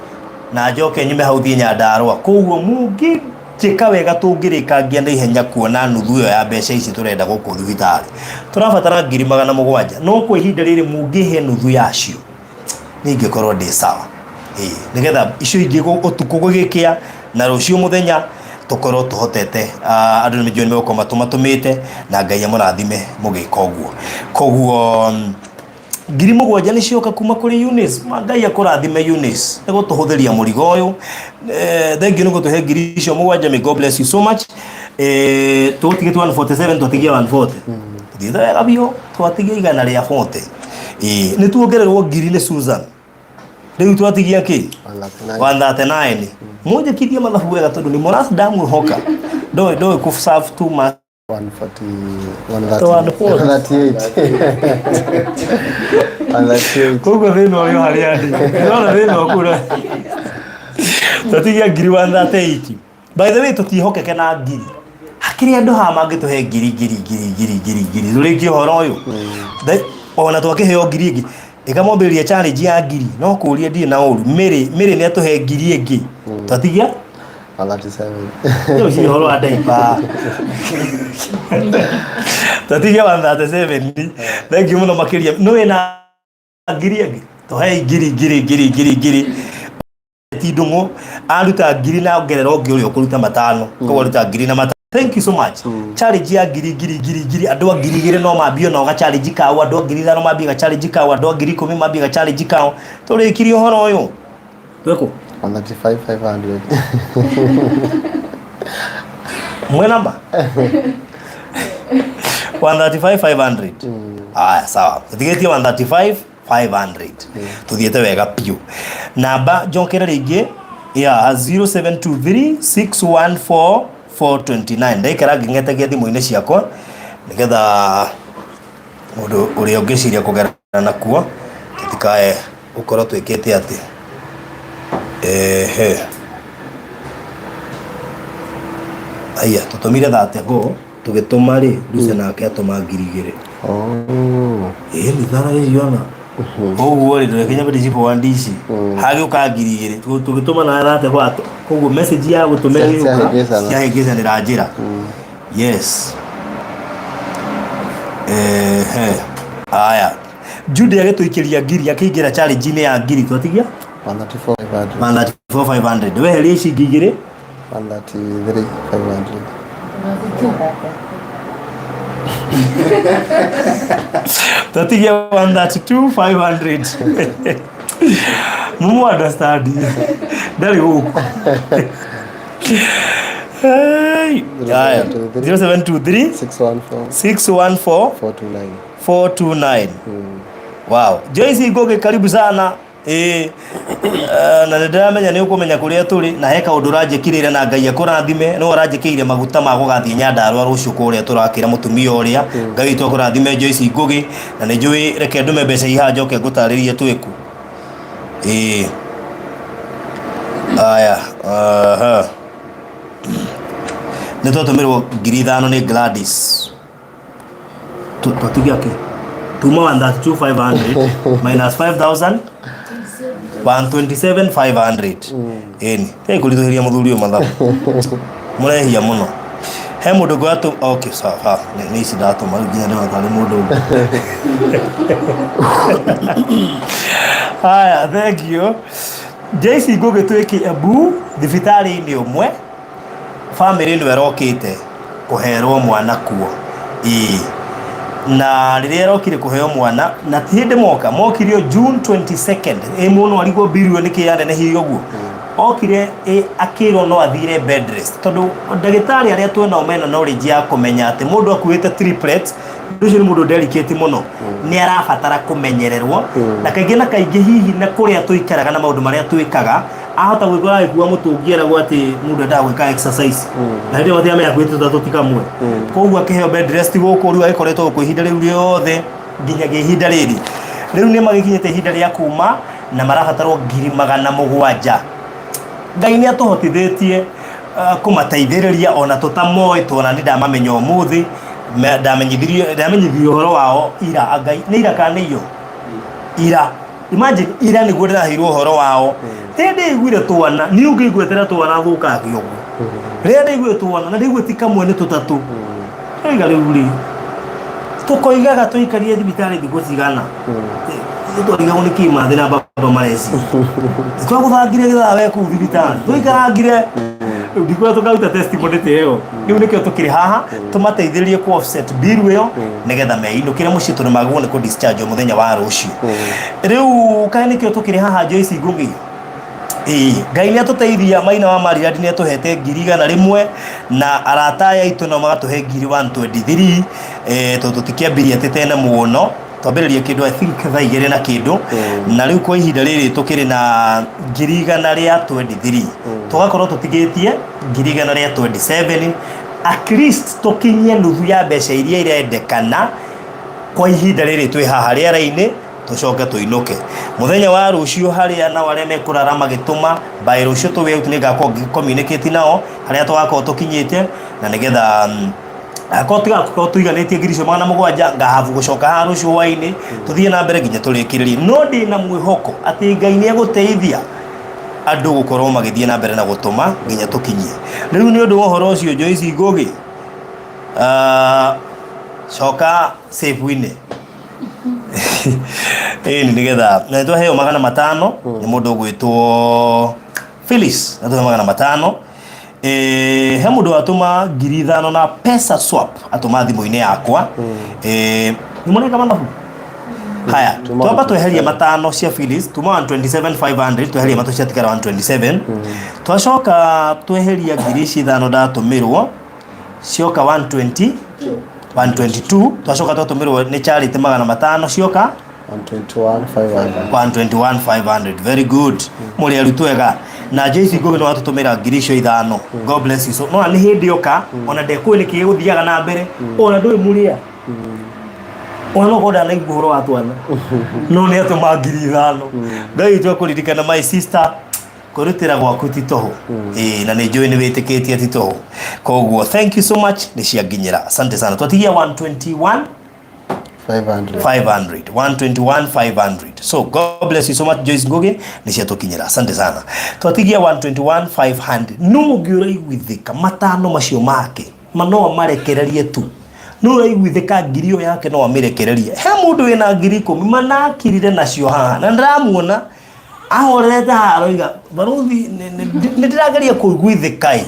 na njoke nyume hau thiĩ Nyandarũa, koguo mũngĩnjĩka wega tũngĩrĩkangia na ihenya kuona nuthu ĩyo ya mbeca ici tũrenda gũkũ thibitarĩ. Tũrabatara ngiri 700, no kwa ihinda rĩrĩ mũngĩhe nuthu yacio ningĩkorwo ndĩ sawa. Ĩĩ, nĩgetha icio ingĩ ũtukũ gũgĩkĩa na rũciũ mũthenya tũkorwo tũhotete. Andũ nĩ njũĩ nĩ megũkorwo matũmatũmĩte, na Ngai amũrathime mũgĩka ũguo. Koguo ngiri 7 nĩ cioka kuma kũrĩ Eunice. Ma Ngai akũrathime Eunice nĩ gũtũhũthĩria mũrigo ũyũ. Thank you nĩ gũtũhe ngiri icio 7. May God bless you so much. Tũgũtigĩte 147, twatigia 140, tũthiĩte wega biũ, twatigia igana rĩa 40. Ĩĩ, nĩ tuongererwo ngiri nĩ Susan. Rĩu twatigia kĩ? 139. 139. Mũnjĩkithie mathabu wega tondũ nĩ mũras ndamwĩhoka ndoĩ kũ serve too much. 140, 140. 138. 138. Koguo thĩna ũrĩ o harĩa ndĩ, ndĩrona thĩna ũkura. Twatigia ngiri 138. By the way, tũtiĩhokeke na ngiri. Hakĩrĩ andũ haha mangĩtũhe ngiri ngiri ngiri ngiri ngiri ngiri tũrĩkie ũhoro ũyũ. Ona twakĩheo ngiri ĩngĩ ĩkamwambĩrĩria challenge ya ngiri, no kũria ndirĩ na ũru. Mĩrĩ mĩrĩ nĩ atũhe ngiri ĩngĩ, twatigia 137. Rĩu ci ũhoro wa diaper. Twatigia 137. Thank you mũno makĩria. Nĩ wĩna ngiri ĩngĩ? Tũhei ngiri ngiri ngiri ngiri ngiri. Ti ndũng'ũ aruta ngiri na ongerera ũngĩ ũrĩa ũkũruta matano, koguo aruta ngiri na matano. Thank you so much. Challenge ya ngiri ngiri ngiri ngiri, andũ a 2000 no mambie ona ga challenge kao, andũ a 5000 mambie ga challenge kao, andũ a 10,000 mambie ga challenge kao, tũrĩkirie ũhoro ũyũ. Twĩkũ? 135 500. Mwena ma 135 500. Aya, sawa, tũtigĩtie 135 500, tuthiĩte wega biũ. Namba njokere rĩngĩ ya 0723 614 429. Ndaikara ngĩng'etagia thimũ-inĩ ciakwa nĩgetha mũndũ ũrĩa ũngĩciria kũgera nakuo tũtikae gũkorwo twĩkĩte atĩ. Ehe, aya tũtũmire thate go tũgĩtũma rĩ Lucy nake atũma 2000. Oh. Ĩ nĩ thara ĩciona koguo rĩ ndũrekinya mbere ciboandi ici hagĩũka 2000 tũgĩtũma na thate gwa, koguo message ya gũtũma ĩgĩũka. Ciahĩngĩcana. Ciahĩngĩcanĩra njĩra. Yes, ehe, aya Jude agĩtũikĩria ngiri, akĩingĩra challenge-inĩ ya ngiri, twatigia 134 500. 134,500. Weheria ici ingĩ igĩrĩ. 133 500. Twatigia 132,500. Mumu understand ndarĩ gũkũ. Hey, haya, 0723 614 614 429. 429. Wow, Joyce Ngugi, karibu sana. Ĩĩ, na nĩ ndĩramenya nĩ ũkũmenya kũrĩa tũrĩ, na he kaũndũ ũranjĩkĩrĩire, na Ngai akũrathime. Nĩwe ũranjĩkĩire maguta ma gũgathiĩ Nyandarũa rũciũ kũrĩa tũrakĩra mũtumia ũrĩa. Ngai witũ akũrathime, Joyce Ngugi. Na nĩ njũĩ, reke ndume mbeca ihaha njoke ngũtarĩrie twĩku. Ĩĩ, aya, aha, nĩ twatũmĩrwo 5000 nĩ Gladys. Twatigia kĩ? Tuma 132,500 minus 5000, 127,500. Ĩni ĩ kũritũhĩria mũthuri ũyũ mathabu, mũrehia mũno. He mũndũ ũngĩ watũ. Okay, sawa sawa, nĩ ici ndatũma rĩu nginya ndĩrona tarĩ mũndũ ũngĩ. Haya, thank you Joyce Ngugi. Twĩki Embu thibitarĩ-inĩ ũmwe, bamĩrĩ ĩno ĩrokĩte kũherwo mwana kuo. Ĩĩ, na rĩrĩa ĩrokire kũheo mwana, na ti hĩndĩ moka, mokire June 22nd. Ĩ mũno arigwo mbiri ĩyo nĩkĩ yanenehire ũguo. Okire akĩrwo no athire bed rest tondũ ndagĩtarĩ arĩa twĩnao mena knowledge ya kũmenya atĩ mũndũ akuĩte triplets, ũndũ ũcio nĩ mũndũ delicate mũno, nĩ arabatara kũmenyererwo. Na kaingĩ na kaingĩ hihi na kũrĩa tũikaraga na maũndũ marĩa twĩkaga, ahota gwĩkora agĩkua mũtũngi eragwo atĩ mũndũ endaga gwĩka exercise, na hĩndĩ ĩyo matiramenya akuĩte tũtatũ ti kamwe. Koguo akĩheo bed rest gũkũ, rĩu agĩkoretwo gũkũ ihinda rĩu rĩothe nginyagia ihinda rĩrĩ. Rĩu nĩ magĩkinyĩte ihinda rĩa kuma na marabatarwo 700,000. Ngai nĩ atũhotithĩtie kũmateithĩrĩria ona tũtamoĩ, tuona nĩ ndamamenya ũmũthĩ. Ndamenyithirio ũhoro wao ira. Ngai nĩ ira kana nĩ iyo ira? Imagine, ira nĩguo ndĩraheirwo ũhoro wao. Rĩrĩa ndĩiguire twana, niĩ ũngĩngwetera twana thũkangia ũguo. Rĩrĩa ndĩiguire twana na ndĩiguire ti kamwe nĩ tũtatũ, ndĩroiga rĩu rĩ tũkoigaga tũikarie thibitarĩ thikũ cigana? Twarigagwo nĩ kĩ mathĩ na baba mareci twagũthangire gĩthaa we kũu thibitarĩ tũikarangire. Rĩu ndikuona tũkaruta testimony ta ĩyo. Rĩu nĩkĩo tũkĩrĩ haha tũmateithĩrĩrie ku offset bill ĩyo nĩgetha meinũkĩre mũciĩ, tondũ magĩrĩirwo nĩ kũ discharge mũthenya wa rũciũ. Rĩu kaĩ nĩkĩo tũkĩrĩ haha, Joyce Ngugi? Ĩĩ, Ngai nĩ atũteithia. Maina wa Marirandi nĩ atũhete 100,000 na arata aya aitũ nao magatũhe 123,000, tondũ tũtikĩambirie atĩ tene mũno, twambĩrĩria kĩndũ I think thaa 2 na kĩndũ. Na rĩu kwa ihinda rĩrĩ tũkĩrĩ na 123,000, tũgakorwo tũtigĩtie 127,000 at least tũkinyie nuthu ya mbeca iria irendekana kwa ihinda rĩrĩ twĩ haha rĩera-inĩ, tũcoke tũinũke mũthenya wa rũciũ. Harĩa nao arĩa mekũrara magĩtũma by rũciũ tũwĩ out, nĩ ngakorwo ngĩ communicate nao harĩa tũgakorwo tũkinyĩte, na nĩgetha akorwo tigakorwo tũiganĩtie 700,000, ngahabu gũcoka haha rũciũ hwainĩ tũthiĩ na mbere nginya tũrĩkĩrĩrie. No ndĩna mwĩhoko atĩ Ngai nĩ egũteithia andũ gũkorwo magĩthiĩ na mbere na gũtũma nginya tũkinyie. Rĩu nĩ ũndũ wa ũhoro ũcio, Joyce Ngugi, coka safe-inĩ ĩni nĩgetha na twaheo 500 nĩ mũndũ ũgwĩtwo Phyllis, na twaheo 500. He mũndũ watũma 5,000 na pesa swap, atũma thimũ-inĩ yakwa. Nĩ mũreka mathabu haya. Twamba tweheria 500 cia Phyllis, tuma 127,500, tweheria matũ ciatigara 127. Twacoka tweheria ngiri ici ithano ndatũmĩrwo, cioka 120 122. Twacoka twatũmĩrwo nĩ Charity 500, cioka 121,500. 121,500. Very good, mũrĩ arutwo ega. Na Joyce Ngugi nĩ watũtũmĩra ngiri icio ithano. God bless you. So no nĩ hĩndĩ yoka ona ndekũĩ nĩkĩ gĩgũthiaga na mbere, ona ndũĩ mũrĩa, ona no korwo ndanaigua ũhoro wa twana, no nĩ atũma 5,000. Ngai witũ akũririkana, my sister. Kwĩrutĩra gwaku ti tũhũ. Ĩĩ, na nĩ njũĩ nĩ wĩtĩkĩtie ti tũhũ, koguo thank you so much, nĩ cianginyĩra. Asante sana. Twatigia 121 500. 500, 121 500. So God bless you so much, Joyce Ngugi, nĩ ciatũkinyĩra. Asante sana. Twatigia 121 500. No ũngĩ ũraiguithĩka 500 macio make ma no amarekererie tu, no ũraiguithĩka ngiri ĩyo yake no amĩrekererie. He mũndũ wĩna 10,000 manakirire nacio haha na ndĩramuona ahorerete haha, aroiga baruthi nĩ ndĩrageria kũiguithĩka. Ĩ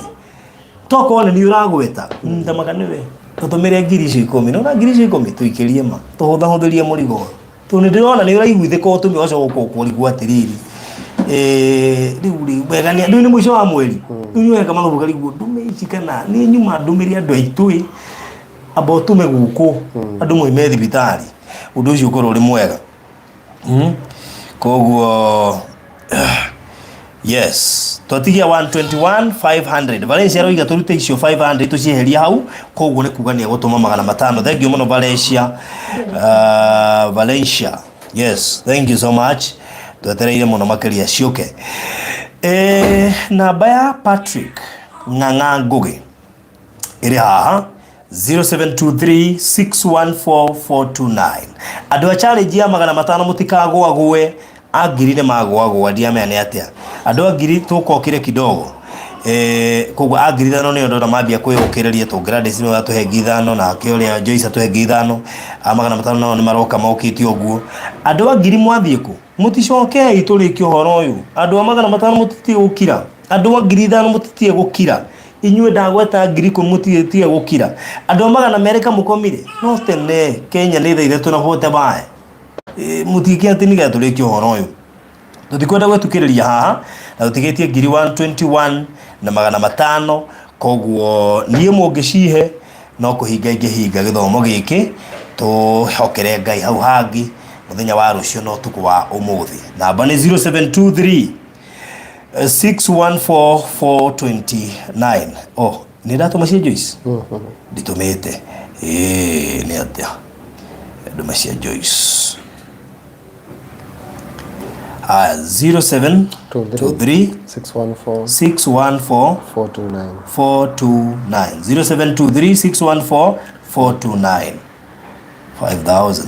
tokorwo nĩ niĩ ũragweta ndamaga nĩwe tũtũmĩre ngiri icio ikũmi, nona ngiri icio ikũmi tũikĩrie ma tũhũthahũthĩrie mũrigo ũyũ, tondũ nĩ ndĩrona nĩ ũraiguithĩka ũtũme ũcoka ũkũrigwo atĩrĩrĩ, rĩu rĩ wega nĩ rĩu nĩ mũico wa mweri, rĩu nĩ weka mathabu karigwo ndume ici kana nĩ nyuma ndũmĩre andũ aitũ. Ĩ amba ũtũme gũkũ andũ moime thibitarĩ, ũndũ ũcio ũkorwo ũrĩ mwega. Koguo yes, twatigia 121 500. Valencia aroiga tũrute icio 500 tũcieherie hau, koguo nĩ kuga nĩ egũtũma 500. Thank you mũno, Valencia. Valencia, yes, thank you so much. Twetereire mũno makĩria ciũke. Namba ya Patrick Ng'ang'a Ngũgĩ ĩrĩ haha, 0723614429. Andũ a challenge ya 500 mũtikagũagũe, a ngiri nĩ magũagũa, ndiamenya nĩ atĩa. Andũ a ngiri tũkokire kidogo. Koguo a 5,000 nĩo ndona mambia kwĩyũkĩrĩria, tũ Gladys nĩwe atũhe 5,000, nake ũrĩa Joyce atũhe 5,000. A 500 nao nĩ maroka mokĩte ũguo. Andũ a ngiri mwathiĩ kũ? Mũticokei tũrĩkie ũhoro ũyũ. Andũ a 500 mũtitie gũkira, andũ a 5,000 mũtitie gũkira, inyuĩ ndagweta 10,000 mũtitie gũkira. Andũ a 200 kamũkomire no tene Kenya nĩ thaa 3 na bote bae. Mũtiĩke atĩ nĩgetha tũrĩkie ũhoro ũyũ. Tũtikwenda gwĩtukĩrĩria haha na tũtigĩtie ngiri 121 na magana matano, koguo niĩ mũngĩcihe no kũhinga ingĩhinga gĩthomo gĩkĩ, tũhokere Ngai hau hangĩ mũthenya wa rũciũ na ũtukũ wa ũmũthĩ. Namba nĩ 0723 614429. Oh, nĩ ndatũma cia Joyce? Nditũmĩte. Ĩĩ, nĩ atĩa? Ndũma cia Joyce. Aya, 0723 614 614 429. 429. 0723 614 429. 5000.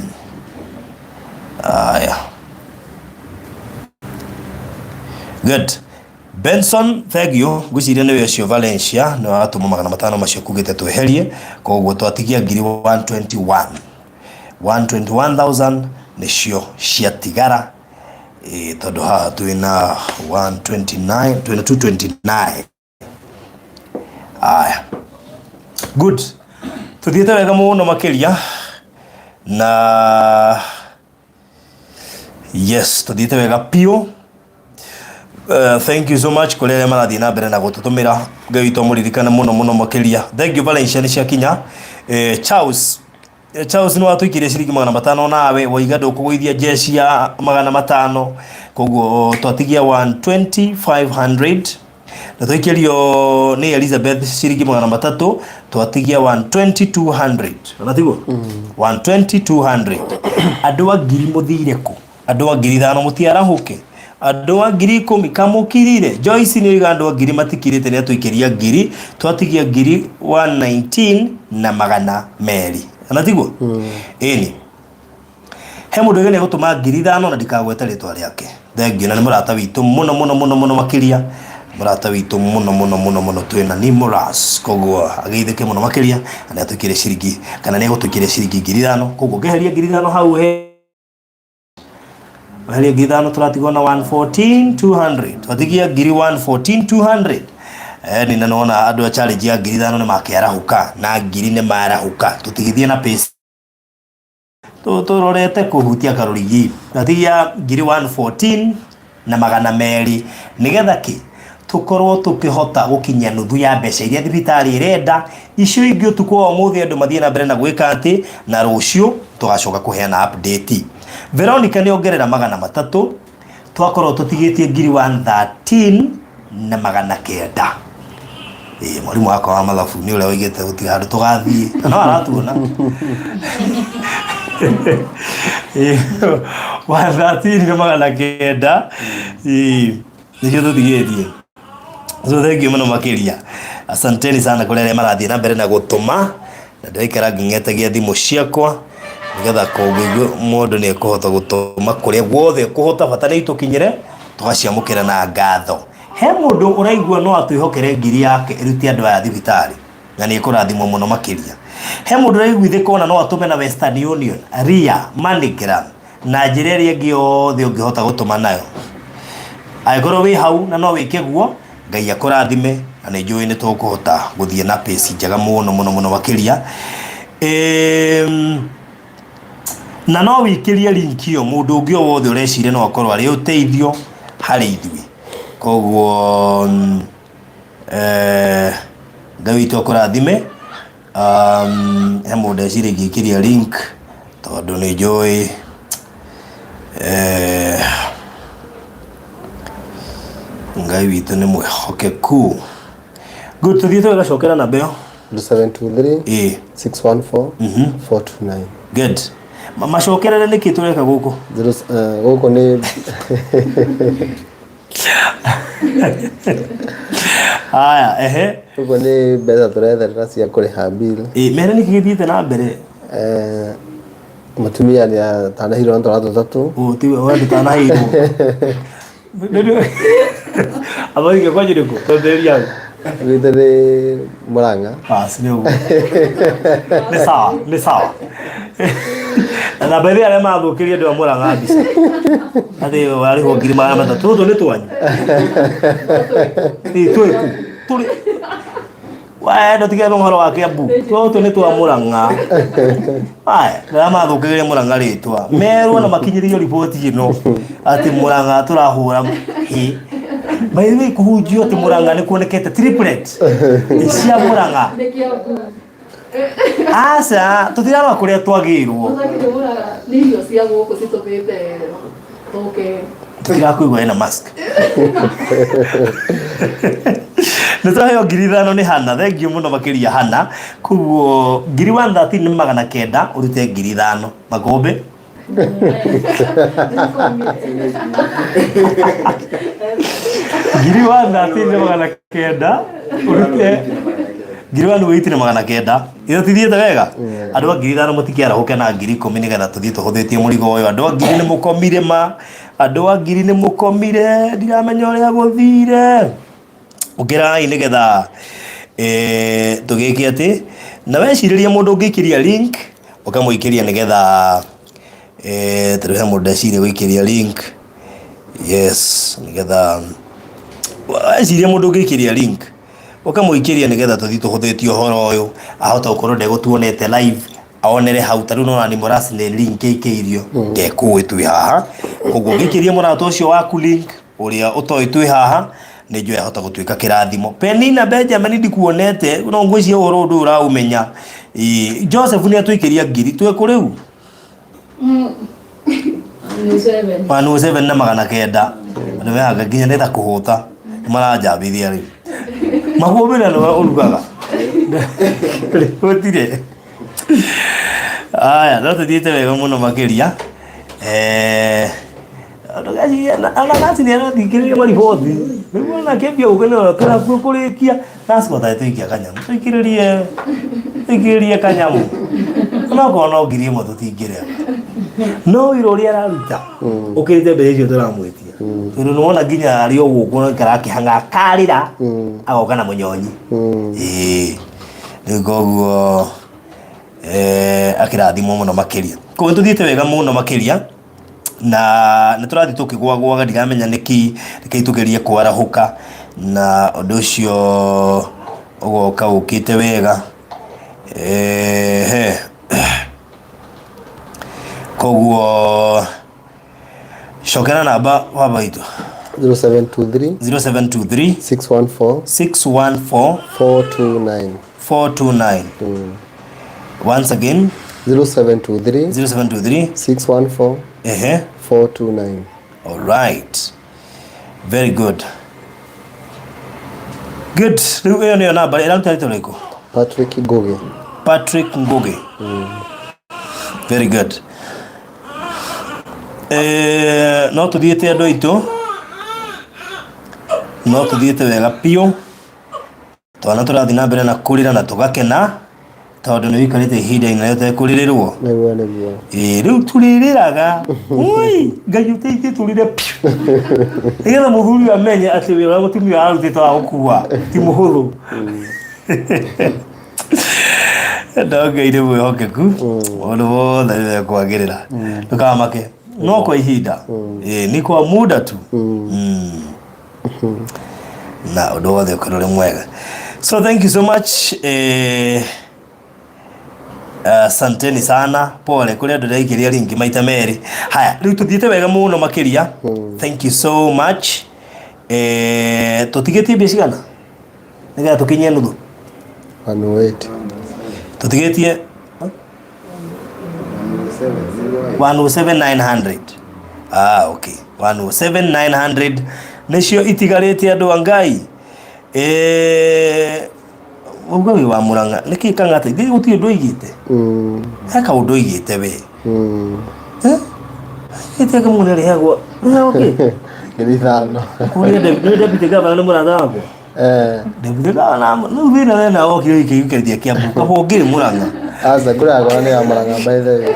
Aya. Good. Benson, thank you. Ngwĩciria nĩwe ũcio Valencia nĩ watũma magana matano macio kugĩte tweherie, koguo twatigia ngiri 121. 121,000 nĩcio ciatigara, tondũ haha twĩna 129, twĩna 229. Aya, good, tuthiĩte wega mũno makĩria na yes, tuthiĩte wega piũ. Thank you so much kũrĩ arĩa marathiĩ na mbere na gũtũtũmĩra. Ngai witũ amũririkane mũno mũno makĩria. Thank you Valencia, nĩ ciakinya. Charles, Charles nĩ watũikĩria ciringi magana matano, nawe waiga ndũkũgũithia jeshi ya magana matano, koguo twatigia 120,500, na twaikĩrio nĩ Elizabeth ciringi magana matatũ, twatigia 120,200, ona tiguo? 120,200. Andũ a ngiri mũthire kũ? Andũ a ngiri ithano mũtiarahũke? Andũ a ngiri ikũmi kamũkirire? Joyce nĩ oiga andũ a ngiri matikirĩte, nĩ atũikĩria ngiri, twatigia ngiri 119 na magana merĩ, ona tiguo? Ĩni he mũndũ ũgĩ nĩ ngiri ithano na ndikagweta rĩtwa rĩake. Thengiũ, na nĩ mũrata witũ mũno mũno mũno mũno makĩria, mũrata witũ mũno mũno mũno mũno, twĩna Nimorus, koguo ageithĩke mũno makĩria, na nĩ atũikĩrie ciringi, kana nĩ egũtũikĩria ciringi ngiri ithano. Koguo ngĩheria ngiri ithano hau, he weherie ngiri ithano, tũratigwo na 114,200, twatigia ngiri 114,200. Ni na nona andũ a challenge ya ngiri ithano nĩ makĩarahũka, na ngiri nĩ marahũka, tũtigithie na pace tũrorete kũhutia karũrigi. Twatigia ngiri 114 na magana merĩ, nĩgetha kĩ tũkorwo tũkĩhota gũkinyia nuthu ya mbeca iria thibitarĩ ĩrenda. Icio ingĩ ũtukũ wa ũmũthĩ andũ mathiĩ na mbere na gwĩka atĩ, na rũciũ tũgacoka kũheana update. Veronica nĩ ongerera magana matatũ, twakorwo tũtigĩtie ngiri 113 na magana kenda. Ĩĩ, mwarimũ wakwa wa mathabu nĩ ũrĩa oigĩte gũtirĩ handũ tũgathiĩ, na no aratuona. Ĩĩ, 113 na magana kenda. Ĩĩ, nĩcio tũtigĩtie. So thank you mũno makĩria, asanteni sana kũrĩ arĩa marathiĩ na mbere na gũtũma, na ndĩraikara ngĩng'etagia thimũ ciakwa nĩgetha kũngĩigua mũndũ nĩ ekũhota gũtũma kũrĩa guothe ekũhota, bata nĩ itũkinyĩre, tũgaciamũkĩra na ngatho. He mũndũ ũraigua no atwĩhokere ngiri yake ĩrute andũ aya thibitarĩ na nĩ ekũrathimwo mũno makĩria? He mũndũ ũraiguithĩka ona no atũme na Western Union, Ria, MoneyGram na njĩra ĩrĩa ĩngĩ yothe ũngĩhota gũtũma nayo? Angĩkorwo wĩ hau na no wĩke guo, Ngai akũrathime, na nĩ njũĩ nĩ tũkũhota gũthiĩ na pace njega mũno mũno mũno makĩria. Na no wĩikĩrie link ĩyo mũndũ ũngĩ o wothe ũreciria no akorwo arĩ ũteithio harĩ ithuĩ. Koguo Ngai witũ akũrathime. He mũndũ eciria ingĩikĩria link, tondũ nĩ njũĩ Ngai witũ nĩ mwĩhokeku. Good, tũthiĩ tũgacokera namba ĩyo. 723 614 429. Good. Macokerere nĩkĩ tũreka gũkũ? Gũkũ nĩ Haya, ehe. Gũkũ nĩ mbeca tũretherera cia kũrĩha bill. Ĩ, mere nĩkĩ gĩthiĩte na mbere? Mũtumia nĩ atanahirwo na twana tũtatũ. Ũ, tiwe we ndũtanaheirwo. Athonike kwanyu nĩkũ? Twambĩrĩria hau. Gwitũ nĩ Mũrang'a. Bas, nĩ ũguo. Nĩ sawa, nĩ sawa. Na namba ĩrĩa arĩa mathũkĩrie andũ a Mũrang'a mbica. Atĩ warĩhwo ngiri magana matatũ. Tũtũ nĩ twanyu. Ĩ, twĩku. Tũrĩ. We ndũtige ũhoro wa Kiambu. Tũtũ nĩ twa Mũrang'a. Aya, rĩrĩa mathũkagĩria Mũrang'a rĩtwa. Merwo na makinyĩrio riboti ĩno atĩ Mũrang'a tũrahũra hĩ. By the way, kũhunjio atĩ Mũrang'a nĩ kuonekete triplet cia Mũrang'a. Nĩ Kiambu. Aca, tũtirarora kũrĩa twagĩirwo. Nĩ irio cia gũkũ citũmĩte tũke. Tũtirakũigua ena mask. Nĩ twaheo 5,000 nĩ Hana, thengiũ mũno makĩria Hana. Koguo ngiri 113 nĩ 900 ũrute 5,000. Makũmbĩ. Ngiri 113 nĩ 900 ũrute ngiri 180 nĩ 900. Ithe tithiĩte wega? Andũ a 5,000 mũtikĩarahũke na 10,000 nĩgetha tũthiĩ tũhũthĩtie mũrigo ũyũ. Andũ a ngiri nĩ mũkomire ma. Andũ a ngiri nĩ mũkomire, ndiramenya ũrĩa gũthire. Ũkĩrai nĩgetha eh, tũgĩke atĩ na wecirĩria mũndũ ũngĩikĩria link ũkamũikĩria nĩgetha eh, tondũ he mũndũ ndeciria gũikĩria link yes nĩgetha weciria mũndũ ũngĩikĩria link ũkamũikĩria nĩgetha tũthiĩ tũhũthĩtie ũhoro ũyũ ahota gũkorwo ndegũtuonete live onere hau ta rĩu nona ni mũraci nĩ link ĩikĩirio ndekũĩ twĩ haha koguo ũngĩikĩria mũrata ũcio waku link ũrĩa ũtoĩ twĩ haha nĩ njũĩ ahota gũtuĩka kĩrathimo Penina Benjamin ndikuonete no ngwĩciria ũhoro ũndũ ũyũ ũraũmenya Ĩĩ, Joseph nĩ atũikĩria ngiri twĩ kũ rĩu 107 na 900 nĩ wehanga nginya ndenda kũhũta nĩ maranjambithia rĩu makũmbĩra nĩwe ũrugaga gũtirĩ aya no tũthiĩte wega mũno makĩria Eh, ona naci nĩ arathingĩrĩria mariboti nĩguo ona kĩambia gũkenera tũrakuo kũrĩkia naci gwatarĩ tũikia kanyamũ tũikĩrĩrie tũikĩrĩrie kanyamũ onokorwo no 1,000 tũtingĩrega no wĩra ũrĩa araruta ũkĩrĩte mbeca icio tũramwĩtia tondũ nĩwona nginya arĩ o gũkũ karakĩhang'a karĩra agoka na mũnyonyi ĩĩ rĩu koguo eh, akĩrathimwo mũno makĩria koguo nĩtũthiĩte wega mũno makĩria na nĩ tũrathiĩ tũkĩgwagwaga ndiramenya nĩkĩ nĩkĩ tũgerie kwarahũka na ũndũ ũcio ũgoka ũkĩte wega ehe koguo cokera namba baba witũ 0723 0723 614 614 429 429 once again 0723 0723 614 ehe 429 All right. Very good. Good. Rĩu ĩyo nĩyo namba ĩraruta rĩtwa rĩrĩkũ? Patrick Ngugi Patrick Ngugi. Very good. Eh, no tũthiĩte andũ aitũ. No tũthiĩte wega biũ. Twana tũrathiĩ na mbere na kũrĩra na tũgakena tondũ nĩ wĩikarĩte ihinda inene ũtekũrĩrĩrwo. Nĩguo nĩguo. Ĩĩ rĩu tũrĩrĩraga ui Ngai ũteithie tũrĩre piũ nĩgetha mũthuri ũyũ amenye atĩ wĩra ũrĩa mũtumia arutĩte wa gũkua ti mũhũthũ. No Ngai nĩ mwĩhokeku maũndũ mothe nĩ mekwagĩrĩra ndũkamake no kwa ihinda Ĩĩ, ni kwa muda tu Mm. Na ũndũ wothe ũkorwo ũrĩ mwega so thank you so much eh, asanteni sana pole kũrĩ andũ ndaikĩria ringi maita merĩ haya rĩu tũthiĩte wega mũno makĩria thank you so much eh, tũtigĩtie mbia cigana nĩgetha tũkinyie nuthu 108 tũtigĩtie 107,900 ah okay 107,900 nĩcio itigarĩte andũ a Ngai eh uga wĩ wa Murang'a nĩkĩ kang'ata ithe gũtirĩ ũndũ oigĩte he kaũndũ oigĩte we Eh? Ĩte kamũndũ arĩhagwo okay 5,000 kũrĩa nĩ deputy governor nĩ mũrata wakwa Eh, deputy governor rĩu thĩna wena wokire ũikĩrithia Kiambu kaba ũngĩrĩ Murang'a aca kũrĩa yakwa nĩ ya Murang'a by the way.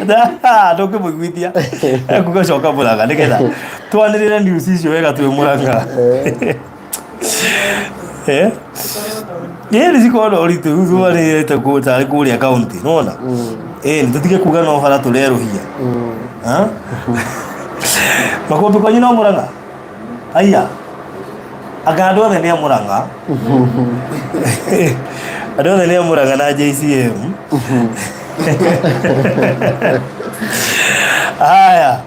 ndũngĩmũiguithia ekuga coka Murang'a nĩgetha twanĩrĩre news icio wega twĩ Murang'a Eh? Ĩĩ nĩ cikoragwo na ũritũ rĩu twanĩrĩre kũ tarĩ kũrĩa kaunti nĩwona ĩĩ nĩ tũtige kuga no bara tũrerũhia Ha? Makũmbĩ kwanyu no Murang'a aya anga andũ othe nĩ a Murang'a Andũ othe nĩ amũraga na JCM. Haya.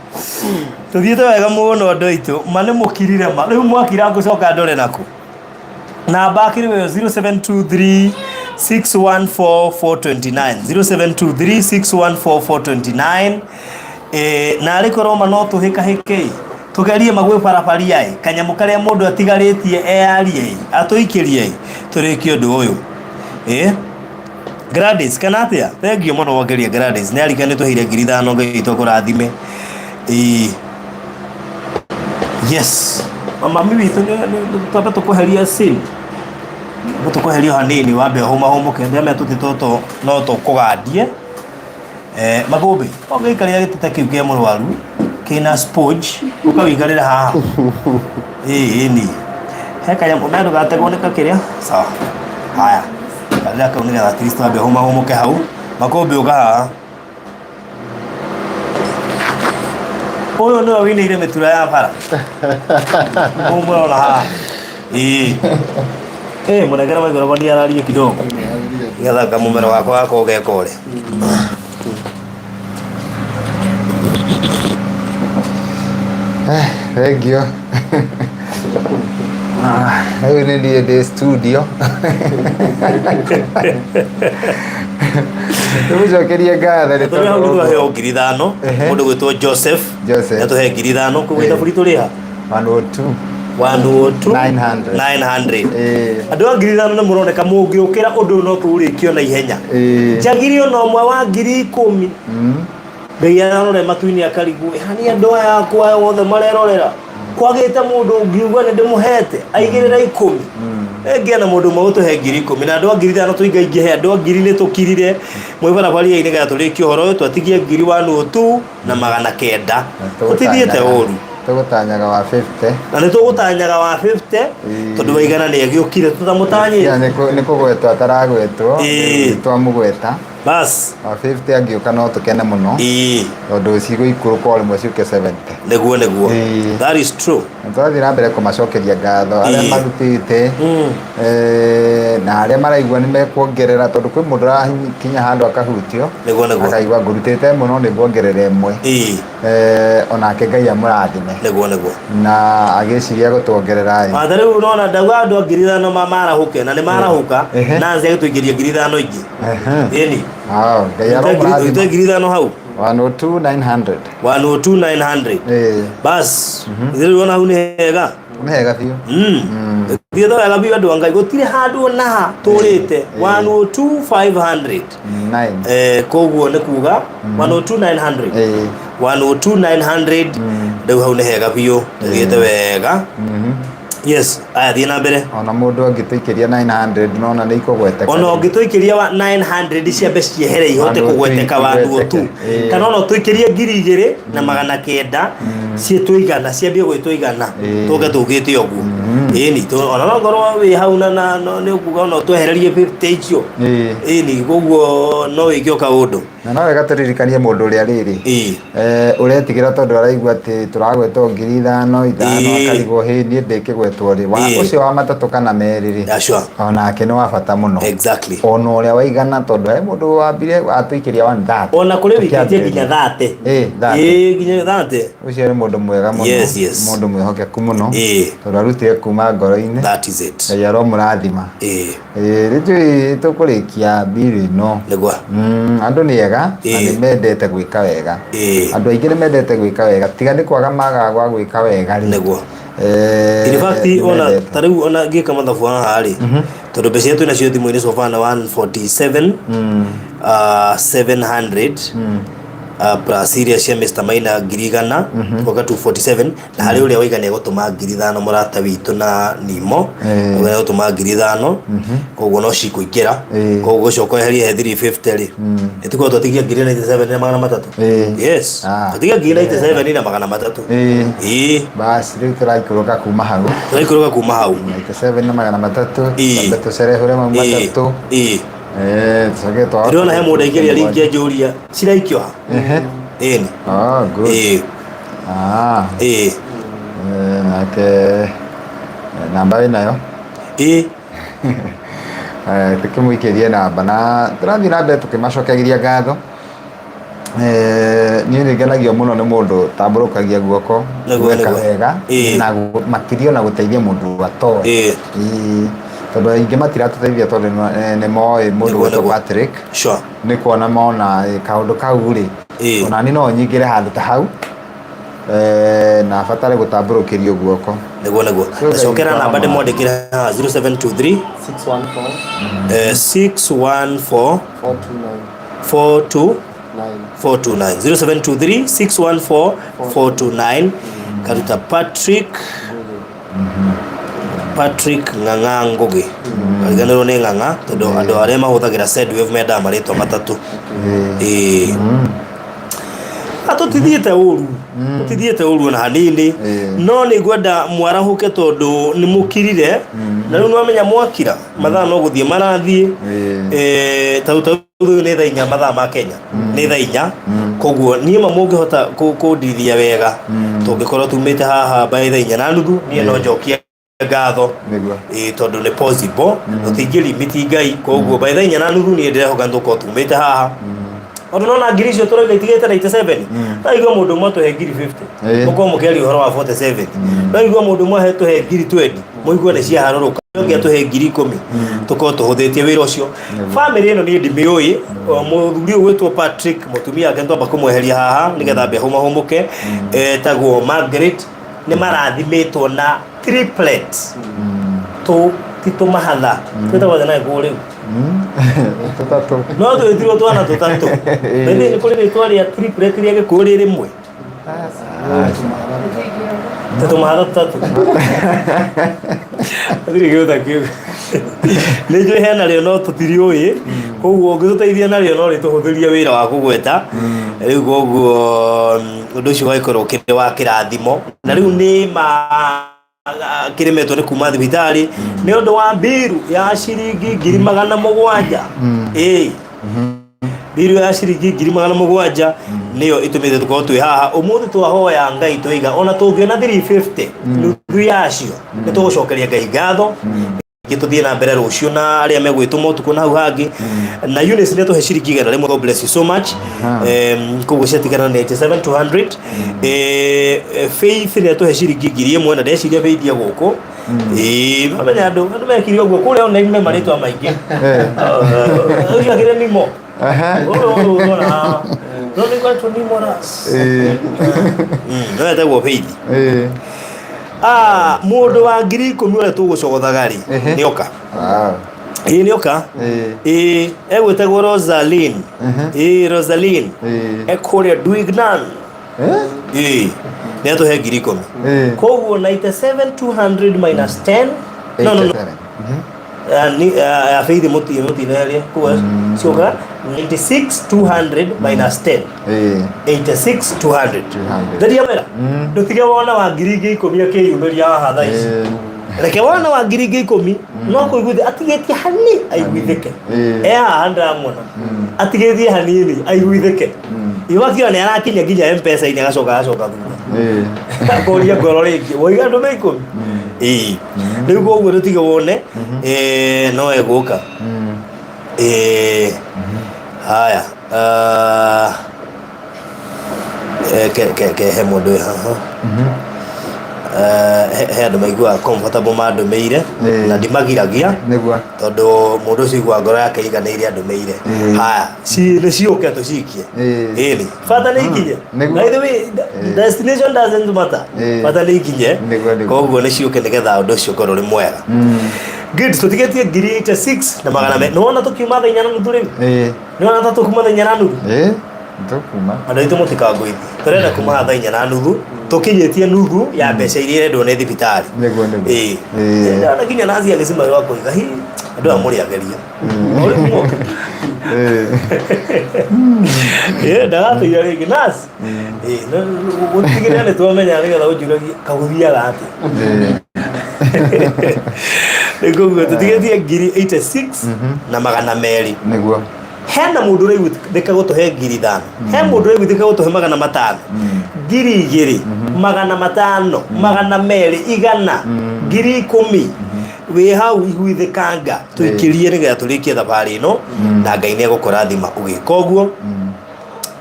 Tũthiĩte wega mũno andũ aitũ. Ma nĩ mũkirire ma. Rĩu mwakira ngũcoka ndore nakũ. Namba akĩrĩ weyo 0723 614 429 0723 614 429 eh, na arĩ korwo ma no tũhĩkahĩke tũgerie magwĩ barabaria ĩ kanyamũ karĩa mũndũ atigarĩtie eyarie ĩ atũikĩrie ĩ tũrĩkie ũndũ ũyũ ĩ Gladys kana atĩa thengiũ mũno wongeria Gladys nĩ arika nĩ tũheire 5,000 Ngai witũ akũrathime ĩ yes mami witũ twambe tũkweheria sin tũkweheria hanini wambe ũhũmahũmũke ndĩramenya tũtĩ tũtũ no tũkũgandie eh, magũmbĩ ũngĩikarĩra gĩtĩ ta kĩu kĩa mũrwaru kĩna sponge ũkawĩikarĩra haha ĩĩ ĩni he kanyamũ na ndũgategwo nĩ kakĩrĩa sawa haya karĩra kau nĩgetha at least wambe ũhũmahũmũke hau makũmbĩ ũka haha ũyũ nĩwe wĩinĩire mĩtura ya bara ũyũ mũrona haha ĩĩ ĩĩ mũnengere maikroboni ararie kidogo nĩgetha kamũmero gakwa gako gekore Thengiũ. Rĩu nĩ niĩ ndĩ studio. Tũmũcokerie ngatho nĩ tondũ hau tondũ twaheo 5,000 Ehe. mũndũ gwĩtwo Joseph Joseph. nĩatũhe 5,000 koguo ithabu ritũ rĩha 102. 102 900. 900 Ĩĩ. andũ a 5,000 nĩ mũroneka mũngĩũkĩra ũndũ ũyũ no tũũrĩkio na ihenya Ĩĩ. njagire ona ũmwe wa 10,000 Ngai ararore matu-inĩ akarigwo hani andũ aya akwa othe marerorera kwagĩte mũndũ ũngiuga nĩ ndĩmũhete aigĩrĩra 10 ĩngĩ na mũndũ ũmwe ũtũhe 10,000 na andũ a 5,000 tũingaingĩhe andũ a ngiri nĩ tũkirire mwĩ barabaria-inĩ getha tũrĩkie ũhoro ũyũ twatigie ngiri 102 na 900 tũtithiĩte ũru Tũgũtanyaga wa 50. na nĩ tũgũtanyaga wa 50 Ĩĩ. tondũ waigana nĩ agĩũkire tũtamũtanyĩte Ya, nĩ kũgwetwo ataragwetwo. Ĩĩ. Nĩ twamũgweta. bas Wa 50 angĩũka no tũkene mũno. ĩĩ Tondũ cigũikũrũka o rĩmwe ciũke 70. nĩguo nĩguo Ĩĩ. that is true Na tũrathiĩ na mbere kũmacokeria ngatho arĩa Ĩĩ. marutĩte na arĩa maraigua nĩ mekuongerera tondũ kwĩ mũndũ ũrakinya handũ akahutio Nĩguo, nĩguo. akaigua ngũrutĩte ĩmwe no nĩ nguongerera ĩmwe ĩĩ onake Ngai amũrathime nĩguo nĩguo na agĩciria gũtuongerera ĩ Watha rĩu ũrona ndauga andũ a 5,000 marahũke na nĩ marahũka Ehe. na nzi agĩtũingĩria 5,000 ingĩ Ehe. ĩni Hao, Ngai aromũrathima tũite 5,000 hau 102 900 102 900 Ĩĩ, bas rĩu ona hau nĩ hega nĩ hega biũ thiĩte wega biũ andũ a Ngai gũtirĩ handũ ona ha tũrĩte 102 500 9 eh koguo nĩ kuga 102 900 Ĩĩ. 102 900 rĩu hau nĩ hega biũ tũthiĩte wega yes aya thiĩ na mbere ona mũndũ angĩtũikĩria 900 nona nĩ ikũgweteka ona ũngĩtũikĩria wa 900 ciambe ciehere ihote Handũ kũgweteka igweteke. wandu tu Ĩĩ. kana ona ũtũikĩrie 2,900 ciĩtũigana ciambie gwĩtũigana Ĩĩ. tũke tũkĩte ũguo ĩni ona no ngorwo wĩ hau na nĩ ũkuga ona ũtwehererie 50 icio Ĩĩ. ĩni koguo no wĩke o kaũndũ na no wega tũririkanie mũndũ ũrĩa rĩrĩ ĩĩ ũretigĩra tondũ araigua atĩ tũragwetwo 5,000 5 Ĩĩ. akarigwo hĩ niĩ ndĩkĩgwetwo rĩ Ĩĩ. ũcio wa matatũ kana merĩ rĩ Yeah, sure. onake nĩ wa bata mũno exactly ona ũrĩa waigana tondũ he mũndũ wambire atũikĩria 130 ona kũrĩ wikĩtie Tũkĩambĩrĩria. nginya 30 Ĩĩ, 30. ĩĩ nginya 30 ũcio nĩ mũndũ mwega mũno Yes, yes. mũndũ mwĩhokeku mũno Ĩĩ. tondũ arutire kuma ngoro-inĩ that is it Ngai aromũrathima ĩĩ Ĩĩ, rĩu tũkũrĩkia mbiru ĩno nĩguo Andũ nĩ ega na Ĩĩ. nĩ mendete gwĩka wega Ĩĩ. andũ aingĩ nĩ mendete gwĩka wega tiga nĩ kwaga magaga gwa gwĩka wega rĩ Nĩguo. Eh, in fact nĩ ona mendete. ta rĩu ona ngĩka mathabu haha rĩ tondũ mbeca iria twĩnacio thimũ-inĩ so far nĩ 147 700 plus iria cia Mr Maina 100,000 goka 247 na harĩ ũrĩa waiga nĩ egũtũma 5,000 mũrata witũ na Nimo Ĩĩ. ũrĩa egũtũma 5,000 koguo no cikũingĩra Ĩĩ. koguo gũcoka weherie he 350 rĩ ĩtĩkorwo twatigia 97 na 300 Ĩĩ. yes Ah. twatigia 97 na 300 Ĩĩ. ĩĩ basi rĩu tũraikũrũka kuma hau tũraikũrũka kuma hau 97 na 300 Ĩĩ. twambe tũcerehũre mau Ĩĩ. matatũ ĩĩ Eh, tũcoke twa ndĩrona he mũndũ aingĩria ringi anjũria ciraikio ha Ehe. ĩni Oh, good. ĩĩ Ah, ĩĩ nake namba wĩnayo ĩĩ Eh, tũkĩmũikĩrie namba na tũrathiĩ na mbere tũkĩmacokagĩria ngatho. Eh, niĩ nĩ ngenagio mũno nĩ mũndũ tambũrũkagia guoko Nĩguo, gwĩka nĩguo. wega Ĩĩ. na makĩria ona gũteithia mũndũ atoĩ. Ĩĩ. Ĩĩ, tondũ aingĩ matiratũteithia tondũ nĩ moĩ mũndũ Nĩguo, gwĩtwo nĩguo. Patrick Sure. nĩ kuona mona kaũndũ kau rĩ Ĩĩ. ona niĩ no nyingĩre handũ ta hau eh, na batare gũtambũrũkĩrio guoko. Nĩguo, nĩguo. So, Ngai Cokera namba witũ ndĩmwandĩkĩre haha, 0723 614 614 429 42 9. 429, 0723 614 429. Karuta Patrick, Patrick Ng'ang'a Ngugi. Kariganĩrwo nĩ Ng'ang'a tondũ andũ arĩa mahũthagĩra Sendwave mendaga marĩtwa matatũ. Ĩĩ. Tũtithiĩte ũru, tũtithiĩte ũru ona hanini. Ĩĩ. No nĩ ngwenda mwarahũke tondũ nĩ mũkirire na rĩu nĩwamenya mwakira mathaa no gũthiĩ marathiĩ. Ĩĩ. Eh, ta rĩu nĩ thaa 4 mathaa ma Kenya, nĩ thaa 4. Koguo niĩ ma mũngĩhota kũndithia wega, tũngĩkorwo tumĩte haha by thaa 4:30, niĩ no njokie ngatho. Nĩguo. Ĩĩ, tondũ nĩ possible tũtingĩlimit Ngai. Koguo by thaa 4:30 niĩ ndĩrehoka nĩtũkorwo tumĩte haha, tondũ nona ngiri icio tũrauga itigĩte 97, no igua mũndũ ũmwe atũhe ngiri 50, Ĩĩ. mũkorwo mũkĩaria ũhoro wa 47. No igua mũndũ ũmwe atũhe ngiri 20, mũigue nĩ ciaharũrũka. Ũngĩ atũhe ngiri 10, tũkorwo tũhũthĩtie wĩra ũcio. Bamĩrĩ ĩno niĩ ndimĩũĩ. O, mũthuri ũyũ gwĩtwo Patrick, mũtumia wake nĩtwamba kũmweheria haha nĩgetha ambe ahũmahũmũke, etagwo Margaret. Nĩ marathimĩtwo na triplets, tũ ti tũmahatha twĩtagwo atĩa na Gĩkũyũ rĩu? Tũtatũ. No twĩtirwo twana tũtatũ. Ĩndĩ nĩ kũrĩ rĩtwa rĩa triplet rĩa Gĩkũyũ rĩ rĩmwe ta tũmahatha tũtatũ, hatirĩ kĩndũ ta kĩu. Nĩ njũĩ hena rĩo no tũtiriũĩ, koguo ũngĩtũteithia narĩo no rĩtũhũthĩrie wĩra wa kũgweta rĩu. Koguo ũndũ ũcio ũgagĩkorwo ũkĩrĩ wa kĩrathimo. Na rĩu nĩ ma kĩrĩmetwo nĩ kuma thibitarĩ nĩ ũndũ wa mbiru ya ciringi 700,000. Ĩĩ, mbiru ya ciringi 700,000 nĩyo ĩtũmĩte tũkorwo twĩ haha ũmũthĩ. Twahoya Ngai twaiga ona tũngĩona 350, nuthu yacio, nĩ tũgũcokeria Ngai ngatho. Ingĩ tũthiĩ na mbere rũciũ na arĩa megwĩtũma ũtukũ na hau hangĩ. Na Eunice nĩ atũhe ciringi 100. God bless you so much. Koguo ciatigana nĩ 87200. Faith nĩ atũhe ciringi 1000, na ndeciria Faith ya gũkũ. Ĩĩ, mamenya andũ mekire ũguo kũrĩa online me marĩtwa maingĩ. Ũcio akĩrĩ Nimo. Ũyũ ũrona haha no nĩ gwetwo Nimo Ras. No etagwo Faith. Ah, mũndũ wa 10,000 ũrĩa tũgũcogothaga rĩ, nĩ oka. Ĩĩ, nĩ oka. Ĩĩ, egwĩtagwo Rosaline. Ĩĩ, Rosaline ekũrĩa Duignan. Ĩĩ, nĩ atũhe 10,000. Koguo 97,200 minus 10, no, no, no. 87. Ah, ni ya Faith mũtineria koguo cioka 96,200 minus 10, 86,200. 200. Theria wera ndũtige wona wa ngiri ingĩ 10 akĩyumĩria haha thaa ici. Reke wona wa ngiri ingĩ 10 no kũiguithia atigĩtie hani aiguithĩke. E haha ndĩramuona atigĩtie hanini aiguithĩke. Iwakiona nĩ arakinya nginya M-Pesa-inĩ, agacoka thutha akoria ngoro rĩngĩ, woiga ndũme 10. Ĩĩ, rĩu koguo ndũtige wone no egũka. Ĩĩ, haya, ah, ke he mũndũ wĩ haha. He andũ maiguaga comfortable mandũmĩire na ndimagiragia tondũ mũndũ ũcio iguaga ngoro yake iganĩire andũmĩire. Haya, nĩ ciũke tũcikie. Ĩni bata nĩ ikinye. Nĩguo. By the way, destination doesn't matter. Bata nĩ ikinye. Nĩguo, nĩguo. Koguo nĩ ciũke nĩgetha ũndũ ũcio ũkorwo ũrĩ mwega. Good, tũtigĩtie ngiri 86 na magana me. Nĩwona tũkiuma thaa 4:30 rĩu? Nĩwona ta tũkuma thaa 4:30? Ĩĩ, tũkuma. Andũ aitũ mũtikangũithi, tũrenda kuma thaa 4:30 tũkinyĩtie nuthu ya mbeca iria irendwo nĩ thibitarĩ. Nĩguo, nĩguo. Ĩĩ. Ndĩrona nginya naci agĩcima wa kũiga hi andũ aya mũrĩ ageria. Ũrĩ muoka. Ĩĩ, ndagatũira rĩngĩ nasi. Ĩĩ, gũtigĩrĩra nĩ twamenya nĩgetha ũnjũragie kagũthiaga atĩa. Nĩ koguo tũtigĩtie ngiri 86 na 200. Hena mũndũ ũraiguithĩka gũtũhe 5,000, he mũndũ ũraiguithĩka gũtũhe 500, 2,000, 500, 200, 100, 10,000. Wĩ hau iguithĩkanga tũikĩrie nĩgetha tũrĩkie thabarĩ ĩno, na Ngai nĩ egũkũrathima ũgĩka ũguo.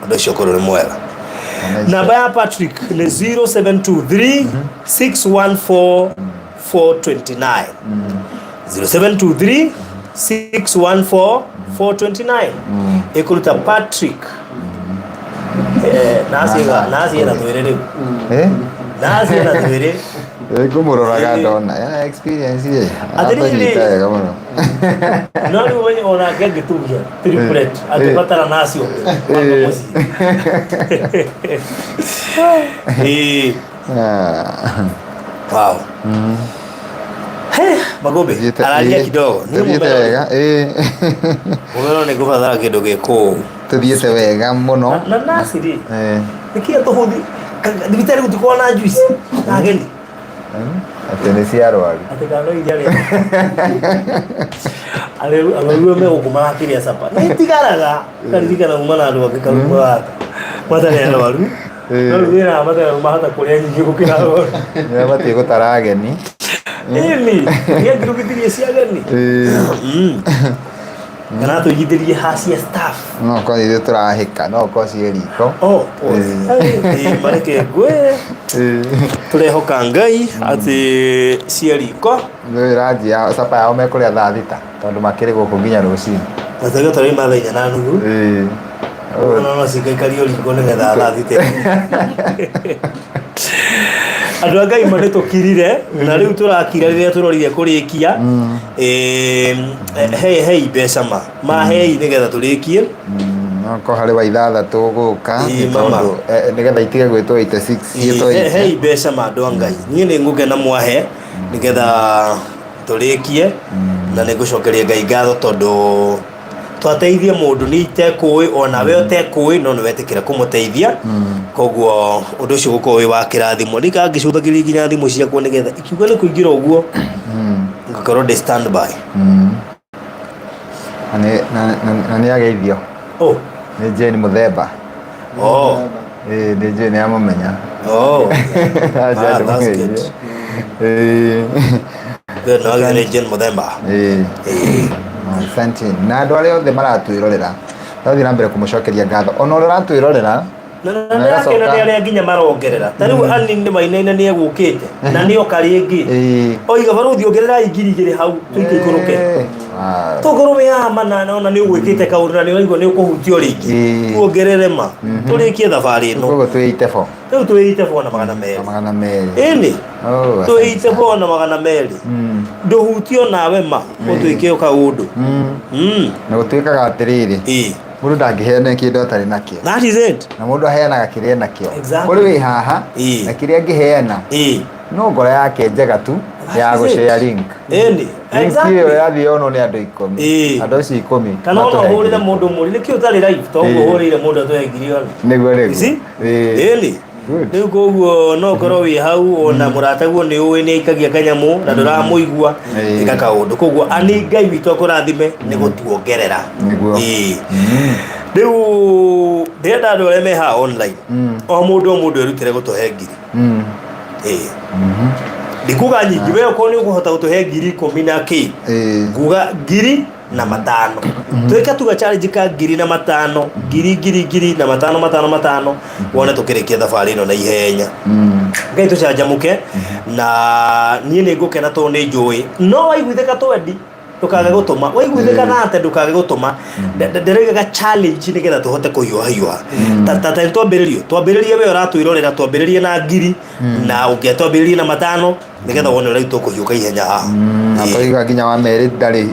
Ũndũ ũcio ũkorwo ũrĩ mwega. Namba ya Patrick nĩ 0723 614 429, 0723 614 429. Ĩkũruta Patrick. Naciĩ na twĩrĩ rĩu. Eh? Naciĩ na twĩrĩ. Ngũmũroraga ndona ena experience ĩ. Atĩrĩrĩ. Aratũnyita wega mũno. No rĩu ũmenye onake angĩtugia triplet angĩbatara naci ũngĩ waka mũciĩ. Ĩĩ. Ah. Wow. He, Magombe, araria kidogo. Niĩ Tũthiĩte mũmero wega ĩ. Mũmero nĩ ngũbatara kĩndũ gĩkũũ. Tũthiĩte wega mũno. Na naci rĩ, nĩkĩĩ tũhũthi thibitarĩ gũtikoragwo na juice na ageni? Atĩ nĩ cia arwaru. Atĩ kana no iria rĩa arwaru me gũkũ marakĩrĩa capa nĩ tigaraga karirikana kuma na andũ angĩ karumu gaka matarĩ arwaru, no rĩu wĩra matarĩ mahota kũrĩa nyingĩ gũkĩra arwaru. Nĩ mabatiĩ gũtara ageni. Ĩni nĩangĩrugithirie cia ageni. Kana tũigithĩrie ha cia staff. No korwo ithuĩ tũrahĩka, no korwo ciĩ riko. Oh, pause. Ĩ, mareke ngwĩre, tũrehoka Ngai atĩ cia riko. Nĩ ranji ya capa yao mekũrĩa thaa 6 tondũ makĩrĩ gũkũ nginya rũcinĩ. Natagio tũraima thaa 4:30. Ũguo no cikaikario riko nĩgetha thaa 6. Andũ a Ngai, ma nĩ tũkirire na rĩu tũrakira rĩrĩa tũrorire kũrĩkia. Hei mbeca ma mahei nĩgetha tũrĩkie. No korwo harĩ wa ithathatũ gũka. Ĩ, mama. Tondũ nĩgetha itige gwĩtwo 86 ciĩtwo Ĩ, 80. Hei mbeca ma andũ a Ngai, niĩ nĩ ngũkena mwahe nĩgetha tũrĩkie, na nĩ ngũcokeria Ngai ngatho tondũ twateithia mũndũ nĩ itekũĩ ona we ũtekũĩ no nĩ wetĩkĩra kũmũteithia. Koguo ũndũ ũcio gũkorwo wĩ wa kĩrathimo. Rika ngĩcũthagĩria nginya thimũ ciakwa nĩgetha ikiuga nĩ kũingĩra ũguo ngakorwo ndĩ standby. Na nĩ ageithio. Oh. Nĩ Jane Mũthemba. Oh. Ĩ, nĩ Jane amũmenya. Oh. Aca Ah, that's ndĩmũgeithie. good. Ĩ. Good, no agithĩ nĩ Jane Mũthemba. Ĩ. Asante. Na andũ arĩa othe maratwĩrorera, tũrathiĩ na mbere kũmũcokeria ngatho ona ũrĩa ũratwĩrorera. Na ndĩrakena nĩ arĩa nginya marongerera. Ta rĩu Annie nĩ mainaina nĩ egũkĩte na nĩ oka rĩngĩ. Oiga, "Barũthi, ongererai 2000 hau tũike ikũrũke." Tokorwo wĩ haha mana ona nĩ ũgwĩkĩte kaũndũ na nĩ ũraigua nĩ ũkũhutio rĩngĩ, tuongerere ma tũrĩkie thabarĩ ĩno. Koguo twĩ 84. Rĩu twĩ 84 na 200. 200. Ĩni. Oh, twĩ 84 na 200. Ndũhutio nawe ma ũtwĩke o kaũndũ. Na gũtuĩkaga atĩrĩrĩ, mũndũ ndangĩheana kĩndũ atarĩ nakĩo. That is it. Na mũndũ aheanaga kĩrĩa enakĩo. Exactly. Kũrĩ wĩ haha na kĩrĩa angĩheana no ngoro yake njega tu ya That is it. gũshare link. Ĩni. Link Exactly. ĩyo yathiĩ yonwo nĩ andũ 10, andũ acio 10 Kana ona matũhe ũhũrĩre ngiri. mũndũ mũri nĩkĩ ũtarĩ live to ũguo, ũhũrĩire mũndũ atũhe ngiri ona. Nĩguo. You Nĩguo. see? Ĩni. Rĩu koguo no ũkorwo wĩ hau ona mũrataguo nĩ ũĩ nĩ aikagia kanyamũ na ndũramũigua, ĩka kaũndũ. Koguo ani Ngai witũ akũrathime nĩ gũtuongerera. Nĩguo. Ĩĩ. Rĩu ndĩrenda andũ arĩa me haha online, o mũndũ o mũndũ erutĩre gũtũhe ngiri. Ĩĩ. Ndikuga nyingĩ, we okorwo nĩ ũkũhota gũtũhe 10,000 na kĩ, nguga 1005. Twĩke tuga challenge ka 1005, ngiri ngiri ngiri na matano matano matano, wone tũkĩrĩkia thabarĩ ĩno na ihenya. Ngai tũcanjamũke na niĩ nĩ ngũkena tondũ nĩ njũĩ no waiguithĩka twendi ndũkage gũtũma, waiguithĩka nate ndũkage gũtũma. Ndĩroigaga challenge nĩgetha tũhote kũhiũha hiũha ta ta ta twambĩrĩrio twambĩrĩrie, we ũratwĩrorera, twambĩrĩrie na ngiri na ũngĩ twambĩrĩrie na matano nĩgetha wone ũrĩa tũkũhiũka ihenya haha. Na tũiga nginya wa merĩ ndarĩ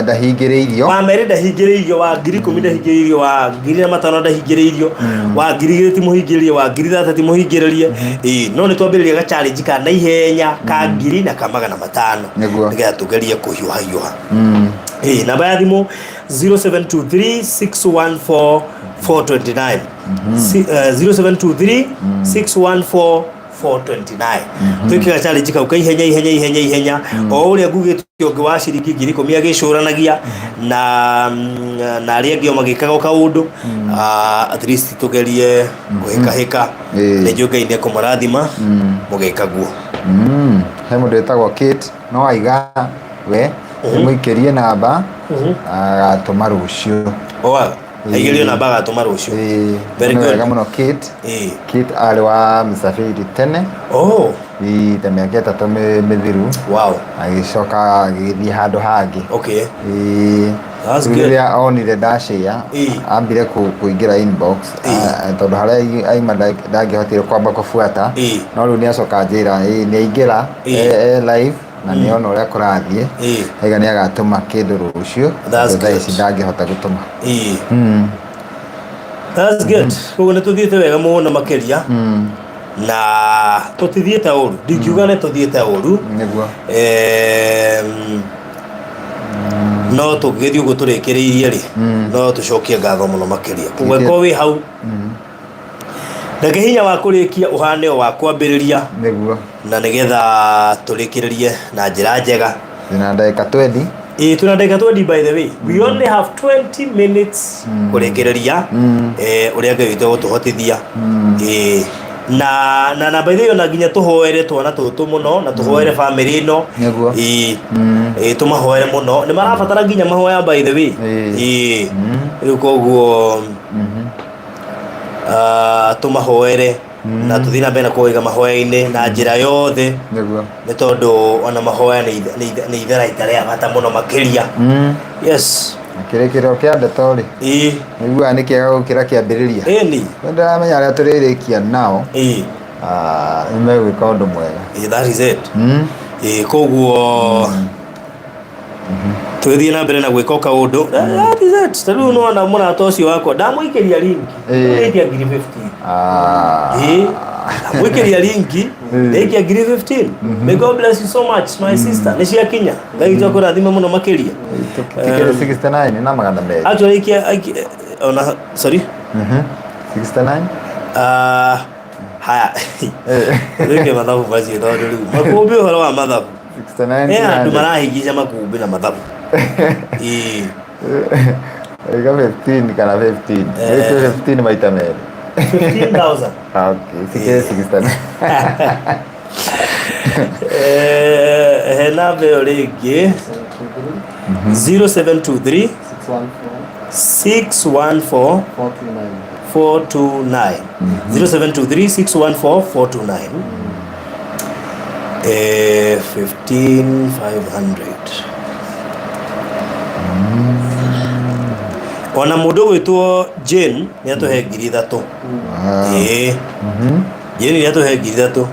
ndahingĩrĩirio. Wa merĩ ndahingĩrĩirio, wa 10,000 ndahingĩrĩirio, wa 1005 ndahingĩrĩirio, wa 2000 ti mũhingĩrĩrie, wa 3000 ti mũhingĩrĩrie. Ĩĩ, no nĩ twambĩrĩria ga challenge ka na ihenya ka ngiri na ka 500 nĩgetha tũgerie kũhiũha hiũha. Ĩĩ, namba ya thimũ 0723 614 429. 0723 614 429. Twĩke challenge kau ka ihenya ihenya ihenya ihenya o ũrĩa ngugĩte. Ũngĩ wa ciringi 10,000 agĩcũranagia na arĩa angĩ o magĩkaga o kaũndũ. At least tũgerie kũhĩkahĩka. Nĩ njũĩ Ngai nĩ ekũmũrathima mũgĩka guo. He mũndũ wĩtagwo Kate no aiga we mũikĩrie namba agatũma rũciũ. Oa aigĩrio namba agatũma rũciũ. Ĩĩ, Very nĩ good. wega mũno Kate. Ĩĩ. Kate arĩ wa Msafiri tene. Oh. Ĩĩ, ta mĩaka 3 mĩthiru. Wow. Agĩcoka agĩthiĩ handũ hangĩ. Okay. Ĩĩ. That's Rĩu good. rĩrĩa onire ndashare Ĩĩ. ambire kũingĩra inbox Ĩĩ. tondũ harĩa aima ndangĩhotire kwamba kũbuata. Ĩĩ. No rĩu nĩacoka njĩra ĩĩ nĩaingĩra Ĩĩ. e live na nĩona ũrĩa kũrathiĩ. Ĩĩ. Aiga nĩagatũma kĩndũ rũciũ. That's Tondũ thaa ici good. ndangĩhota gũtũma. Ĩĩ. That's good. Koguo nĩ tũthiĩte wega mũno makĩria. Na tũtithiĩte ũru. Ndingiuga nĩ tũthiĩte ũru. Nĩguo. No tũngĩgĩthiĩ ũguo tũrĩkĩrĩirie rĩ, no tũcokie ngatho mũno makĩria. Koguo ĩkorwo wĩ hau, reke hinya wa kũrĩkia ũhane o wa kwambĩrĩria. Nĩguo. Na nĩgetha tũrĩkĩrĩrie na njĩra njega. Twĩna ndagĩka 20. Ĩĩ, twĩna ndagĩka 20 by the way. We only have 20 minutes kũrĩkĩrĩria ũrĩa Ngai witũ egũtũhotithia. Ĩĩ. Na by the way ona nginya tũhoere twana tũtũ mũno na tũhoere family ĩno. Nĩguo. Ĩĩ. Ĩĩ, tũmahoere mũno. Nĩ marabatara nginya mahoya by the way. Ĩĩ. Ĩĩ. Rĩu koguo tũmahoere na tũthiĩ na mbere na kũiga mahoya-inĩ na njĩra yothe. Nĩguo. Nĩ tondũ ona mahoya nĩ itharaita rĩa bata mũno makĩria. Yes. Na kĩrĩkĩrĩro kĩa ndeto rĩ. Ĩĩ. Nĩguo nĩ kĩega gũkĩra kĩambĩrĩria. Ĩni. Nĩ ndĩramenya arĩa tũrĩrĩkia nao. Ĩĩ. Nĩ megwĩka ũndũ mwega. Ĩĩ, that is it. Ĩĩ, koguo tũgĩthiĩ na mbere na gwĩka o kaũndũ. That is it. Ta rĩu nĩwona mũrata ũcio wakwa ndamũikĩria linki. Ndaikia ngiri 15. Ĩĩ, ndamũikĩria linki, ndaikia ngiri 15. May God bless you so much my sister. Nĩ ciakinya. Ngai witũ akũrathime mũno makĩria. Tikĩrĩ 69 na magana merĩ. Actually, aikia, ona, sorry. 69? Haya. Rĩngĩ mathabu macio tondũ rĩu makũmbĩ ũhoro wa mathabu. 69 He andũ 300. marahingica makũmbĩ na mathabu. Ĩĩ. Ĩga 15 kana 15. Ĩka 15 maita merĩ. 15,000. Okay, sikĩrĩ 69. He namba ĩyo rĩngĩ. 0723 614 429. 0723 614 429. 15,500. Ona mũndũ ũgwĩtwo Jane nĩ atũhe ngiri ithatũ. Ĩĩ. Jane nĩ atũhe ngiri ithatũ.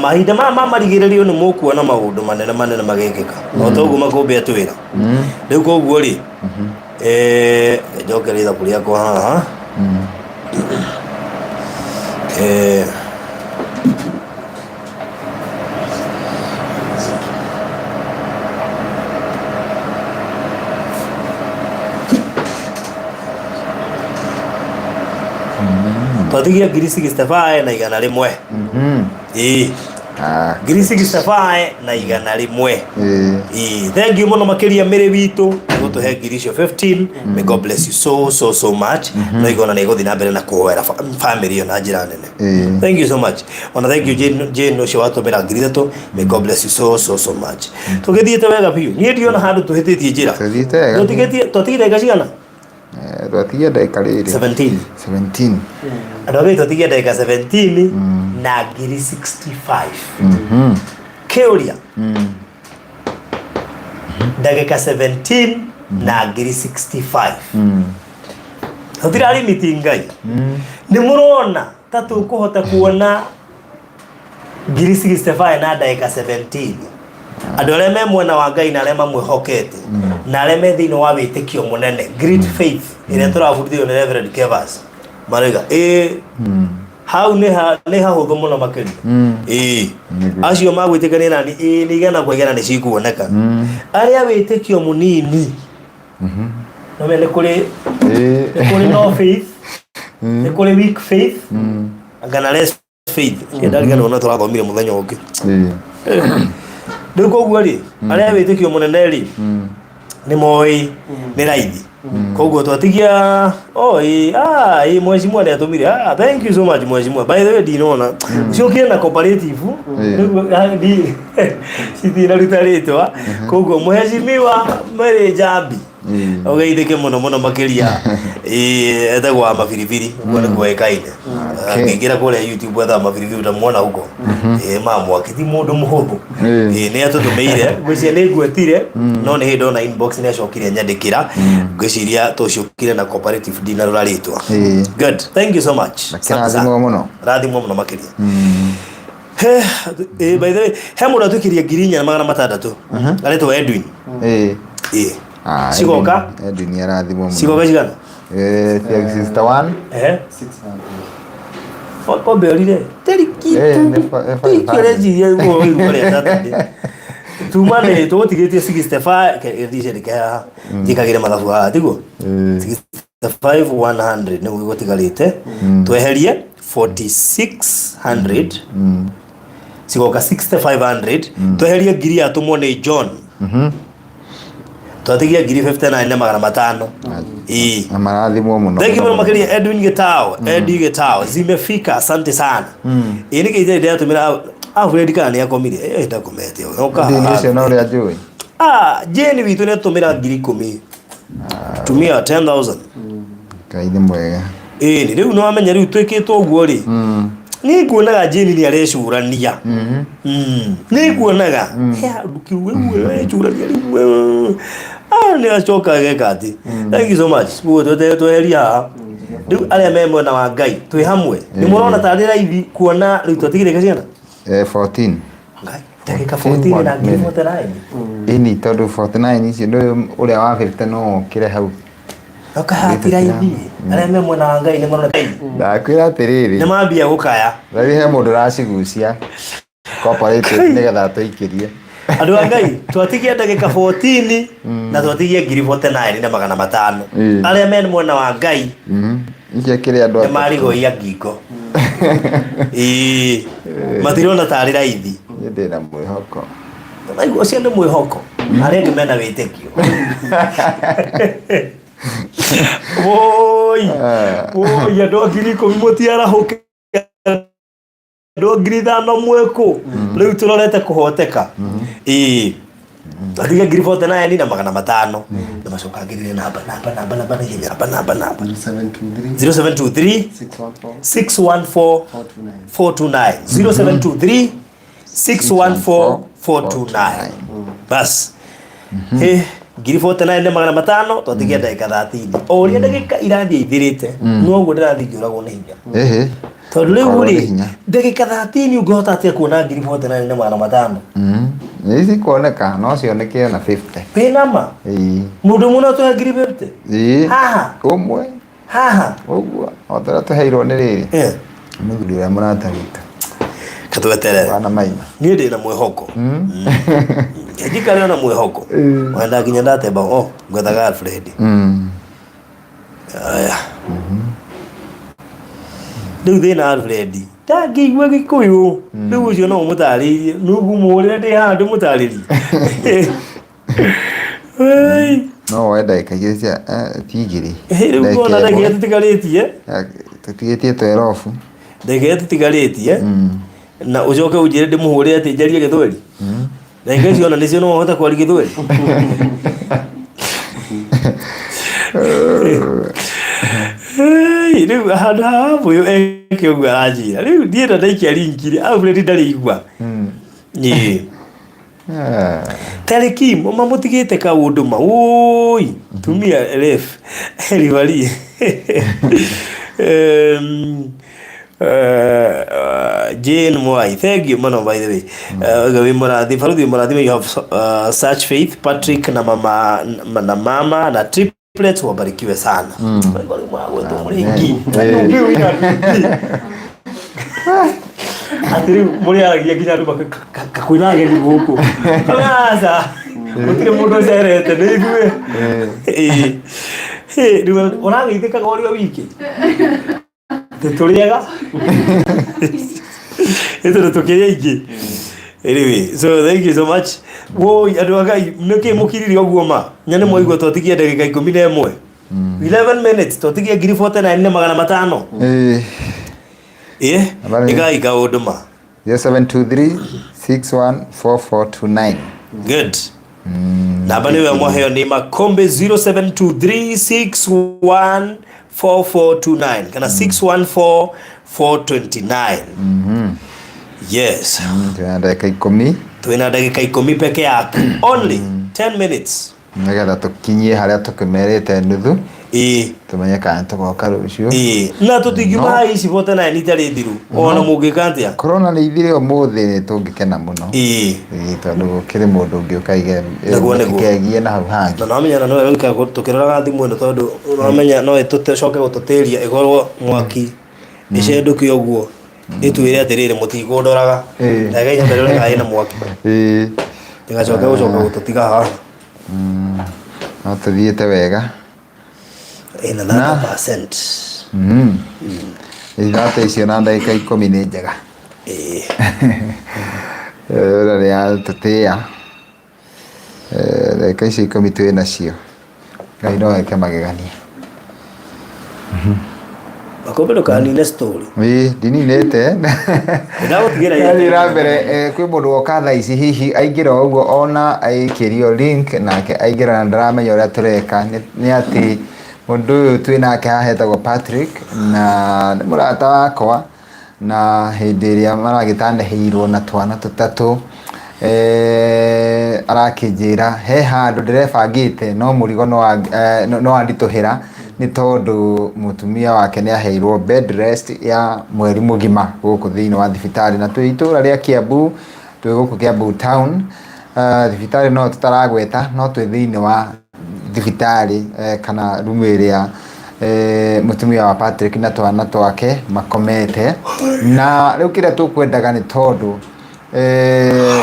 Mahinda maya ma marigĩrĩrio nĩ mũkuona maũndũ manene manene magekĩka. O ta ũguo makũmbĩ atwĩra. Rĩu koguo rĩ, njokere ithabu rĩakwa haha. Twatigia ngiri 65 na igana rĩmwe. Ĩĩ. Ngiri 65 na igana rĩmwe. Ĩĩ. Thank you mũno makĩria mĩrĩ witũ gũtũhe ngiri icio 15. May God bless you so so so much. No igona nĩ gũthiĩ na mbere na kũhoera family ĩyo na njĩra nene. Thank you so much. Ona thank you Jane, Jane ũcio watũmĩra ngiri ithatũ. May God bless you so so so much. Tũgĩthiĩte wega biũ. Niĩ ndiona handũ tũhĩtĩtie njĩra. Tũthiĩte wega. Tũtigĩtie, twatigire ndagĩka cigana? Twatigia ndagĩka rĩrĩ. 17. 17. Andũ a Ngai twatigia ndagĩka 17 na ngiri 65. Kĩũria. Ndagĩka 17 na ngiri 65. Tũtirarimiti Ngai. Nĩ mũrona ta tũkũhota kuona ngiri 65 na ndagĩka 17. Andũ arĩa me mwena wa Ngai na arĩa mamwĩhokete na arĩa me thĩinĩ wa wĩtĩkio mũnene, great faith ĩrĩa tũrabundithio nĩ Reverend Kevas marauga ĩĩ hau nĩ hahũthũ mũno makĩria. Ĩĩ. Acio magwĩtĩkania nani, ĩĩ nĩ igana kwa igana nĩ cikuoneka. Arĩa wĩtĩkio mũnini, no menya nĩ kũrĩ no faith, nĩ kũrĩ weak faith, kana less faith. Ndariganĩrwo no tũrathomire mũthenya ũngĩ. Rĩu koguo rĩ, arĩa wĩtĩkio mũnene rĩ, nĩ moĩ nĩ raithi. Koguo twatigia oh ĩ ah ĩ mheshimiwa nĩ atũmire. Ah, thank you so much, mheshimiwa. By the way, ndinona ũciũkire na cooperative. Rĩu ndi citinaruta rĩtwa. Koguo mheshimiwa Mary Njambi, ũgeithĩke mũno mũno makĩria. Ĩ etagwo wa mabiribiri, ũguo nĩguo ĩkaine. Angĩingĩra kũrĩa YouTube etha mabiribiri ũtamuona huko. Ĩ mamwaki ti mũndũ mũhũthũ. Ĩ nĩ atũtũmĩire, ngwĩciria nĩ ngwetire, no nĩ hĩndĩ ndona inbox nĩ acokire nyandĩkĩra. Ngwĩciria tũciũkire na cooperative, ndinarora rĩtwa. Good, thank you so much. Asante sana. Kĩrathimwo mũno. Rathimwo mũno makĩria. He, by the way, he mũndũ atwĩkĩria 4600 aretwo Edwin. Ĩ. Ah, Cigoka? Edwin Edwin arathimwo mũno. Cigoka cigana? Cia sister one. Ehe. Kombe orire teri Eh, kitu nĩ teri 500. kĩreciria ũguo ũrĩa Saturday tuma nĩ tũgũtigĩtie 65 ndicendeke haha njĩkagĩre mathabu haha tiguo. 65 100 nĩguo gũtigarĩte, tweherie 4600, cigoka 6500, tweherie ngiri yatũmwo nĩ John, twatigia ngiri 59 na magana matano. Ĩĩ. Na marathimwo mũno. Thank you mũno makĩria, Edwin Gitao. Eddie Gitao, zimefika, asante sana. Ĩĩ nĩkĩ itarĩ ndĩratũmĩra Alfred kana nĩ akomire? Eh, ndakomete. Oka. Ndini ũcio no ũrĩa njũĩ. Ah, Jane witũ nĩ atũmĩra 10,000. Tumia 10,000. Ngai nĩ mwega. Ĩĩ nĩ rĩu nĩ wamenya rĩu twĩkĩtwo ũguo rĩ. Nĩ nguonaga Jane nĩ arecũrania. Nĩ nguonaga. He handũ kĩu rĩu arecũrania rĩu. Ah, nĩ acoka ageka atĩ. Thank you so much. Guo tweheria haha. Rĩu arĩa me mwena wa Ngai twĩ hamwe. Nĩ mũrona tarĩ raithi kuona rĩu twatigire ciana? 14. Ngai, ndagĩka 14 na ngiri 49. Ĩni tondũ 49 icio ndũĩ ũrĩa wa 50 no okĩre hau. Ũkahati raithi. Arĩa me mwena wa Ngai nĩ marona Ndakwĩra atĩrĩrĩ. nĩ mambia gũkaya. Rĩu he mũndũ ũracigucia cooperative nĩgetha atũikĩrie. Andũ a Ngai, twatigia ndagĩka 14 na twatigia ngiri 49 na magana matano. Arĩa me mwena wa Ngai Icio kĩrĩ andũ nĩ marigoia ngingo. Ĩĩ, matirona tarĩ raithi. Niĩ ndĩna mwĩhoko. Naigua ũcio nĩ mwĩhoko, arĩa angĩ mena wĩtĩkio. Woi woi, andũ a 10,000 mũtiarahũke, andũ a 5,000 mwĩkũ rĩu tũrorete kũhoteka. Ĩĩ, atiga ngiri 49 na magana matano na macoka ngirire namba namba namba namba na ihenya namba namba namba. 0723 0723 614 614 429, 0723 614 429. Bas, ngiri 49 na magana matano, twatigia ndagĩka 30. O ũrĩa ndagĩka irathiĩ ithirĩte noguo ndĩrathiĩ ngĩũragwo nĩ hinya, Ĩhĩ. tondũ rĩu Ũkorwo nĩ rĩ hinya. ndagĩka 30 ũngĩhota atĩa kuona ngiri 49 na magana matano? Nĩ cikuoneka, no cioneke ona 50. Wĩna ma? Ĩĩ. Mũndũ ũmwe no atũhe ngiri 50? Ĩĩ. Haha? Ũmwe. Haha. Ũguo o ta ũrĩa tũheirwo nĩ rĩrĩ. Mũthuri ũrĩa mũrata witũ. Katweterere. Wana maina. Niĩ ndĩ na mwĩhoko, njikare na mwĩhoko wenda nginya ndatemba o ngwethaga Alfred. Aya, rĩu thĩna Alfred ndangĩigua Gĩkũyũ. Rĩu ũcio no ũmũtarĩirie nũgũmũhũrĩre ndĩ haha ndĩmũtarĩrie. Ĩi, No woe ndagĩka igĩrĩ cia ti igĩrĩ. Rĩu ngona ndagĩka tũtigarĩtie. Tũtigĩtie twerobu. Ndagĩka tũtigarĩtie na ũcoke ũnjĩre ndĩmũhũrĩre atĩ njarie Gĩthweri. Ndagĩka icio ona nĩcio no ũhote kwaria Gĩthweri. Ĩi, rĩu handũ ha Wambũyũ eke ũguo aranjĩra rĩu niĩ na ndaikia ringi rĩ, Alfred ndarĩ igua. Ĩĩ. Tarĩki mamũtigĩte kaũndũ ma ũi tumia ref ribari. Jane Mwai, thank you mũno by the way. Wĩ mũrathi baruthi, mũrathime. You have such faith, Patrick na mama na mama na triplets wabarikiwe sana. Gwetwo mũrĩngi atĩ rĩu mũrĩaragia nginya andũ kwĩna ageni gũkũ. Aca, gũtirĩ mũndũ ũcerete, nĩ ithuĩ. Ĩĩ. Ĩ, rĩu ũrageithĩkaga ũrĩ o wiki tũrĩaga nĩ tondũ tũkĩrĩ aingĩ. Anyway, so thank you so much. Woi, andũ a Ngai, nĩkĩ mũkirire ũguo ma nyone mwaigua twatigia ndagĩka 11? 11 minutes twatigia ngiri 49 na magana matano. Ĩĩ. Ĩ Namba nĩ- ĩgai kaũndũ ma. 0723 614429. Good. Namba nä yo mwaheo nä makombe 0723614429 kana 614429. Yes. Twĩna ndagĩka ikũmi. Twĩna ndagĩka ikũmi peke yake, only 10 minutes. Nĩgetha tũkinyie harĩa tũkĩmerĩte nuthu. Ĩĩ. Tũmenye kana tũgoka rũciũ. Ĩĩ, na tũtingiuma No. haha ici 49 itarĩ thiru ona mũngĩka atĩa. Korona nĩ ithire ũmũthĩ nĩ tũngĩkena mũno. Ĩĩ. Ĩĩ, tondũ gũkĩrĩ mũndũ ũngĩ ũkaige Nĩguo, nĩguo. kegie na hau hangĩ. Na nomenya na nowe ũikara tũkĩroraga thimũ ĩno tondũ nomenya no ĩtũcoke gũtũtĩria ĩkorwo mwaki ĩcendũke ũguo ĩtwĩre atĩrĩrĩ mũtikũndoraga. Ĩĩ. Ndagĩka inyanya rĩo ĩna mwaki. Ĩĩ. Ĩgacoka gũcoka gũtũtiga haha. No tũthiĩte wega. Ĩna 30%. Ithate icio na ndagĩka ikũmi nĩ njega. Ĩĩ. Ĩra nĩ yatũtĩa. Ndagĩka icio ikũmi twĩ nacio. Ngai no eke magegania. Makombe ndũkanine story. Ĩĩ, ndininĩte. Ndagũtigĩra Ndathiĩ na mbere kwĩ mũndũ woka thaa ici hihi aingĩra o ũguo ona aikĩrio link nake aingĩra na ndaramenya ũrĩa tũreka. Nĩ atĩ mũndũ ũyũ twĩ nake haha etagwo Patrick na nĩ mũrata wakwa na hĩndĩ ĩrĩa maragĩtanahĩirwo na twana tũtatũ arakĩnjĩra he handũ ndĩrebangĩte no mũrigo no wanditũhĩra nĩ tondũ mũtumia wake nĩ aheirwo bed rest ya mweri mũgima gũkũ thĩinĩ wa thibitarĩ na twĩ itũra rĩa Kiambu, twĩ gũkũ Kiambu town. Thibitarĩ no tũtaragweta no twĩ thĩinĩ wa thibitarĩ kana rumu ĩrĩa mũtumia wa Patrick na twana twake makomete. Na rĩu kĩrĩa tũkwendaga nĩ tondũ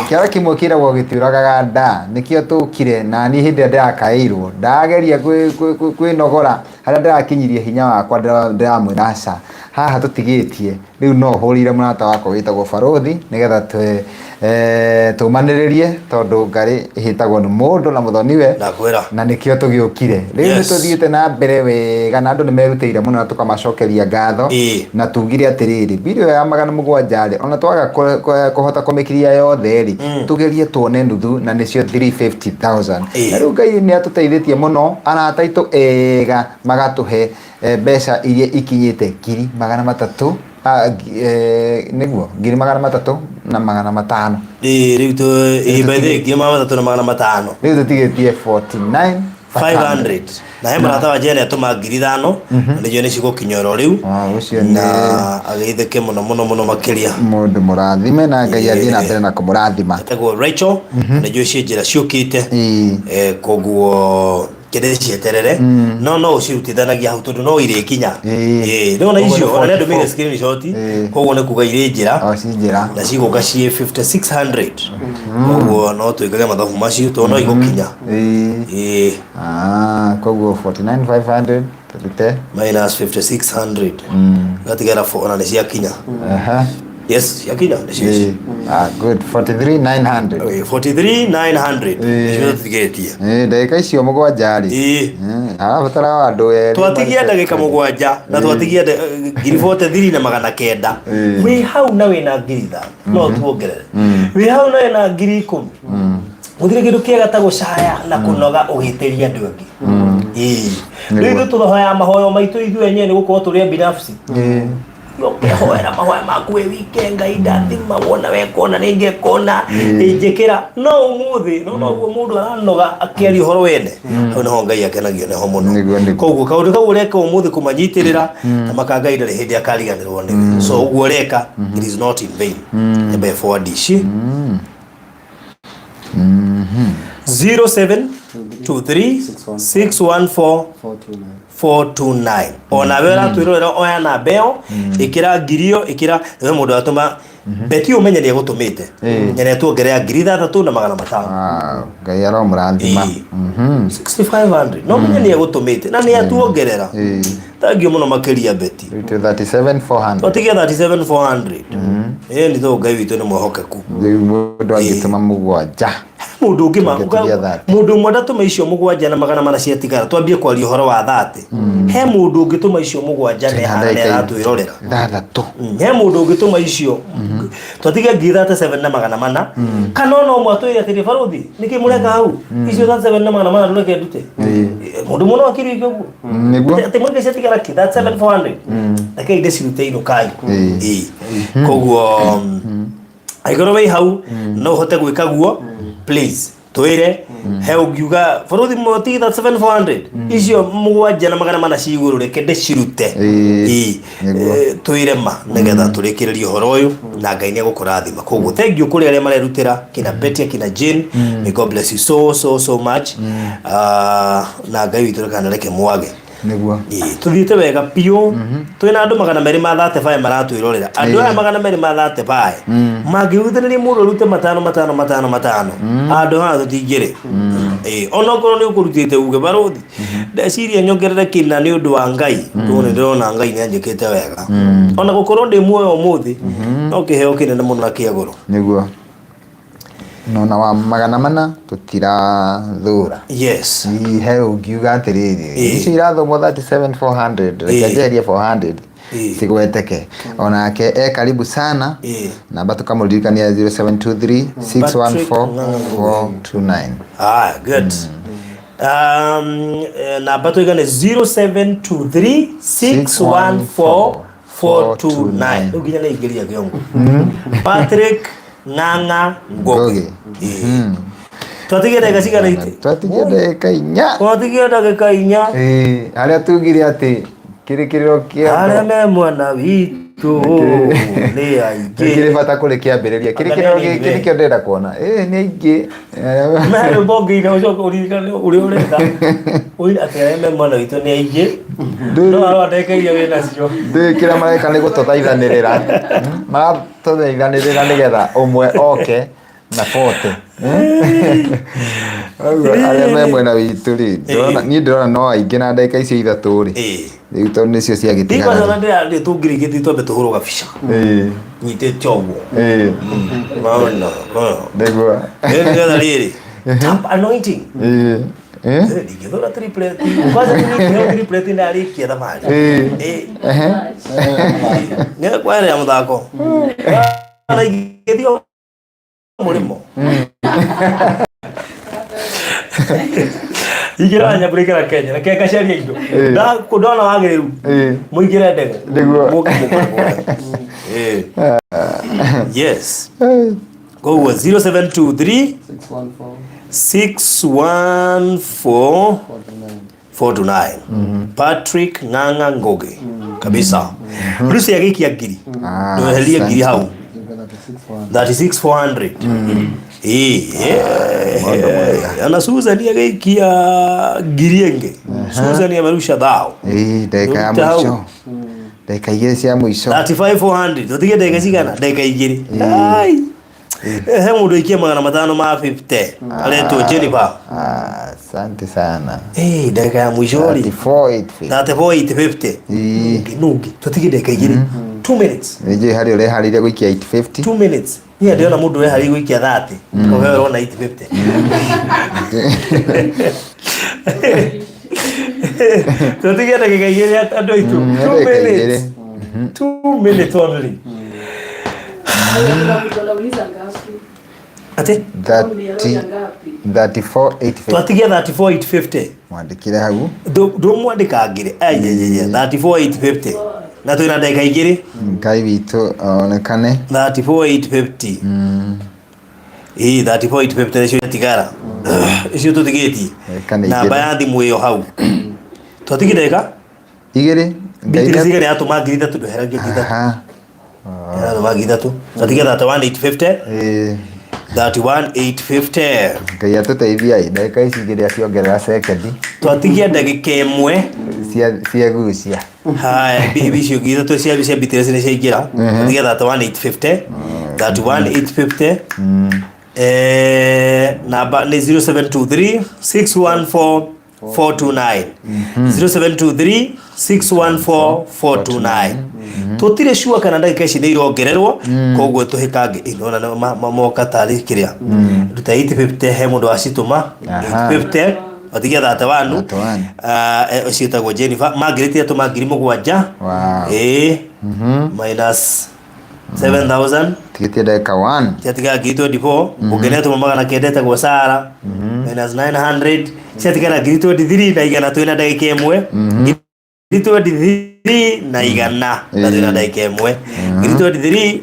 kĩara kĩmwe kĩragwo gĩtiũragaga nda, nĩkĩo tũkire na niĩ hĩndĩ ĩrĩa ndĩrakaĩirwo ndageria kwĩnogora harĩa ndĩrakinyirie hinya wakwa ndĩramwĩra aca haha tũtigĩtie rĩu no hũrĩire mũrata wakwa wĩtagwo Barũthi nĩgetha tũmanĩrĩrie tondũ ngarĩ ĩhĩtagwo nĩ mũndũ na mũthoniwe. Ndakwĩra. Na nĩkĩo tũgĩũkire rĩu nĩ tũthiĩte na mbere wega na andũ nĩ merutĩire mũno na tũkamacokeria ngatho. Na tugire atĩrĩrĩ mbiriũ ya magana mũgwanja rĩ ona twaga kũhota kũmĩkiria yothe rĩ tũgerie tuone nuthu na nĩcio 350,000. Na rĩu Ngai nĩ atũteithĩtie mũno arata aitũ ega magatũhe mbeca iria ikinyĩte ngiri magana matatũ nĩguo ngiri magana matatũ na magana matano. Ĩĩ, rĩu ĩĩ, by the way, ngiri magana matatũ na magana matano. Rĩu tũtigĩtie 49,500. Na he mũrata wa Jane atũma ngiri ithano, na nĩnjũĩ nĩ cigũkinya oro rĩu. Ũcio nĩ Na ageithĩke mũno mũno mũno makĩria. Mũndũ mũrathime na Ngai athiĩ na mbere na kũmũrathima. Etagwo Rachel, na nĩnjũĩ ciĩ njĩra ciũkĩte. Koguo kĩndĩ cieterere no no ũcirutithanagia hau tondũ no irĩkinya. Ĩĩ, nĩwona icio, ona nĩ andũmĩire screenshot, koguo nĩ kuga irĩ njĩra. O, ci njĩra. Na cigũka ciĩ 5600. Koguo no twĩkage mathabu macio tondũ no igũkinya. Ĩĩ. Koguo 49500 tũrute minus 5600. Gatigara ona nĩ ciakinya. Yes, ciakinya nĩ cio ici. Good. 43900. 43900. Nĩcio tũtigĩtie. Ndagĩka icio mũgwanja rĩ. Arabatara andũ erĩ. Twatigia ndagĩka mũgwanja na twatigia ngiri 43 na magana kenda. Wĩ hau na wĩna ngiri ithano no tuongerere. Wĩ hau na wĩna ngiri ikũmi. Gũtirĩ kĩndũ kĩega ta gũcaya na kũnoga ũgĩtĩria andũ angĩ. Rĩu ithuĩ tũhoyaga mahoyo maitũ ithuĩ enyewe nĩ gũkorwo tũrĩ a binafsi. Ũkehoera mahoya maku wĩ wike, Ngai ndathima, wona wekona rĩngĩ ekona, ĩnjĩkĩra. No ũmũthĩ, no noguo mũndũ aranoga akĩaria ũhoro wene. Hau nĩho Ngai akenagio nĩho mũno. Koguo kaũndũ kau ũreka ũmũthĩ kũmanyitĩrĩra, na maka Ngai ndarĩ hĩndĩ akariganĩrwo nĩwe. So ũguo ũreka, it is not in vain. Nyambe forward ici. 0723 614 429. Ona we ũratwĩrorera oya namba ĩyo, ĩkĩra ngiri ĩyo, ĩkĩra we mũndũ atũma beti ũmenye nĩ egũtũmĩte. Na nĩ atuongerera ngiri ithathatũ na magana matano. Ngai aromũrathima. 6500. No ũmenye nĩ egũtũmĩte na nĩ atuongerera. Thank you mũno makĩria Beti. 37400. Twatigia 37400. Ĩĩ nĩ tondũ Ngai witũ nĩ mwĩhokeku. Rĩu mũndũ angĩtũma mũgwanja. Mũndũ ũngĩ Tũngĩtigia 30. Mũndũ ũmwe ndatũma icio mũgwanja na magana mana ciatigara, twambie kwaria ũhoro wa 30. He mũndũ ũngĩtũma icio mũgwanja Twĩna nehana ndagĩka nĩaratwĩrorera. Ithathatũ. He mũndũ ũngĩtũma icio twatige ngiri 37 na magana mana, kana ona ũmwe atwĩre atĩrĩ, "Barũthi, nĩkĩ mũreka hau icio 37 na magana mana? Ndũreke ndute." Mũndũ mũno akiri ũguo. Nĩguo. Atĩ mũreke ciatigara ki 37 400, rekei ndĩcirute inũkai. Ĩĩ. Koguo angĩkorwo wĩ hau no ũhote gwĩka guo, please twĩre. He ũngiuga, "Bũrũthi, mũtige 37 400, icio mũgwanja na magana mana ci igũrũ, reke ndĩcirute"? Ĩĩ. Nĩguo. Twĩre ma nĩgetha tũrĩkĩrĩrie ũhoro ũyũ na Ngai nĩ egũkũrathima. Koguo thank you kũrĩ arĩa marerutĩra, kina Betia, kina Jane. May God bless you so so so much. Ah, na Ngai witũ reke reke mwage. Nĩguo. Ĩĩ, tũthiĩte wega biũ. Twĩna andũ 235 maratwĩrorera. Andũ aya 235 mangĩruthanĩria, mũndũ arute matano matano matano matano, handũ haha tũtingĩrĩ. Ĩĩ, onokorwo nĩ ũkũrutĩte uge, "Barũthi, ndeciria nyongerere kĩna nĩ ũndũ wa Ngai, tondũ nĩ ndĩrona Ngai nĩ anjĩkĩte wega. Ona gũkorwo ndĩ muoyo ũmũthĩ no kĩheo kĩnene mũno na kĩa goro." Nĩguo, nona wa magana mana tũtirathũra. He ũngiuga atĩrĩrĩ, icio irathomwo 37 400, reke njeherie 400 cigweteke, onake e karibu sana. Namba tukamũririkania 0723 614 429. Ah, good. Namba tuigane 0723 614 429. Rĩu nginya nĩ ingĩria kĩongo Patrick Ng'ang'a Ngũgĩ. Ngũgĩ. Twatigia ndagĩka cigana itĩ? Twatigia ndagĩka 4. Twatigia ndagĩka 4. Ĩĩ, harĩa tugire atĩ kĩrĩ kĩrĩro kĩa Arĩa me mwena witũ nĩ aingĩ. Kĩrĩ bata kũrĩ kĩambĩrĩria kĩrĩ Anga kĩrĩro nĩ gĩkĩ aingĩ. Nĩkĩo ndĩrenda kuona. Ĩĩ, nĩ aingĩ. Me rwĩmbo ũngĩina ũcoke ũririkane ũrĩa ũreka ũine atĩ arĩa me mwena witũ nĩ aingĩ, no arĩa ndagĩka iria wĩ nacio. Ndĩ kĩrĩa mareka nĩ gũtũthaithanĩrĩra. Maratũthaithanĩrĩra nĩgetha ũmwe oke na 40. Ũguo arĩa me mwena witũ rĩ, niĩ ndĩrona no aingĩ na ndagĩka icio 3 rĩ. Rĩu tondũ nĩcio ciagĩtigara. Ndikwaca ndĩra tũngĩrĩkĩtie twambe tũhũrwo gabica nyitĩte ũguo. Maona. Nĩguo. Nĩgetha rĩrĩ tap anointing. Ndingĩthũra triplet kwanza, nĩngĩheo triplet ndarĩkia thabarĩ. Nĩ kwarĩa mũthako na ingĩthiĩ mũrĩmo ingĩra nyambũrĩkĩra Kenya reke ngacaria indo. Ndona wagĩrĩru mũingĩre ndege. Nĩguo. Mũke mũkore kũrĩa. Yes, koguo 0723 614 429, Patrick Ng'ang'a Ngugi kabisa. Lucy agĩikia ngiri. Ah, ndweherie ngiri asante. hau 36400. Ĩĩ, ana Susan agĩikia ngiri ĩngĩ. Susan amerusha thao. Ĩĩ, ndagĩka ya Ruta hau. mũico, ndagĩka 2 cia mũico. 35400, tũtige ndagĩka cigana? Ndagĩka 2. Ai. He mũndũ aikia 500 ma 50, aretwo Jennifer. Ah, asante sana. Ĩĩ, ndagĩka ya mũico rĩ. 34,850. 34850. Nũngĩ tũtige ndagĩka 2, 2 minutes. Nĩnjũĩ harĩa ũreharĩirie gũikia 850. 2 minutes. Niĩ ndĩrona mũndũ ũreharĩirie gũikia 30, koguo we ũrona 850. Tũtige ndagĩka 2, andũ aitũ. 2 Ndagĩka 2. minutes, 2 minutes only. Unauliza ngapi? Atĩ? 30 34,850. Twatigia 34850. Mwandĩkĩre hau. Ndũmwandĩkangĩre ayayaya 34850 na twĩna ndagĩka 2. Ngai witũ onekane. 34850. Ĩĩ, 34850 nĩcio tigara icio tũtigĩtie. Ndagĩka nĩ Namba 2. ya thimũ ĩyo hau twatigire ndagĩka 2. Ngai Beatrice Igare yatũma 3000, ndweheragie 3000. Yatũma 3000, twatigia 31850. 31850. Ngai atũteithia ĩ, ndagĩka ici 2 aciongerera sekendi. Twatigia ndagĩka 1. Ciagucia. Haya, icio 3000 cia Beatrice nĩ ciaingĩra. Twatigia 31850, 31850. Namba nĩ 0723 614 429 0723 614 429. Tũtirĩ sure kana ndagĩka ici nĩ irongererwo, koguo tũhĩkange ĩnona moka tarĩ kĩrĩa ruta 850 he mũndũ wacitũma. 850 watigia 31. 31. Ah, ũcio ĩtagwo Jennifer mangĩrĩtie atũma 7,000. Ĩĩ, minus 7000. Tigĩtie ndagĩka 1. Ciatigara 24,000. Ũngĩ nĩ atũma 900 etagwo Sara, minus 900, ciatigara 23,100. Twĩna ndagĩka ĩmwe, 23,100, na twĩna ndagĩka ĩmwe. 23,100,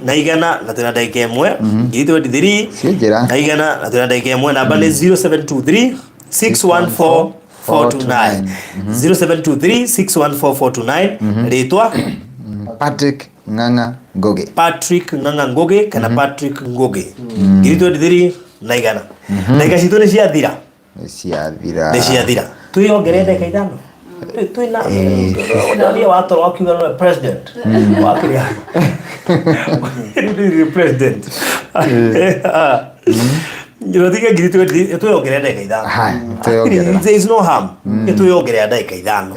na twĩna ndagĩka ĩmwe. 23 Ciĩ njĩra. na igana, na twĩna ndagĩka ĩmwe. Namba nĩ 0723 614 429, 0723 614 429. Rĩtwa? Patrick Ng'ang'a Ngugi. Patrick Ng'ang'a Ngugi kana Patrick Ngugi, 23,100. Ndagĩka citũ nĩ ciathira. Nĩ ciathira. Nĩ ciathira. Twĩyongerere ndagĩka 5. Twĩna ũrĩa watoro wakiuga nĩwe president wa kĩrĩa. Rĩu nĩ president. Tũtige 20, twĩyongerere ndagĩka 5. Haya, twĩyongerera. There is no harm. Twĩyongerera ndagĩka 5.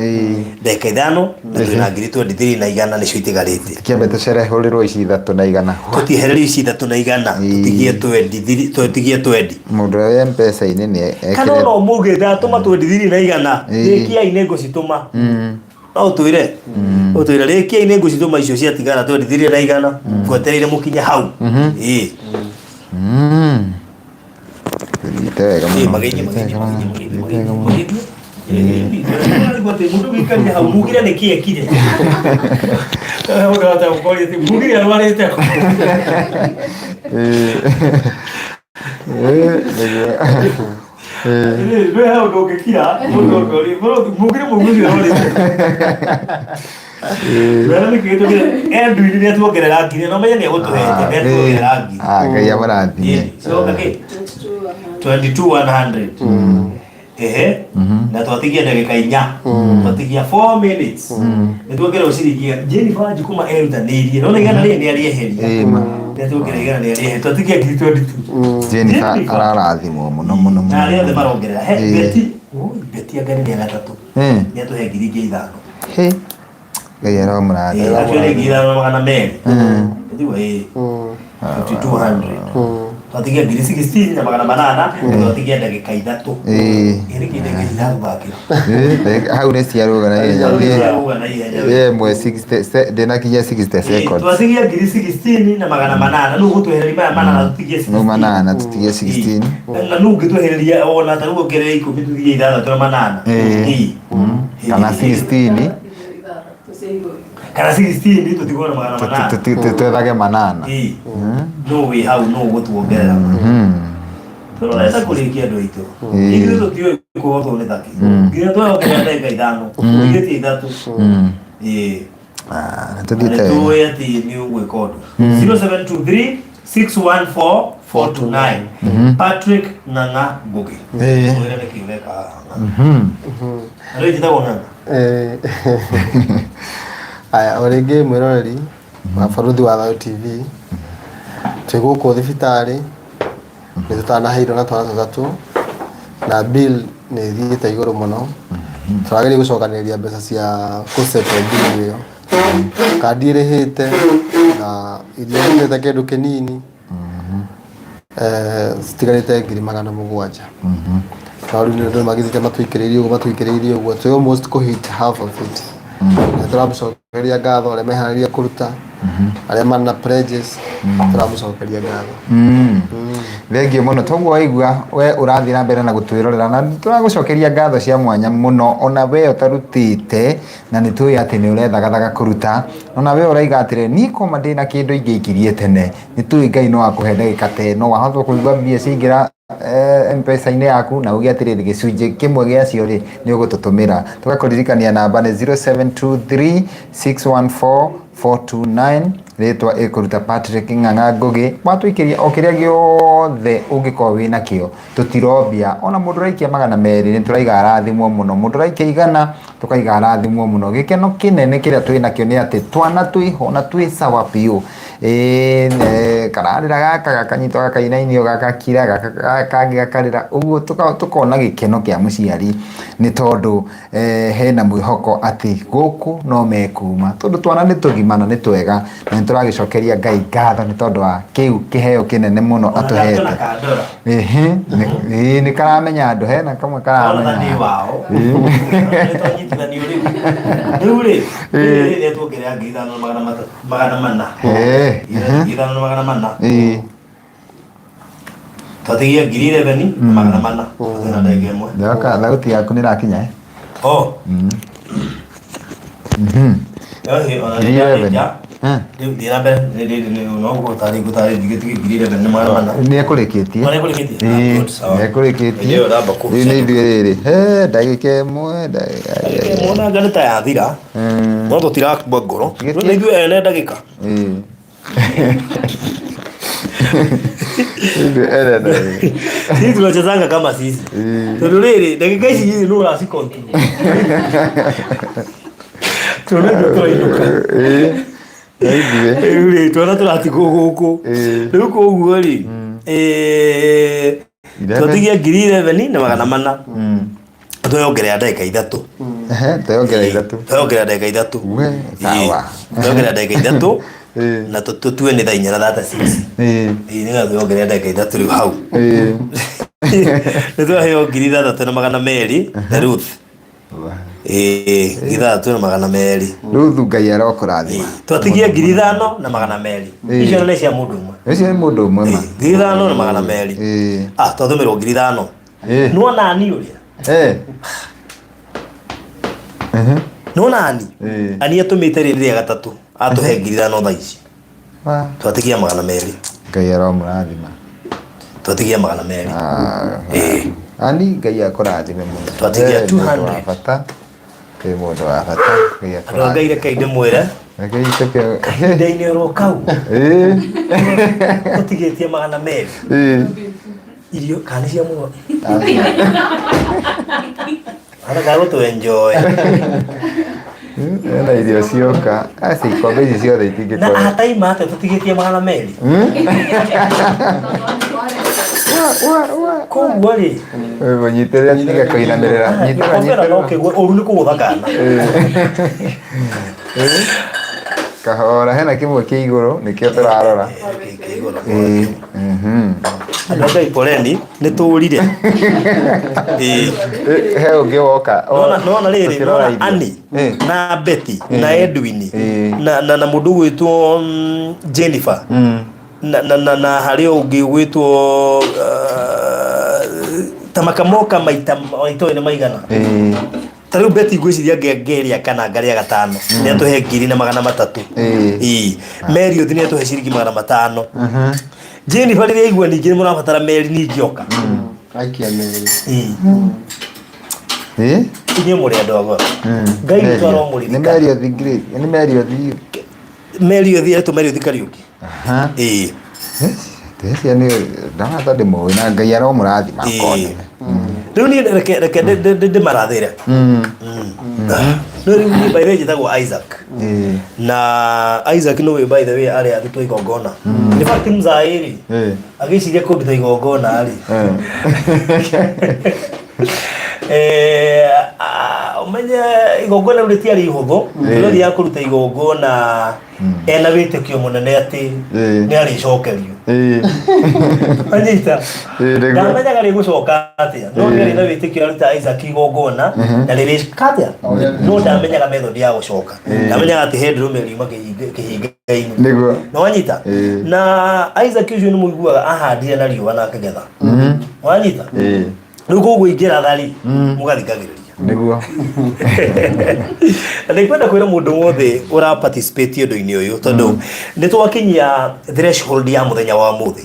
Ndagĩka 5, na twĩna 23,100 nĩcio itigarĩte. Kĩambe tũcerehũrĩrwo ici 103. Tũtiehererie ici 103, tũtigie 20, tũtigie 20. Mũndũ ũrĩa wĩ mpesa-inĩ nĩ Kana ekĩre. ona ũmũgĩ ndatũma 23,100. Rĩkiai, nĩ ngũcitũma. No ũtwĩre rĩkiai, nĩ ngũcitũma icio ciatigara 23,100. Ngwetereire mũkinye hau. Ĩĩ. Tũthiĩte wega Ĩĩ, mũno. magĩthiĩ, Tũthiĩte magĩthiĩ, wega mũno. magĩthiĩ, Tũthiĩte wega mũno. Magĩthiĩ. Mũndũ gũikaria hau mugire nĩ kĩ ekire. Mugire arwarĩte. Ĩĩ, nĩguo. Ndwĩ hau ndũngĩkira mũndũ ũngĩũria, mugire mũguci arwarĩte. Wena nĩ kĩĩ tũgire Edwin nĩ atuongerera ngiri no menye nĩ egũtũhete, nĩ atuongerera ngiri. Ah, Ngai amũrathime. Coka kĩ 22,100. Ehe, na twatigia ndagĩka 4, twatigia 4 minutes, nĩ tuongererwo ciringi. Jennifer Wanjikuma erutanĩirie nona 100 rĩrĩ nĩ arĩeheria. Ĩĩ, ma. Nĩ atuongerera 100, nĩ arĩeheria, twatigia 22,000. Jennifer Jennifer. ararathimwo mũno mũno mũno. Na arĩa othe marongerera he. Betty. Oi, Betty anga nĩ gatatũ. Nĩ atũhe 5,000. He. Ngai aromũrathima. Actually 5,200. Tiguo? Ĩĩ, 5200. Twatigia 16,800, twatigia ndagĩka 3. Ĩĩ, nĩkĩ ndagĩka 3 thakĩra? Ĩĩ, hau nĩ ciarũga na ihenya. Hau nĩ ciarũga na ihenya. Ĩĩ, ĩmwe 60 ndĩnakinyia 60 seconds. Twatigia 16,800. Nũ ũgũtwehereria maya manana tũtigie Nũ 16? manana tũtigie 16. Na nũ ũngĩtwehereria ona ta rĩu ongerere 10 tũtigie 68? Ĩĩ. Kana 16. Kana 16 tũtigwo na 800. Twethage manana. Ĩĩ. Nũ wĩ hau, nũ ũgũtuongerera? Tũrorete kũrĩkia andũ aitũ. Ithuĩ tũtiũĩ kũhotwo nĩ takĩ nginya tweyongerera ndagĩka 5, tũtigĩtie 3. Ĩĩ. Ah, Na tũthiĩte nĩ wega. tũĩ atĩ nĩ ũgwĩka ũndũ. 0723 614 429, Patrick Ng'ang'a Ngugi. Mwĩre nĩkĩ ũreka haha. Na rĩu njĩtagwo Ng'ang'a. Aya, o rĩngĩ mwĩroreri wa Barũthi wa Thayũ TV, twĩ gũkũ thibitarĩ, nĩ tũtanaheirwo na twana tũtatũ, na bill nĩ ĩthiĩte igũrũ mũno. Tũrageria gũcokanĩrĩria mbeca cia kũ settle bill ĩyo. Kandi ĩrĩhĩte na iria ndutĩte kĩndũ kĩnini, citigarĩte 700,000. No rĩu nĩ ũndũ magĩthiĩte matũikĩrĩirie ũguo, matũikĩrĩirie ũguo, twĩ almost kũ hit half of it. Nĩ tũramũcokeria ngatho arĩa meharĩria kũruta, arĩa marĩ na pledges, tũramũcokeria ngatho. Thengiũ mũno. Toguo waigua we ũrathiĩ na mbere na gũtwĩrorera, na tũragũcokeria ngatho cia mwanya mũno, ona we ũtarutĩte na nĩ tũĩ atĩ nĩ ũrethagathaga kũruta, ona we ũraiga atĩrĩ, niĩ koma ndĩna kĩndũ ingĩikirie tene. Nĩ tũĩ Ngai no akũhe ndagĩka ta ĩno, wahota kũigua mbia ciaingĩra mpesa-inĩ yaku na uge atĩrĩrĩ, gĩcunjĩ kĩmwe gĩacio rĩ nĩ ũgũtũtũmĩra. Tũgakũririkania namba nĩ 0723 614 429. Rĩtwa ĩkũruta Patrick Ng'ang'a Ngũgĩ. Watũikĩria o kĩrĩa gĩothe ũngĩkorwo wĩ nakĩo, tũtirombia. Ona mũndũ ũraikia 200 nĩ tũraiga arathimwo mũno, mũndũ ũraikia 100 tũkaiga arathimwo mũno. Gĩkeno kĩnene kĩrĩa twĩ nakĩo nĩ atĩ twana twĩho na twĩ sawa biũ. Ĩĩ kararĩra gaka gakanyitwo gakainainio gagakira, gaka kangĩ gakarĩra, ũguo tũkona gĩkeno kĩa mũciari nĩ tondũ hena mwĩhoko atĩ gũkũ no mekuma, tondũ twana nĩ tũgima na nĩ twega, na nĩ tũragĩcokeria Ngai ngatho nĩ tondũ wa kĩu kĩheo kĩnene mũno atũhete. Ĩhĩ, ĩĩ nĩ karamenya andũ, hena kamwe karamenya. Nĩ wao. Nĩtwanyitithanio rĩu. Rĩu rĩ, rĩrĩa tuongerera 5300, 400. 5400. Twatigia 11,400. Twĩna ndege ĩmwe. Ndoka thauti yaku nĩ ĩrakinya eh? Oh. Yohe, ona Ngiri eleven. nĩ Rĩu thiĩ na mbere, no gũtarĩ gũtarĩ ndigĩtige 11,400. Nĩ ekũrĩkĩtie. Nĩ ekũrĩkĩtie? Ĩĩ, Ah, good, sawa. nĩ ekũrĩkĩtie. Hĩndĩ ĩyo ndamba kũ- Rĩu nĩ ithuĩ rĩrĩ. He, ndagĩka ĩmwe, ndagĩka Ndagĩka ĩmwe ona nĩ ta yathira. No tũtirakua ngoro. Tigĩtie. Nĩ ithuĩ ene ndagĩka. Ĩĩ. Ithuĩ ene ndagĩka. Sisi tunachezanga kama sisi. Tondũ rĩrĩ ndagĩka ici nyinyi nũ ũracicontrol. Tondũ ithuĩ tũrainũka. Ĩĩ. Nĩ ithuĩ. Rĩu rĩ twana tũratigwo gũkũ. Ĩĩ. Rĩu koguo rĩ twatigia 11,400. Tweyongerera ndagĩka ithatũ. Ehe, tweyongerera ithatũ. Tweyongerera ndagĩka ithatũ. We, sawa. Tweyongerera ndagĩka ithatũ. Ĩĩ. Na tũtue nĩ thaa inya na 36. Ĩĩ. Ĩĩ, nĩgetha tweyongerere ndagĩka ithatũ rĩu hau. Ĩĩ. Nĩ twaheo 6200 na Ruth. Ĩĩ, 6200. Ruth Ngai arokũrathima. Twatigia 5200. Ĩĩ. Icio nĩ cia mũndũ ũmwe. Icio nĩ mũndũ ũmwe ma. 5200. Ĩĩ. Ah, twatũmĩrwo 5000. Ĩĩ. Nĩwona ani ũrĩa? Eh. Nĩwona ani? Ĩĩ. Ani atũmĩte rĩrĩ rĩa gatatũ. Atũhe 5000 thaa ici. Wa. Twatigia 200. Ngai aromũrathima. Twatigia 200. Ah. Ĩĩ. Ani Ngai akũrathime mũno. Twatigia We nĩ mũndũ wa 200. bata. Wĩ mũndũ wa bata. Ngai Andũ a Ngai akũrathime. reke ndĩmwĩre. Reke itũke. Kahinda-inĩ oro kau. Ĩĩ. Tũtigĩtie 200. Ĩĩ. Irio kana nĩ cia mũno. Ana ka gũtũ enjoy. Ena irio cioka. Aca ikombe ici ciothe Na itingĩkorwo. ataima atĩa tũtigĩtie 200. Koguo rĩ. Mũnyitĩrĩra tiga kũinamĩrĩra. Nyitĩrĩra Gĩkombe no nyitĩrĩra. kĩgwe ũru nĩ kũgũtha kana. Kahora hena kĩmwe kĩ igũrũ nĩkĩo tũrarora. Ĩĩ. Andũ a Ngai poleni nĩ tũrire. Ĩĩ. He ũngĩ woka. Nona nona rĩrĩ Tũkĩrora nona irio. Annie Ĩĩ. na Betty na Edwin Ĩĩ. na na mũndũ ũgwĩtwo Jennifer na na na, na harĩ ũngĩ ũgwĩtwo ta makamoka maita maita ũyũ nĩ maigana. Ĩĩ. Ta rĩu Betty ngwĩciria ngeria kana ngarĩa gatano nĩ atũhe 1300. Ĩĩ. Ĩĩ. Mary ũthi nĩ atũhe ciringi 500. Jennifer rĩrĩa aigua ningĩ nĩ mũrabatara Mary ningĩ oka. Aikia merĩ. Ĩĩ. Ĩĩ. Inyuĩ mũrĩ andũ a goro. Ngai witũ Nĩ aromũririkana. Mary Othi Grace. Nĩ Mary Othi. Mary Othi etwo Mary Othi Kariũki. Aha. Ĩĩ. Ndĩreciria nĩ ndona ta ndĩmũĩ na Ngai aromũrathima Ĩĩ. akone. Rĩu niĩ reke reke ndĩmarathĩre. No rĩu niĩ by the way njĩtagwo Isaac. Ĩĩ. Na Isaac nĩwe by the way arĩ arutwo igongona. In fact mzaĩ rĩ Ĩĩ. agĩciria kũnduta igongona rĩ. Ũmenye igongona rĩu rĩtiarĩ ihũthũ. Ĩĩ. Rĩu thiaga kũruta igongona ena wĩtĩkio mũnene atĩ Ĩĩ. nĩ arĩcokerio. Ĩĩ. Anyita. Ĩĩ, nĩguo. Ndamenyaga rĩgũcoka atĩa. No nĩ arĩ na wĩtĩkio aruta Isaac igongona na rĩrĩcoka atĩa. No ndamenyaga method ya gũcoka. Ndamenyaga atĩ he ndũrũme ĩriuma kĩhinga-inĩ. Nĩguo. Nĩ wanyita? Ĩĩ. Na Isaac ũcio nĩ mũiguaga ahandire na riũa na akĩgetha. Wanyita? Ĩĩ. Rĩu koguo ingĩratha rĩ, mũgathikagĩrĩria. Nĩguo. Na nĩ kwenda kwĩra mũndũ wothe ũra participate ũndũ-inĩ ũyũ tondũ nĩ twakinyia threshold ya mũthenya wa mũthĩ.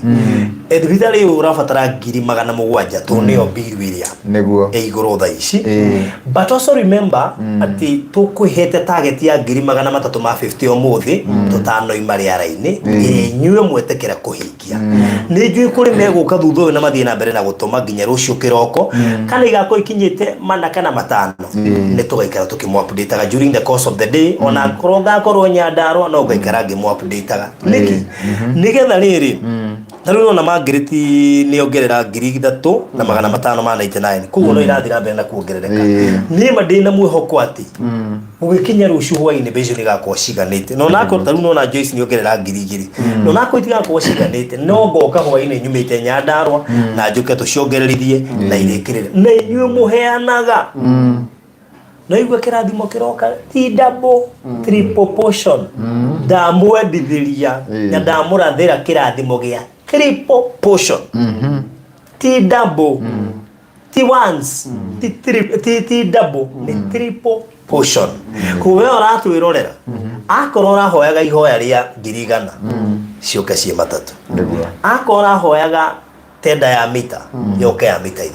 Thibitarĩ ũyũ ũrabatara 700,000 tondũ nĩyo bill ĩrĩa Nĩguo. ĩ igũrũ thaa ici. Ĩĩ. But also remember atĩ tũkwĩhete target ya 350,000 ũmũthĩ tũtanoima rĩara-inĩ ĩrĩa inyuĩ mwetĩkĩra kũhingia. Nĩ njũĩ kũrĩ megũka thutha ũyũ na mathiĩ na mbere na gũtũma nginya rũciũ kĩroko kana igakorwo ikinyĩte 4 kana 5 nĩ tũgaikara tũkĩmũ update during the course of the day ona korwo ngakorwo Nyandarua no ngaikara ngĩmũ update nĩkĩ nĩgetha rĩrĩ ta rĩu nona Margaret nĩ ongerera 3,599 koguo no irathiĩ na mbere na kuongerereka. Niĩ ma ndĩna mwĩhoko atĩ gũgĩkinya rũciũ hwainĩ mbeca icio nĩigakorwo ciganĩte na onakorwo ta rĩu nona Joyce nĩ ongerera 2,000 na onakorwo itigakorwo ciganĩte no ngoka hwainĩ nyumĩte Nyandarua na njũke tũciongererithie na irĩkĩrĩre na inyuĩ mũheanaga na igua kĩrathimo kĩroka ti double triple portion ndamwendithĩria na ndamũrathĩra kĩrathimo gĩa triple portion ti double ti once ti ti double nĩ triple portion koguo we ũratwĩrorera akorwo ũrahoyaga ihoya rĩa 100,000 ciũke ciĩ 3 akorwo ũrahoyaga tenda ya mita yoke ya mita 3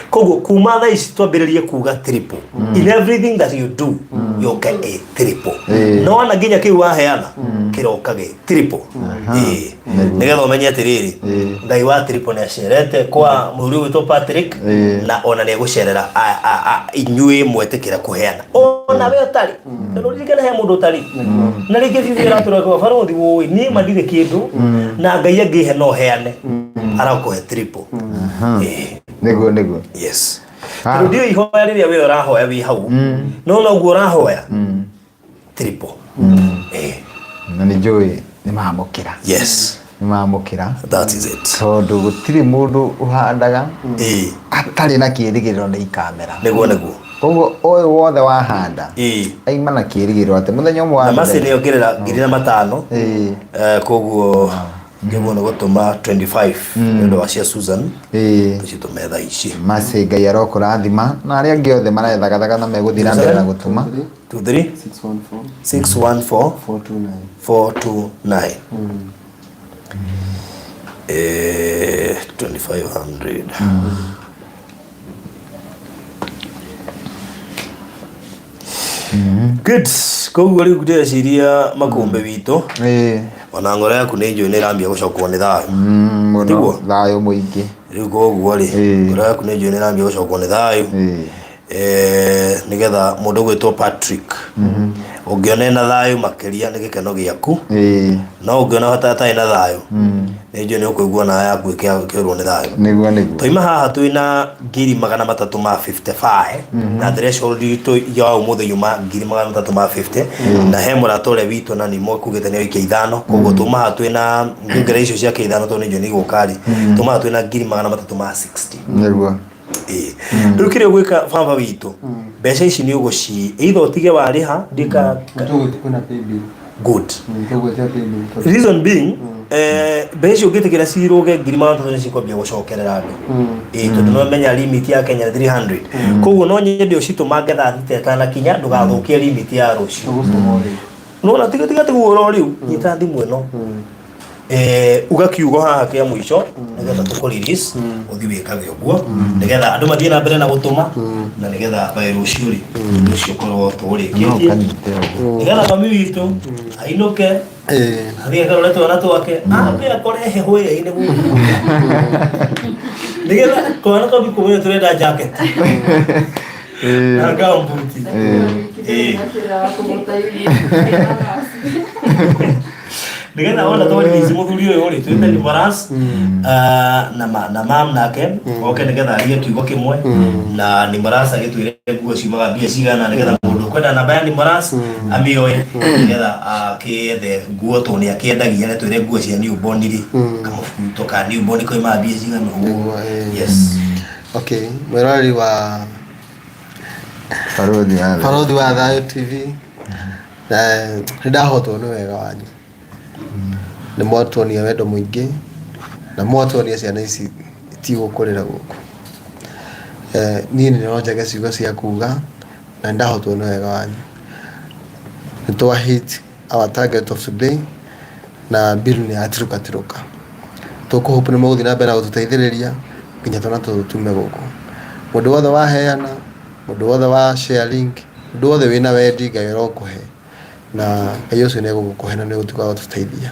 koguo kuma thaa ici twambĩrĩrie kuga triple in everything that you do yoke a triple no ona nginya kĩu waheana kĩroka gĩ triple. Nĩgetha ũmenye atĩrĩrĩ Ngai wa triple nĩ acerete kwa mũthuri witũ Patrick na ona nĩ egũcerera inyuĩ mwetĩkĩra kũheana ona we ũtarĩ tondũ ririkana he mũndũ ũtarĩ na rĩngĩ biũ ũratũra kwa barothi wũi niĩ ma ndirĩ kĩndũ na Ngai angĩhe no heane arakũhe triple. Nĩguo nĩguo. Yes. Tondũ ndiũĩ ihoya rĩrĩa we ũrahoya wĩ hau no noguo ũrahoya triple. Na nĩ njũĩ nĩ mamũkĩra. Yes. Nĩ mamũkĩra. That is it. Tondũ gũtirĩ mũndũ ũhandaga atarĩ na kĩĩrĩgĩrĩro nĩ ikamera. Nĩguo nĩguo. Koguo ũyũ wothe wahanda aima na kĩĩrĩgĩrĩro atĩ mũthenya ũmwe wa Na Mercy nĩ ongerera 5,000 koguo ngĩguo nĩ gũtũma 25 nĩ ũndũ wa cia Susan tũcitũme thaa ici. Mercy Ngai arokũrathima na arĩa angĩ othe marethagathaga na megũthiĩ na mbere na gũtũma. 2 3 614 429 2500. Good. Koguo rĩu ndĩreciria makũmbĩ witũ ona ngoro yaku nĩ njũĩ nĩ ĩrambia gũcokwo nĩ thayũ. Mũno thayũ mũingĩ. Rĩu koguo rĩ ngoro yaku nĩ njũĩ nĩ ĩrambia gũcokwo nĩ thayũ nĩgetha mũndũ ũgwĩtwo Patrick ũngĩona ena thayũ makĩria nĩ gĩkeno gĩaku no ũngĩona atarĩ na thayũ nĩ njũĩ nĩ ũkũigua nawe yaku ĩkĩũrwo nĩ thayũ. Nĩguo nĩguo. Twaima haha twĩna 355,000 na threshold itũ ya ũmũthĩ yuma 350,000 na he mũrata ũrĩa witũ na nĩ kugĩte nĩ oikia 5 koguo tuma haha twĩna ngĩongerera icio ciake 5 tondũ nĩ njũĩ nĩ igũka rĩ tuma haha twĩna 360,000. Nĩguo. Rĩu kĩrĩa ũgwĩka baba witũ mbeca ici nĩ ũgũci either ũtige warĩha ndika good reason being mbeca icio ũngĩtĩkĩra cirũge 300,000 nĩ cikwambia gũcokerera andũ tondũ no menya limit ya Kenya 300 koguo no nyende ũcitũmange thaa thita ĩtanakinya ndũgathũkie limit ya rũciũ nona tiga tiga tiguo rĩu nyita thimũ ĩno uga kiugo haha kĩa mũico nĩgetha tũkũ release ũthiĩ wĩkage ũguo nĩgetha andũ mathiĩ na mbere na gũtũma na nĩgetha by rũciũ rĩ rũciũ ũkorwo tũrĩkĩtie nĩgetha mami witũ ainũke athiĩ akarore twana twake ambe akore heho ĩrĩa-inĩ gũkũ nĩgetha twana twambi kũmenya tũrenda jacket na gambuti. Nĩgetha wona twarelease mũthuri ũyũ rĩ twĩte Nicholas na mam nake oke nĩgetha arie kiugo kĩmwe na Nicholas agĩtwĩre nguo ciumaga mbia cigana nĩgetha mũndũ ũkwenda namba ya Nicholas amĩoe nĩgetha akĩethe nguo tondũ nĩ akĩendagia nĩ twĩre nguo cia newborn rĩ kamũbuto ka newborn koimaga mbia cigana ũguo. Yes. Okay, mwĩroreri wa Barũthi wa Thayũ TV nĩ ndahotwo nĩ wega wanyu nĩ mwatuonia wendo mũingĩ na mwatuonia ciana ici itigũkũrĩra gũkũ. Niĩ nĩ no njage ciugo cia kuga na nĩndahotwo nĩ wega wanyu. Nĩ twa hit our target of today na bill nĩ yatirũka tirũka. Tũkũ hope nĩ mũgũthiĩ na mbere na gũtũteithĩrĩria nginya twana tũtũ tume gũkũ. Mũndũ wothe waheana, mũndũ wothe wa share link, mũndũ wothe wĩna wendi Ngai arokũhe na Ngai ũcio nĩ egũgũkũhe na nĩ egũtuĩka wa gũtũteithia.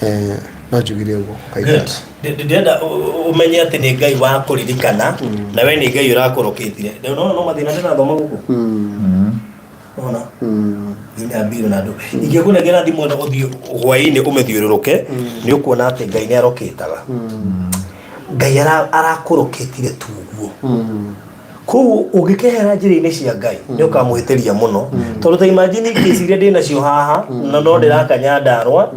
Eh, no njugire ũguo. Good. Ndĩrenda ũmenye atĩ nĩ Ngai wa kũririkana na we nĩ Ngai ũrakũrũkĩtire. Rĩu no no mathĩna ndĩrathoma gũkũ. Ona nginya mbirũ na andũ. Ingĩkũnengera thimũ ĩno ũthiĩ hwaĩ-inĩ ũmĩthiũrũrũke nĩ ũkuona atĩ Ngai nĩ arokĩtaga. Ngai arakũrũkĩtire tu ũguo. Koguo ũngĩkehera njĩra-inĩ cia Ngai nĩ ũkamũhĩtĩria mũno tondũ ta imagine kesi iria ndĩ nacio haha na no ndĩraka Nyandarua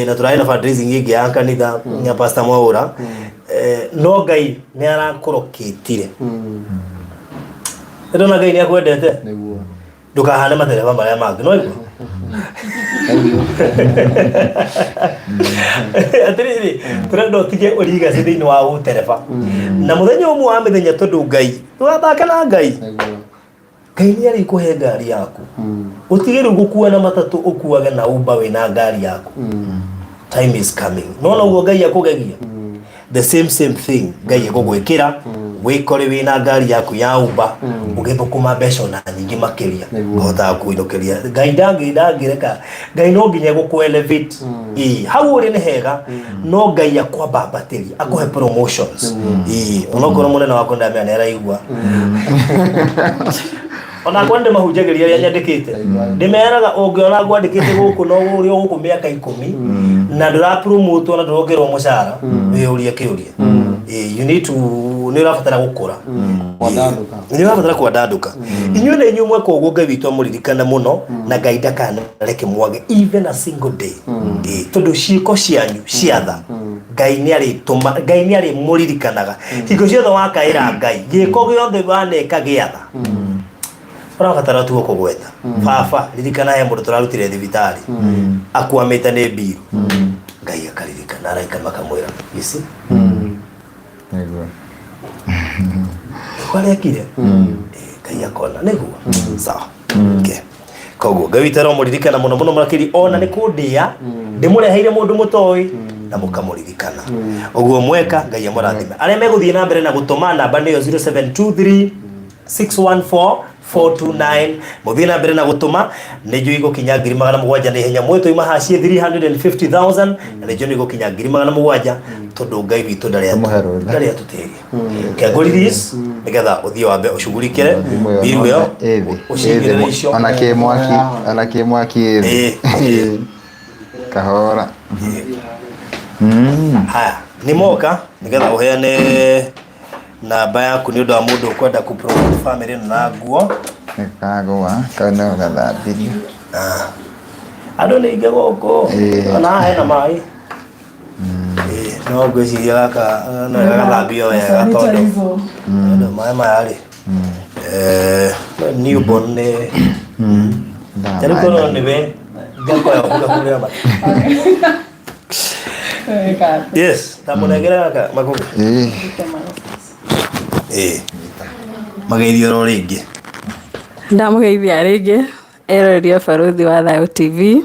na tũrarĩ na fundraising ĩngĩ ya kanitha ya Pastor Mwaũra no Ngai nĩ arakũrokĩtire. Ndĩrona Ngai nĩ akwendete. Nĩguo. Ndũkahane matereba marĩa mangĩ no igua. Atĩrĩrĩ, tũrenda ũtige ũrigaci thĩinĩ wa ũtereba na mũthenya ũmwe wa mĩthenya tondũ Ngai ndũgathake na Ngai. Nĩguo. Ngai nĩ arĩkũhe ngari yaku ũtige rĩu gũkua na matatũ ũkuage na Uber wĩna ngari yaku. Time is coming. No noguo Ngai akũgegia the same same thing Ngai egũgwĩkĩra wĩkore wĩna ngari yaku ya Uber ũgĩthũkũma mbeca ona nyingĩ makĩria Nĩguo. ũhotaga kũinũkĩria Ngai ndangĩreka Ngai no nginya egũkũ elevate. Ĩĩ, hau ũrĩ nĩ hega no Ngai akwambambatĩria akũhe promotions. Ĩĩ, onokorwo mũnene wakwa ndamenya nĩ araigua onakwa nĩ ndĩmahunjagĩria arĩa nyandĩkĩte ndĩmeraga ũngĩona ngwandĩkĩte gũkũ no ũrĩ o gũkũ mĩaka ikũmi na ndũrapromotwo na ndũrongerwo mũcara wĩyũrie kĩũria. Ĩĩ, you need to nĩ ũrabatara gũkũra. Kwandandũka. Nĩ ũrabatara kwandandũka. Inyuĩ nĩ inyuĩ mweka ũguo Ngai witũ amũririkane mũno na Ngai ndakanareke mwage even a single day. Ĩĩ, tondũ ciĩko cianyu cia tha Ngai nĩ arĩtũma Ngai nĩ arĩmũririkanaga hingo ciothe wakaĩra Ngai gĩko gĩothe waneka gĩa tha ũrabatara tu kũgweta baba ririkana he mũndũ tũrarutire thibitarĩ akwamĩte nĩ mbiru Ngai akaririkana araika makamwĩra you see Nĩguo. Nĩguo arekire. Ngai akona nĩguo sawa. Okay. Koguo Ngai witũ aromũririkana mũno mũno makĩria ona nĩ kũndĩa ndĩmũreheire mũndũ mũtoĩ na mũkamũririkana ũguo mweka Ngai amũrathime. Arĩa megũthiĩ na mbere na gũtũma namba nĩyo 0723 614 429 mũthiĩ na mbere na gũtũma nĩ njũĩ igũkinya 700,000 na ihenya mwĩ twauma haha ciĩ 350,000 na nĩ njũĩ nĩ igũkinya 700,000 tondũ Ngai witũ ndarĩ Tũmũhe rũtha. ndarĩ atũtĩria kengo release nĩgetha ũthiĩ wambe ũcugurikĩre Thimũ ĩyo mbiru ĩyo no ĩthĩ. ũcigĩrĩre Ĩthĩ. icio Ona kĩ mwaki, ona kĩ mwaki ĩthĩ. Ĩĩ. Kahora. Haya nĩ moka nĩgetha ũheane namba yaku nĩ ũndũ wa mũndũ ũkwenda kũ promote family ĩno na nguo. Nĩkagũa, kau no gathambirio. Ah. Andũ nĩ aingĩ gũkũ. Ĩĩ. Ona haha hena maĩ. Ĩĩ, no ngwĩciria gaka no gagathambio wega tondũ maĩ maya rĩ newborn nĩ Nda tarĩu maĩ korwo mahiũ. nĩwe ngakoya kũgahurĩra matũ. Yes, ndamũnengera gaka makũgĩ. Ĩĩ. Ĩĩ. Mageithio oro rĩngĩ. Ndamũgeithia rĩngĩ eroreri a Barũthi wa Thayũ TV.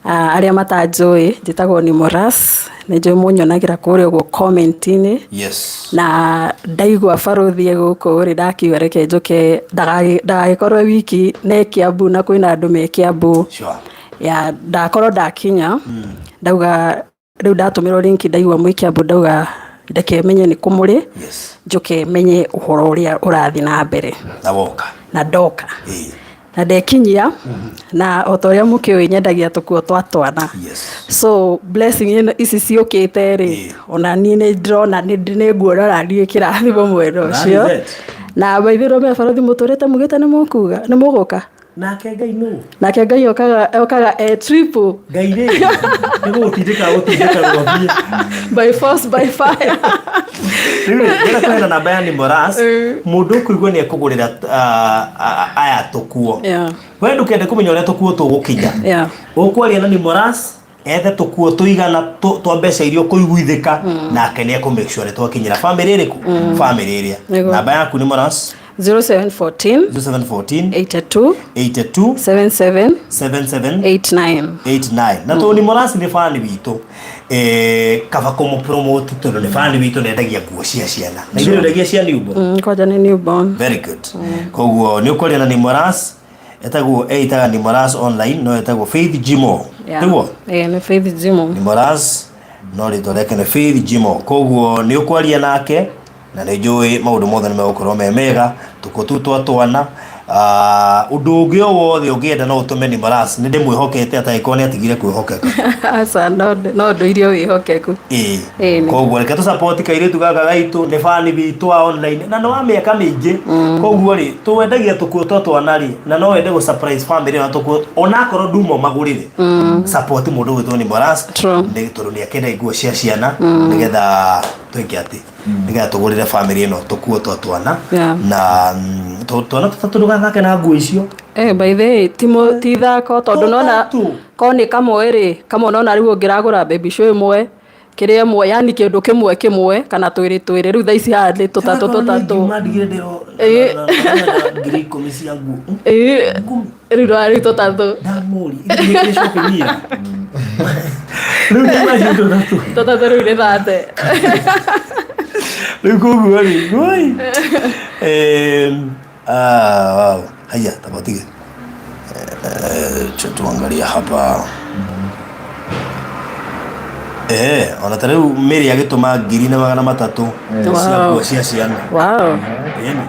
Arĩa matanjũĩ njĩtagwo Nimoras, nĩ njũĩ mũnyonagĩra kũrĩa ũguo comment-inĩ. Yes. Na ndaigua barũthi e gũkũ rĩ, ndakiuga reke njũke ndagagĩkorwo wiki ne Kiambu na kwĩna andũ me Kiambu. Sure. Ya ndakorwo ndakinya ndauga rĩu ndatũmĩrwo link ndaigua mwĩ Kiambu ndauga reke menye nĩ kũ mũrĩ. Yes. Njũke menye ũhoro ũrĩa ũrathiĩ na mbere. Na woka. Na ndoka. Ĩĩ. Na ndekinyia na o ta ũrĩa mũkĩũĩ nyendagia tũkuo twa twana. Yes. So blessing ĩno ici ciũkĩte rĩ, Ĩĩ. ona niĩ nĩ ndĩrona nĩ nguona ona niĩ kĩrathimo mwena ũcio. That is it. Na maithe me barũthi mũtũrĩte mugĩte nĩ mũkuga nĩ mũgũka. Nake Ngai nũ? Nake Ngai okaga e triple. Ngai rĩ, nĩ gũgũtindĩka gũtindĩka gũthiĩ. By force by fire. Rĩu rĩ, ngwenda kũheana namba ya Nimoras, mũndũ ũkũigua nĩ ekũgũrĩra aya tũkuo. Yeah. We ndũkende kũmenya ũrĩa tũkuo tũgũkinya. Yeah. Ũkwaria na Nimoras, Ethe tũkuo tũigana twa mbeca iria ũkũiguithĩka nake nĩ ekũ make sure nĩ twakinyĩra famĩlĩ ĩrĩkũ, famĩlĩ ĩrĩa. Nĩguo. Namba yaku nĩ Moras? 0714 0714 82 82 77 77 89. 89. Na tondũ ni Moras nĩ fan witũ, kaba kũmũ promote tondũ nĩ fan witũ, nendagia nguo cia ciana na ithuĩ ndendagia cia newborn. Kwanja nĩ newborn. Very good. Koguo nĩ ũkwaria na Nimoras, etagwo eitaga Nimoras online, no etagwo Faith Jimo. Nĩguo? Eh, nĩ Faith Jimo. Nimoras no rĩtwa rĩake nĩ Faith Jimo. Koguo nĩ ũkwaria nake na nĩ njũĩ maũndũ mothe nĩ megũkorwo me mega. Tũkuo tũu twa twana, ũndũ ũngĩ o wothe ũngĩenda no ũtũme Nimoras, nĩ ndĩmwĩhokete atangĩkorwo nĩ atigire kwĩhokeka. Aca, no ndũirie wĩhokeku. Ĩĩ. Ĩĩ, Koguo reke tũ support kairĩtu gaka gaitũ, nĩ fan witũ wa online na nĩ wa mĩaka mĩingĩ. Koguo rĩ, twendagia tũkuo twa twana rĩ, na no wende gũ surprise family na tũkuo, onakorwo nduma ũmagũrĩre, support mũndũ ũgwĩtwo nĩ Moras. Nĩ tondũ nĩ akenda nguo cia ciana, nĩgetha twĩke atĩ nĩgetha tũgũrĩre family ĩno tũkuo twa twana. Na twana tũtatũ ndũgathake na nguo icio. Eh, by the way, ti ithako tondũ nona Tũtatũ. ko nĩ kamwe rĩ, kamwe nona rĩu ũngĩragũra baby show ĩmwe, kĩrĩa ĩmwe, yani kĩndũ kĩmwe kĩmwe kana twĩrĩ twĩrĩ, rĩu thaa ici haha nĩ tũtatũ tũtatũ. Ngiuma ndigire ndĩro 10,000 cia nguo. Ĩĩ, rĩu no rĩu tũtatũ. Ndamũri ithiĩ shopping ira rĩu nĩ tũtatũ. Tũtatũ rĩu nĩ thate. Rĩu koguo rĩ ngũi. Ah, wow. Haya, tabatige. Tuangalia hapa. Ona ta rĩu Mary agĩtũma 1,300 cia nguo cia ciana. Ĩni.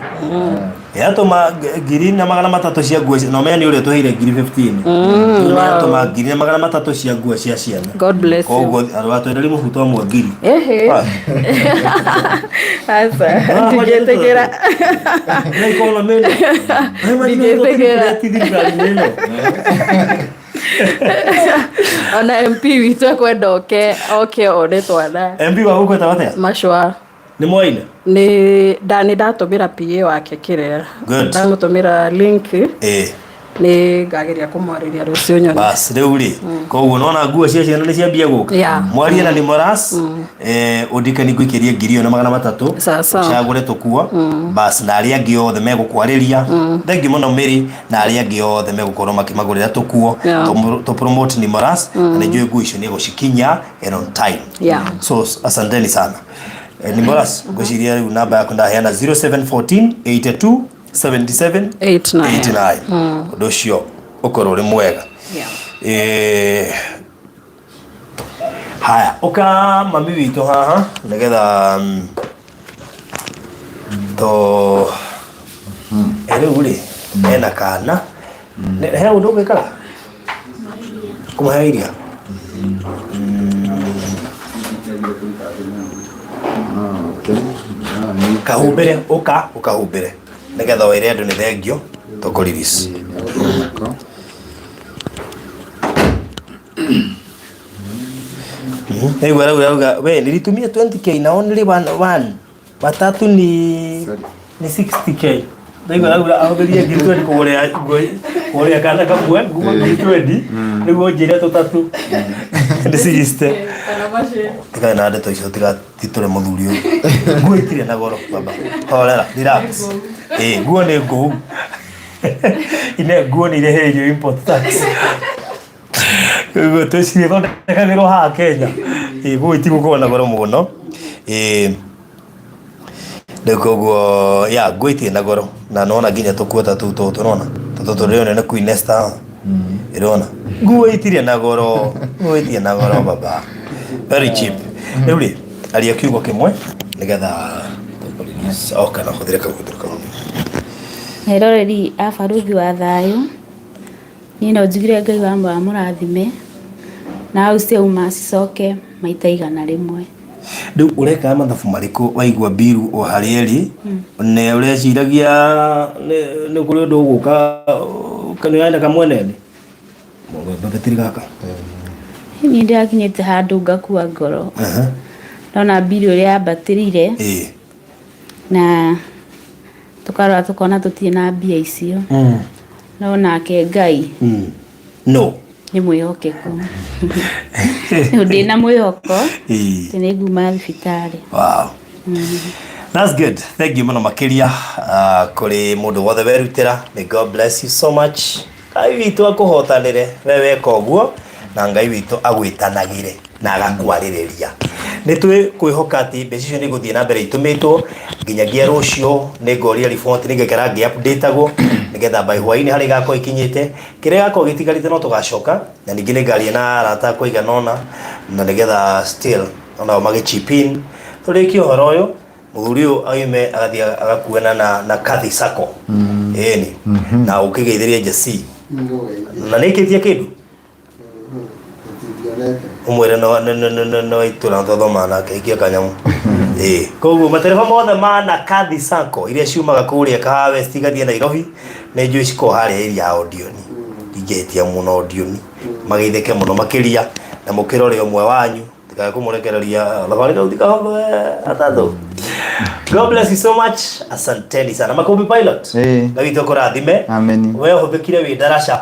Yatũma 1,300 cia nguo na ũmenye nĩ ũrĩa tũheire 15,000. Rĩu nĩ yatũma 1,300 cia nguo cia ciana. God bless you. Koguo andũ atwenderie mũbuto ũmwe ngiri. Ehe. Aca, ndingĩtĩkĩra. Na ikorwo mĩno. Ndingĩtĩkĩra. Thirikari-inĩ ĩno. Ona MP witũ ekwenda oke one twana. MP wa gũkũ etagwo atĩa? Macua. Nĩ mwaina? Nĩ nda nĩ ndatũmĩra PA wake kĩrĩa. Good. Ndamũtũmĩra link. Nĩ ngageria kũmwarĩria rũciũ nyone. Bas, rĩu rĩ, koguo nona nguo cia ciana nĩ ciambia gũka. Mwarie na Nimoras, ũndikani ngũikĩrie 1,300. Sawa sawa. Ũcagũre tũkuo. Bas, na arĩa angĩ othe megũkwarĩria. Thank you mũno Mary, na arĩa angĩ othe megũkorwo makĩmagũrĩra tũkuo. Tũ promote Nimoras, na nĩ njũĩ nguo icio nĩ egũcikinya and on time. So asanteni sana. Nimoras, ngwĩciria rĩu namba yaku ndaheana 0714 82 77 89. 89. Ũndũ ũcio ũkorwo ũrĩ mwega. Haya, ũka mami witũ haha nĩgetha to rĩu rĩ ena kana. He ũndũ ũgwĩkaga kũmũhe iria? Kahumbĩre, ũka ũkahumbĩre nĩgetha wĩre andũ nĩ thengio tũkũrelease. Nĩguo rĩu rauga we nilitumia 20K na only one one watatu ni 60K. Nĩguo rauga ahũthĩrie 20,000 kũgũrĩra nguo, kũgũrĩra kana kamwe nguo 20,000 nĩguo njĩre tũtatũ nĩ 60. Tigana na ndeto icio, tigatitũre mũthuri ũyũ. Nguo itirĩ na goro baba, horera, relax. Ĩĩ, nguo nĩ ngũu, ine nguo nĩ ireheirio import tax. Koguo tũcithondekagĩrwo haha Kenya. Ĩĩ, nguo itigũkorwo na goro mũno. Ĩĩ, rĩu koguo ya nguo itirĩ na goro, na nona nginya tũkuo ta tũu tũtũ nona tũtũ tũrĩone nĩ Queen Esther ĩrona nguo itirĩ na goro, nguo itirĩ na goro baba, very cheap. Rĩu rĩ, aria kiugo kĩmwe nĩgetha tũkũrelease. O kana hũthĩre kau, hũthĩre kau. Eroreri a Barũthi wa Thayũ, niĩ no njugire Ngai wa amũrathime na hau ciauma cicoke maita 100. Rĩu ũreka mathabu marĩkũ waigua mbiru o harĩa ĩrĩ, nĩ ũreciragia nĩ kũrĩ ũndũ ũgũka kana ũrenda kamwenene babetiri gaka? Niĩ ndĩrakinyĩte handũ ngakua ngoro. Ndona mbiru ũrĩa yambatĩrire na tũkarora tũkona tũtirĩ na mbia icio. No nake Ngai. No. Nĩ mwĩhokeku. Rĩu ndĩna mwĩhoko atĩ nĩ nguma thibitarĩ. Wow. That's good. Thank you mũno makĩria kũrĩ mũndũ wothe werutĩra. May God bless you so much. Ngai witũ akũhotanĩre we weka ũguo na Ngai witũ agwĩtanagĩre na agakwarĩrĩria. Nĩ twĩ kwĩhoka atĩ mbeca icio nĩ igũthiĩ na mbere itũmĩtwo nginyagia rũciũ. Nĩ ngoria riboti nĩ ngaikara ngĩ update-agwo nĩgetha by hwaĩ-inĩ harĩa igakorwo ikinyĩte. Kĩrĩa gĩgakorwo gĩtigarĩte no tũgacoka na ningĩ nĩ ngaria na arata akwa aigana ũna na nĩgetha still onao magĩ chip in tũrĩkie ũhoro ũyũ. Mũthuri ũyũ aume agathiĩ agakuana na Kathy Sacco ĩni na ũkĩgeithĩria Jesse na nĩkĩtie kĩndũ ũmwĩre no no no no no no itũra twathomaga nake ikia kanyamũ. Ĩĩ, koguo matereba mothe ma Nakathi Sacco iria ciumaga kũrĩa Kahawa West igathiĩ Nairobi nĩ njũĩ cikoragwo harĩa area ya Odioni, ndingĩhĩtia mũno Odioni. Mageithĩke mũno makĩria na mũkĩrore ũmwe wanyu tikae kũmũrekereria thabarĩ kau tikahothe atatũ. God bless you so much. Asanteni sana. Makumbi Pilot. Ngai witũ akũrathime. Amen. We ũhũthĩkire wĩ ndaraca.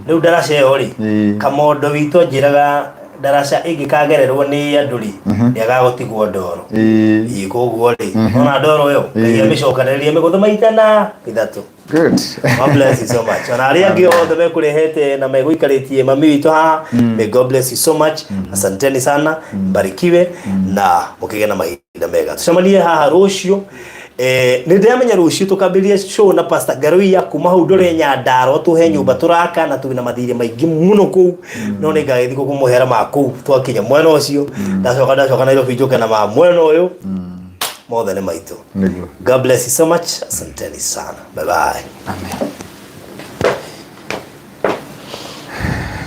Rĩu ndaraca ĩyo rĩ, kamondo witũ anjĩraga ndaraca ĩngĩkagererwo nĩ andũ rĩ, nĩ agagũtigwo ndoro. Ĩĩ, koguo rĩ, ona ndoro ĩyo, Ngai amĩcokanĩrĩrie mĩgũthe maita na ithatũ. Good. God bless you so much. Ona arĩa angĩ othe mekũrehete na megũikarĩtie mami witũ haha, may God bless you so much. Asanteni sana, mbarikiwe na mũkĩgĩe na mahinda mega. Tũcemanie haha rũciũ. Nĩ ndĩramenya rũciũ tũkambĩrĩria show na Pastor Ngaruiya kuma hau ndore Nyandarua tũhe nyũmba tũraka na twĩna mathirĩ maingĩ mũno kũu, no nĩ ngagĩthiĩ kũmũhera ma kũu twakinya mwena ũcio. Ndacoka Nairobi njoke na ma mwena ũyũ mothe nĩ maitũ. Nĩguo. God bless you so much. Asanteni sana. Bye bye. Amen.